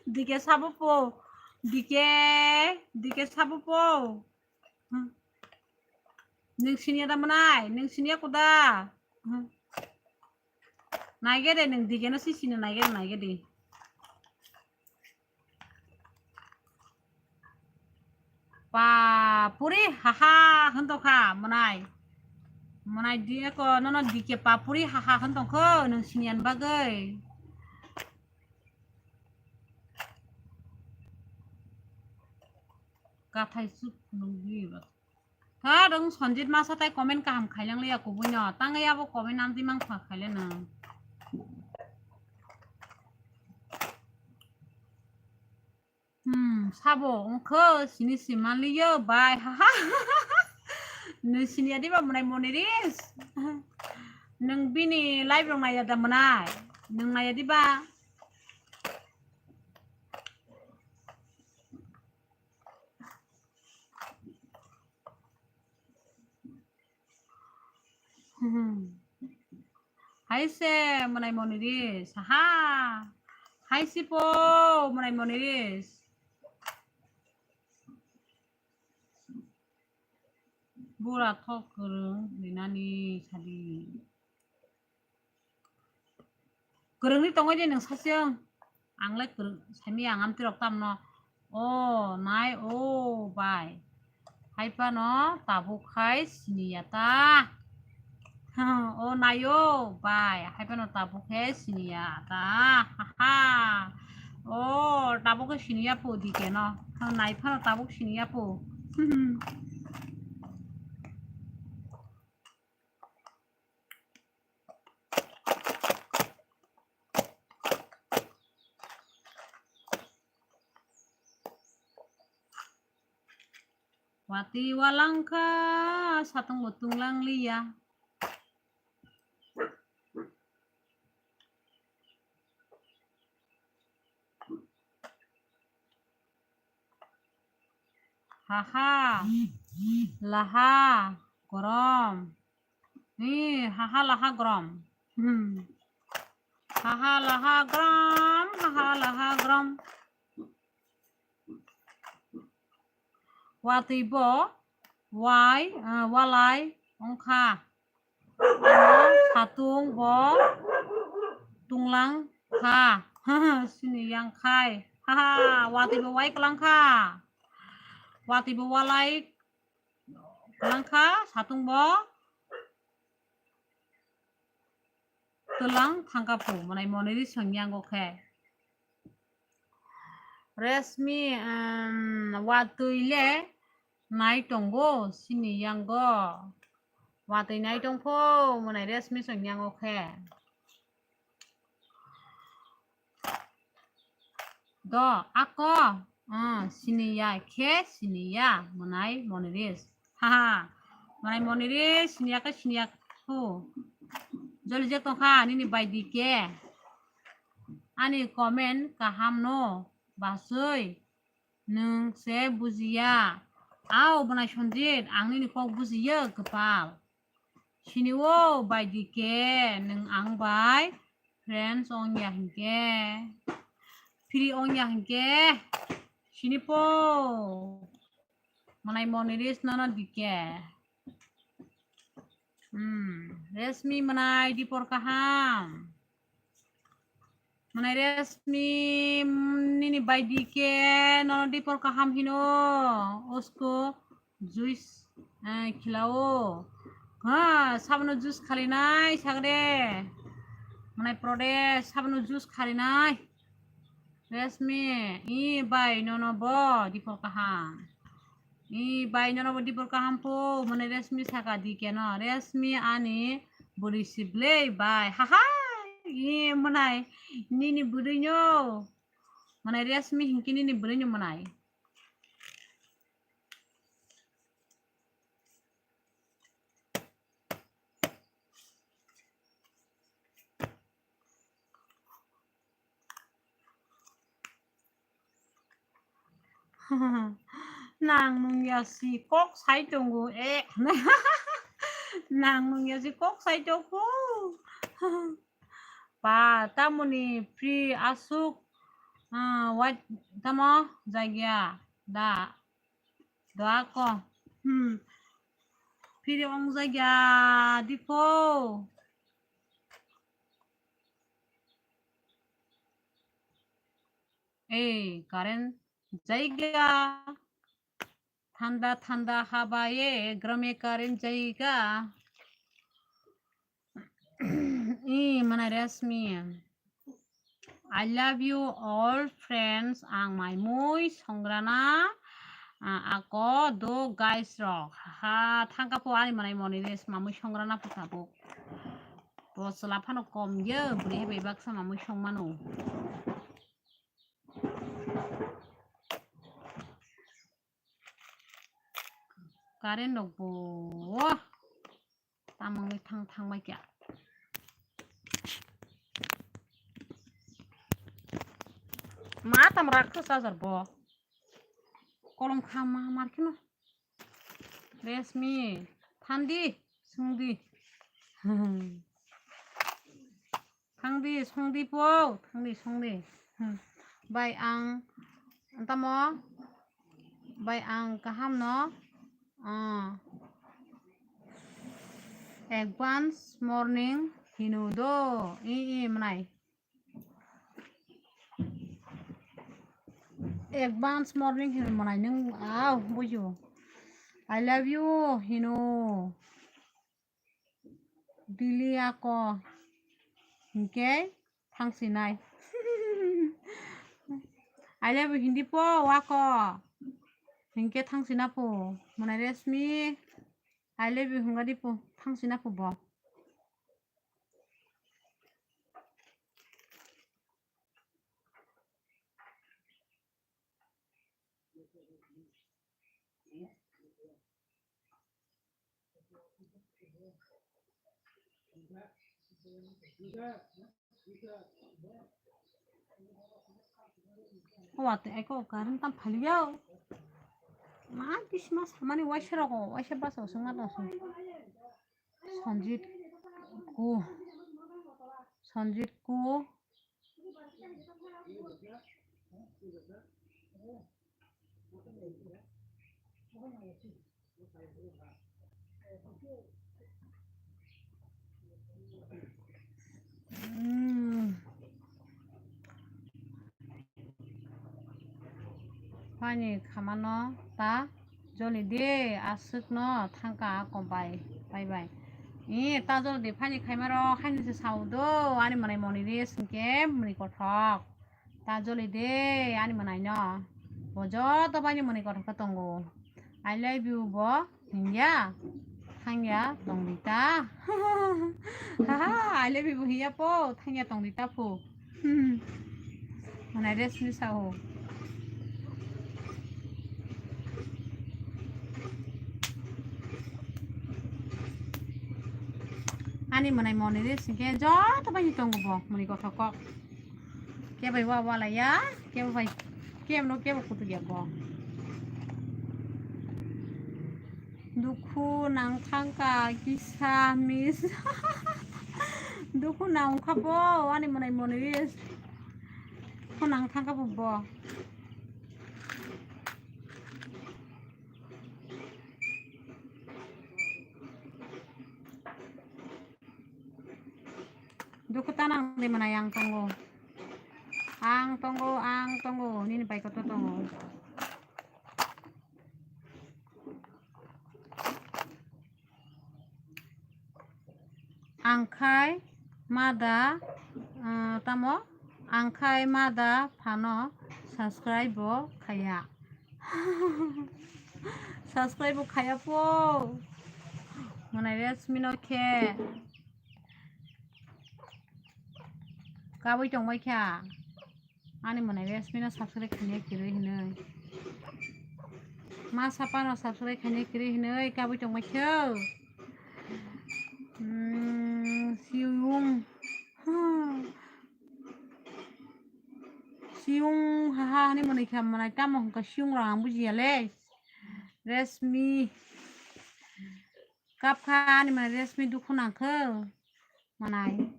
Dike sabo po? Dike, dike sabo po? Hmm. Nwng siniya da mwnai? Nwng siniya kuda? Hmm. Naigede nwng digeno sisino naigede, naigede. Ba puri haha hwntokha mwnai. Mwnai di eko nono D K papuri ha ha hwn tongkho nwng siniyan bagwi. Kathai suk nungwi ba. Tha dong Sanjit masa tai comment kaham khailang liya kubuino. Tangwi abo comment amtwi mang kha khaile nang. Hmm, sabo wngkho sini si manliyo bai. Haha. Nung siniya diba mwnai Moniris? Nung bini live rok naiya da mwnai? Nung naiya diba? Hmm. Hai se mwnai Moniris, ha. Hai si po mwnai Moniris. Bura thok kwrwng rinani sadi. Kwrwngni tongwi de nwng sasiyong. Ang le kwrwng saimi ang amtwi rok tamno. O nai o bai. Hai phano tabuk khai siniya ta. O nai o bai. Hai phano tabuk khe siniya ta. Ha ha. O tabuk khe siniya po di keno. Nai phano tabuk siniya po. Watwi walangkha, satung bo tunglang liya. Haha, laha, gorom. Ni, haha, laha, gorom. Hmm. Haha, laha, gorom, haha, laha, gorom. Watwi bo, wai, ah, walai, wngkha. Ano satung bo tunglang kha. Sini yang khai. Haha, watwi bo wai kwlang kha. Watwi bo walai kwlang kha, satung bo twlang thangkha phu, mwnai Moniris swngyango khe. Resmi, um, watwi le nai tongo, sini yango. Watwi nai tongpho, mwnai Resmi swngyango khe. Do, ako, uh, siniya khe siniya, mwnai Moniris. Haha, mwnai Moniris, siniya khe siniya khu. Joli je tongkha, nini baidi khe. Ani comment kaham no, basui. Nwng se bujiya. Ao, bwnai Sanjit, ang nini kok bujiya, kwpal. Sini o, baidi khe, nwng ang bai friends ongya hinkhe, free ongya hinkhe, sini po. Mwnai Moniris nono dikhe. Hmm, Resmi mwnai dipor kaham. Mwnai Resmi, mm, nini baidi khe nono dipor kaham hino, usko juice, eh, khilao. Ha, sabono juice khalinai sagre. Mwnai Prodesh, sabono juice khalinai. Resmi, i bai nono bo dipor kaham. I bai nono bo dipor kaham po, mwnai Resmi saka di keno. Resmi ani bwrwi siblei bai. Haha, i mwnai nini bwrwi no. Mwnai Resmi hinki nini bwrwi no mwnai. Nang nung ya si kok sai tongo, eh. Nang nung ya si kok sai tongo. Pa, tamoni free asuk, ah, wait, tamo jagya da, da ko. Hmm. Free ong jagya diko. Ei, current jaiga. Thanda thanda habaye grame current jaiga. I mana Resmi. I love you all friends. Ang mai mui songrana, ah, ako do guys rok. Ha, thangka po ani manai moni res mamui songrana po tabuk. Bo chwla phano kom ye, bwrwi hai bai baksa mamui songmano. Current rok bo tamungwi thang thang bai kya. Ma tam rak kha charger bo. Kolom kha ma mar kheno. Resmi, thandi, sungdi. Thangdi, songdi po, thangdi, songdi. Hmm. Bai ang, tamo? Bai ang kaham no, ah, advance morning hino do, i, i, manai. Advance morning hino manai nung, ah, bujo. I love you, hino. Dili ako hinkhe thangsinai. I love you hindi po ako hinkhe thangsina po. Mwnai Resmi, I love you hwnga di po, thangsina po bo. Owa te eko current tam phaliya o. Ma bisma samani waisa rogo, waisa basa o songma tong song. Sanjit Ku. Sanjit Ku. Hmm. Phani khamano ta joli de aswkno thangka ako bai, bai bai. Ee, ta joli de phani khaimaro haini se sao do, ani mwnai moni re singke muni kothok. Ta joli de ani mwnai no. Bo joto bai ni mwnai kothok khe tongo. I love you bo. Hingya, thangya tongdi ta. Haha, I love you bo hingya po, thangya tongdi ta phu. Hmm. Mwnai Resmi sao. Ani mwnai moni re singke joto bai ni tongo bo, muni kothok kok. Kebai wa wala ya, kebai, kebno kebo kutuk ya bo. Dukhu nang thangka kisa mis. Dukhu nang kha bo, ani mwnai moni. Dukhu nang thangka bo bo. Dukhu ta nang de mwnai ang tongo. Ang tongo, ang tongo, nini bai koto tongo. Ang khai mada, ah, tamo? Ang khai mada phano subscribe bo khaya. Subscribe bo khaya po. Mwnai Resmi no khe. Kabui tongbai kha. Ani mwnai Resmi no subscribe khaina kwrwi hinwi. Ma sapa no subscribe khaina kwrwi hinwi kabui tongbai kha. Hmm, siyung. Siyung haha ani mwnai kha mwnai tamo hwnkha siyung rang ang bujiya le. Resmi. Kap kha ani mwnai Resmi dukhu nang kho. Mwnai.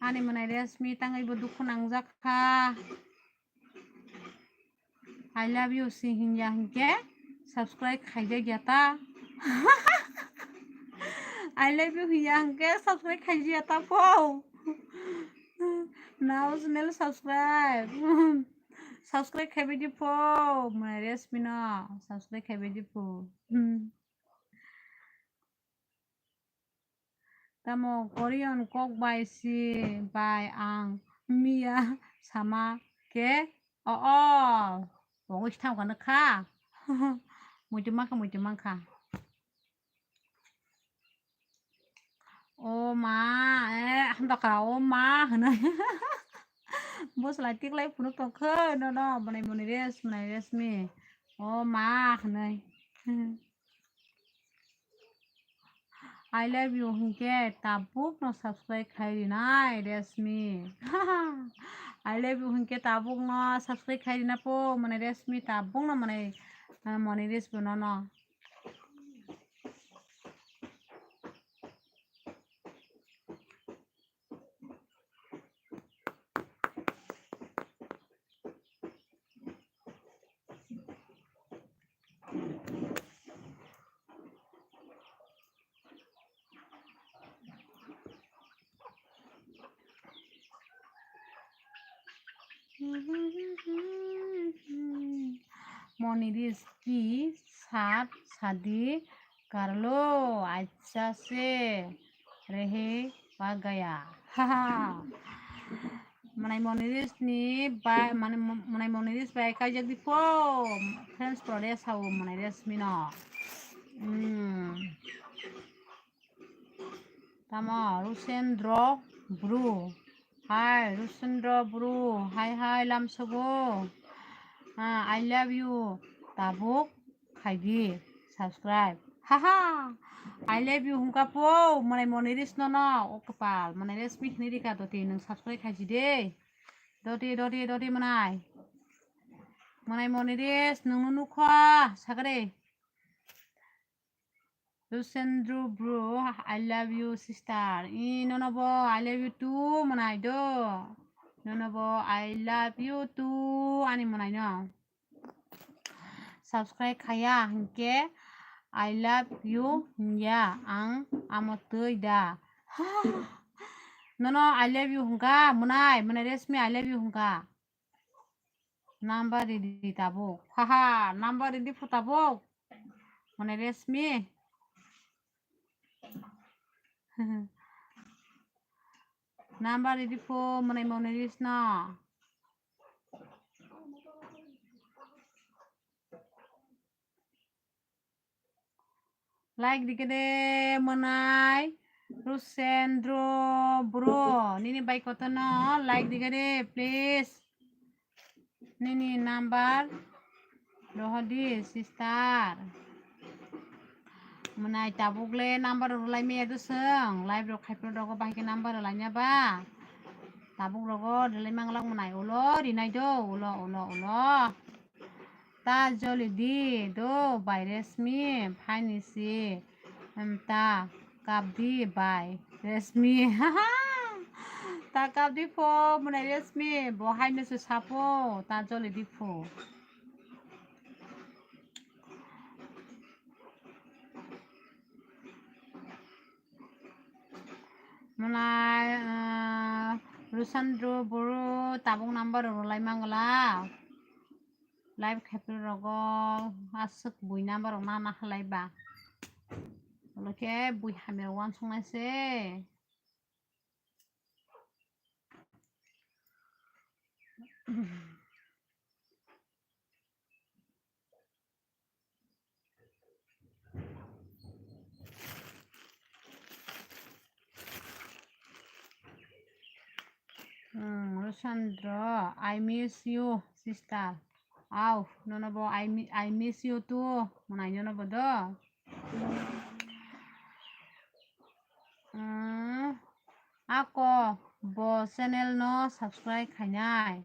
Ani mwnai Resmi tangwi bo dukhu nangjak kha. I love you si hingya hingke subscribe khaijak ya ta. I love you hingya hingke subscribe khaijak ya ta po. Now smell subscribe. Subscribe khaibai di po. Mwnai Resmi no subscribe khaibai di po. Hmm. Tamo Korean kok bai si bai ang miya sama ke o o. Bo wngwi thang kha nokha. Muitu mankha, muitu mankha. O ma, eh, hamdaka, o ma, hwnwi. Bo slai tiklai phunuk tongkha, no, no, mwnai mwnai res, mwnai resmi. O ma, hwnwi. I love you hinkhe tabuk no subscribe khai rinai resmi. I love you hinkhe tabuk no subscribe khai rina po, mwnai resmi tabuk no mwnai, eh, mwnai res bo no no. Moniris ki saat shadi kar lo, acha se rehe pa gaya. Haha. Mwnai Moniris ni bai, mane mo-, mwnai Moniris bai kaijak di po. Friends pro de sao mwnai resmi no. Hmm. Tamo Rusendro Bru. Hai Rusendro Bru. Hai hai lamsogo. Ah, I love you. Tabuk khaidi subscribe. Haha. I love you hungka po. Mwnai Moniris no no. O kapal. Mwnai resmi khni rika doti nung subscribe khaidi de. Doti doti doti mwnai. Mwnai Moniris nung nukha. Sakare. Lusendro bro, I love you sister. I nono bo I love you too mwnai do. Nono bo I love you too ani mwnai no. Subscribe khaya hinkhe I love you hinya ang amo twi da. Nono I love you hwnka mwnai, mwnai resmi I love you hwnka. Number ridi tabuk. Haha, number ridi phu tabuk. Mwnai resmi. Number ridi phu mwnai mwnai resno. Like dikade mwnai Rusendro bro. Nini bai kotono like dikade please. Nini number rohodi sister. Mwnai tabuk le number rwlai maya dosong. Live rok khaipro rogo bahai khe number rwlai nya ba. Tabuk rogo rwlai manglak mwnai ulo rinai do ulo ulo ulo. Ta joli di do bai resmi phaini si, em, ta kap di bai resmi. Ta kap di pho mwnai resmi bo haino se sapo ta joli di pho. Mwnai, ah, Rusandro bro tabuk number rwlai mangla. Live khaipru rogo aswk bui number rok nana halai ba. Ulo khe bui hamya rok uansuk nai se. Hmm, Rusandro, I miss you, sister. Au, nono bo I mi-, I miss you too. Mwnai nono bo do. Hmm, ako bo channel no subscribe khainai.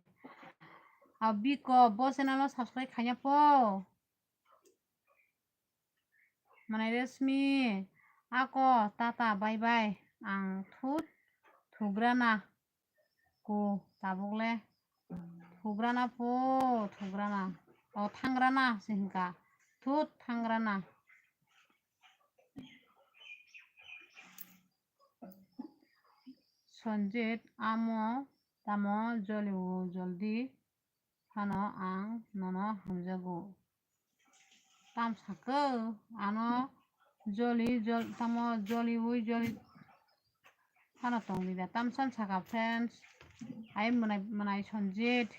Abiko bo channel no subscribe khaina po. Mwnai resmi, ako tata bye bye, ang thut thugrana ku tabuk le thugrana po thugrana, o thangrana se hinka thut thangrana. Sonjit amo tamo joli o joldi phano ang nono hamjago. Tam sakhe ano joli jol-, tamo joliui joli Hano tong di da. Tamsam saka friends. Ai mwnai, mwnai Sanjit.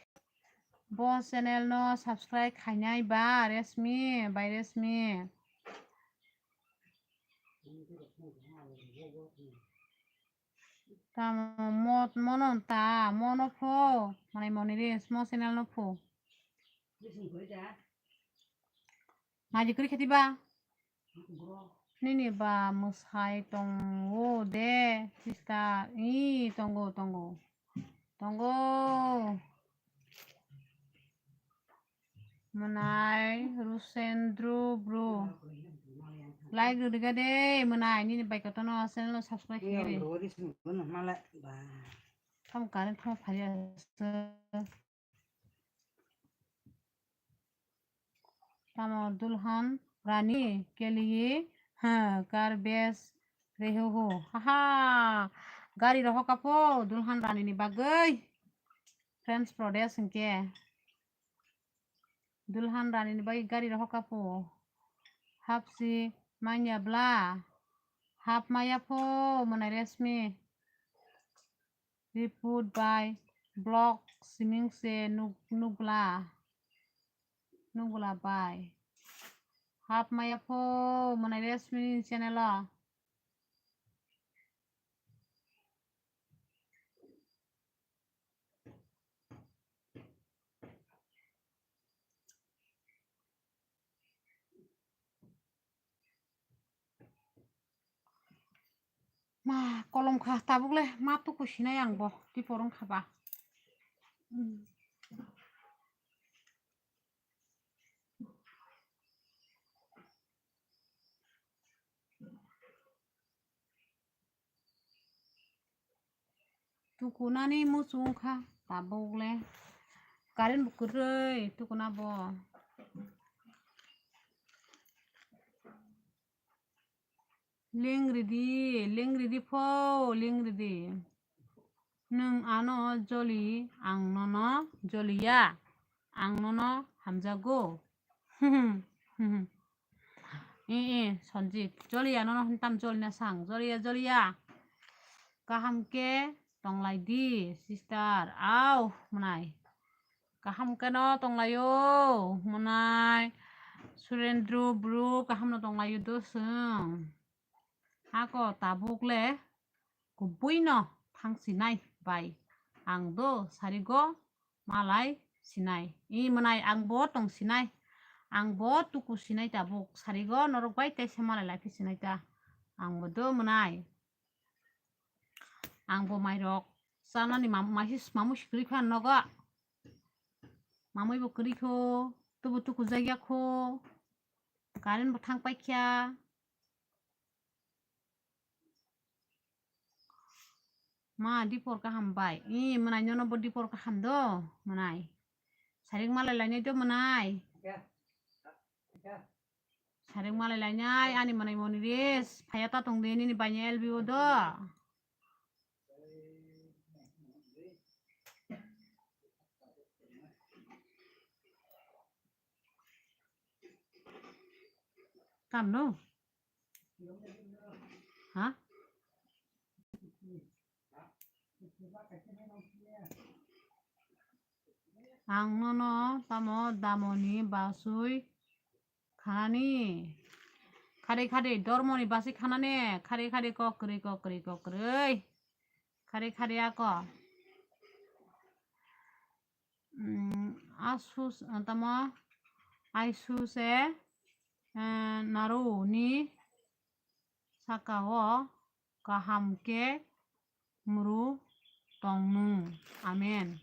Bo channel no subscribe khainai ba Resmi, bai Resmi. Tamo mo, mono ta, mono pho. Mwnai Moniris, mo channel no pho. Naji kri kheti ba. Nini ba mwsai tongo de, sister. Ih, tongo, tongo. Tongo. Mwnai Rusendro bro. Like rwdiga de, mwnai nini bai kotono channel no subscribe khigiri. Tamo current tamo phari asa. Tamo dulhan rani ke liye, ha, kar bes reho ho. Haha, gari rohok apo dulhan rani ni bagwi. Friends Pradesh hwnkhe. Dulhan rani ni bagwi gari rohok apo. Hapsi manya bla. Hap maya pho mwnai Resmi. Report by block siming se nuk-, nukla. Nukla by. Hap maya pho mwnai Resmi channel o. Ma kolom kha tabuk le ma tuku sinai ang bo ti porong kha ba. Hmm. Tukunani muchung kha tabuk le. Current bo kwrwi tukuna bo. Ling ridi, ling ridi pho, ling ridi. Nwng ano joli, ang nono joliya, ang nono hamjago. Ih, ih, Sanjit, joliya nono hintam jolina sang, joliya, joliya. Kaham khe tonglai di, sister, au, mwnai. Kaham khe no tonglaio, mwnai. Surendro bro, kaham no tonglaio do chwng. Hako tabuk le kubui no thang sinai bai. Ang do sarigo malai sinai. I mwnai ang bo tong sinai. Ang bo tuku sinai tabuk sarigo norok bai teisa malai lai phi sinai ta. Ang bo do mwnai. Ang bo mairok chanani mam-, maisi mamui si kwrwi kha nogo. Mamui bo kwrwi kho, tubu tuku jagya kho. Current bo thang pai kha. Ma, dipor kaham bai. I, mwnai nono bo dipor kaham do, mwnai. Sarik malai lainai do, mwnai. Sarik malai lainai, ani mwnai Moniris. Phaya ta tong de, nini baini L B O do. Tam no? Ha? Ang nono tamo damoni basui khanani. Khade khade dormoni basui khanani. Khade khade kok kwrwi, kok kwrwi, kok kwrwi. Khade khade ako. Mm, asus, ah, tamo, aisuse, eh, naro ni saka o kaham khe muru tong nung. Amen.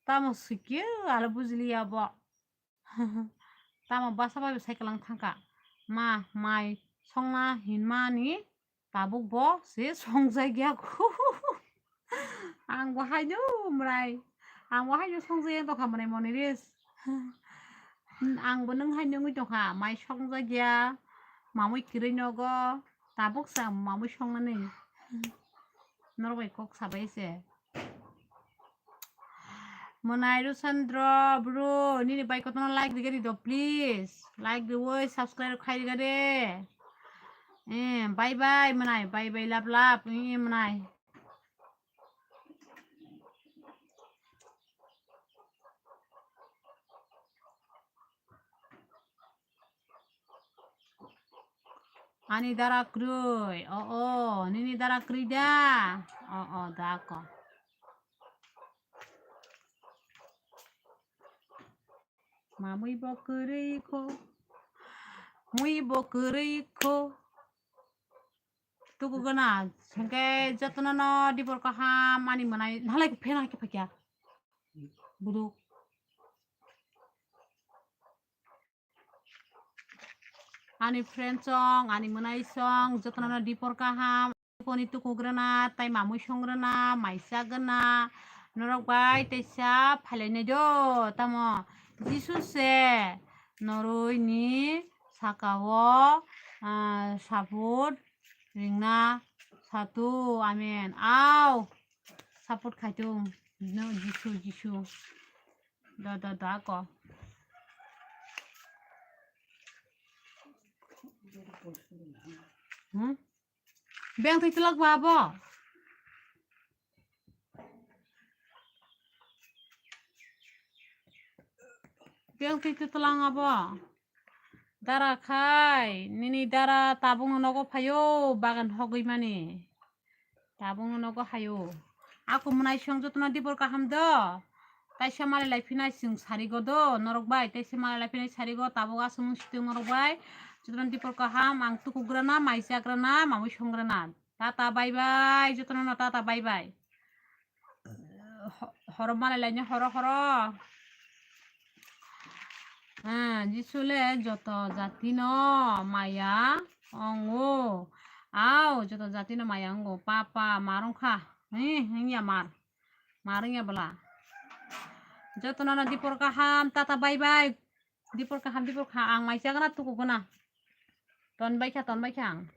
Tamo sikhe alo bujiliya bo. Tamo basa bai bo cycle ang thangkha. Ma, mai songna hinmani tabuk bo se songjak ya khu. Ang bo haino mwnai. Ang bo haino songjak ya tongkha mwnai Moniris. Ang bo nwng haino wngwi tongkha. Mai songjak ya. Mamui kwrwi nogo. Tabuk sa mamui songnani. Norok bai kok sabai se. Mwnai Rusandro bro, nini bai kotono like rega di do, please. Like riwi subscribe khai rega de. Eh, bye bye mwnai, bye bye love love, eh, mwnai. Ani dara kwrwi, o, o, nini dara kwrwi da? O, o, da ko. Mamwi bo kwrwi kho, mwi bo kwrwi kho. Tuku gana, hwnkhe jotono no dibor kaham ani mwnai, halai phen hai khe phakya. Buduk. Ani friend song, ani mwnai song, jotono no dibor kaham. Koni tukugrana, tai mamwi songrana, mai chagana, norok bai teisa phailainai do, tamo Jisu se noroi ni saka o, ah, support ringna satu, amen. Au, support khaitung, no, Jisu, Jisu. Da, da, da, ko. Hmm? Beng twi twlak ba abo? Beng twi twlang abo? Dara khai, nini dara tabukno nogo phaio, bagan hogwi mani. Tabukno nogo haio. Aku mwnai song jotono dibor kaham do. Taisa malai lai phinai chwng sarigo do, norok bai. Taisa malai lai phinai sarigo, tabuk aswk mung situng norok bai. Jotono dibor kaham, ang tukugrana, mai chagrana, mamwi songrana. Tata bye bye, jotono no tata bye bye. Ho-, horo malai laini horo horo. Ah, Jisu le joto jati no maya ongo. Au, joto jati no maya ongo. Papa, mar wngkha. Hi, hingya mar. Mar wngya bwla. Jotono no dibor kaham, tata bye bye. Dibor kaham, dibor kaham. Ang mai chagana tuku gana. Ton bai kha, ton bai kha ang.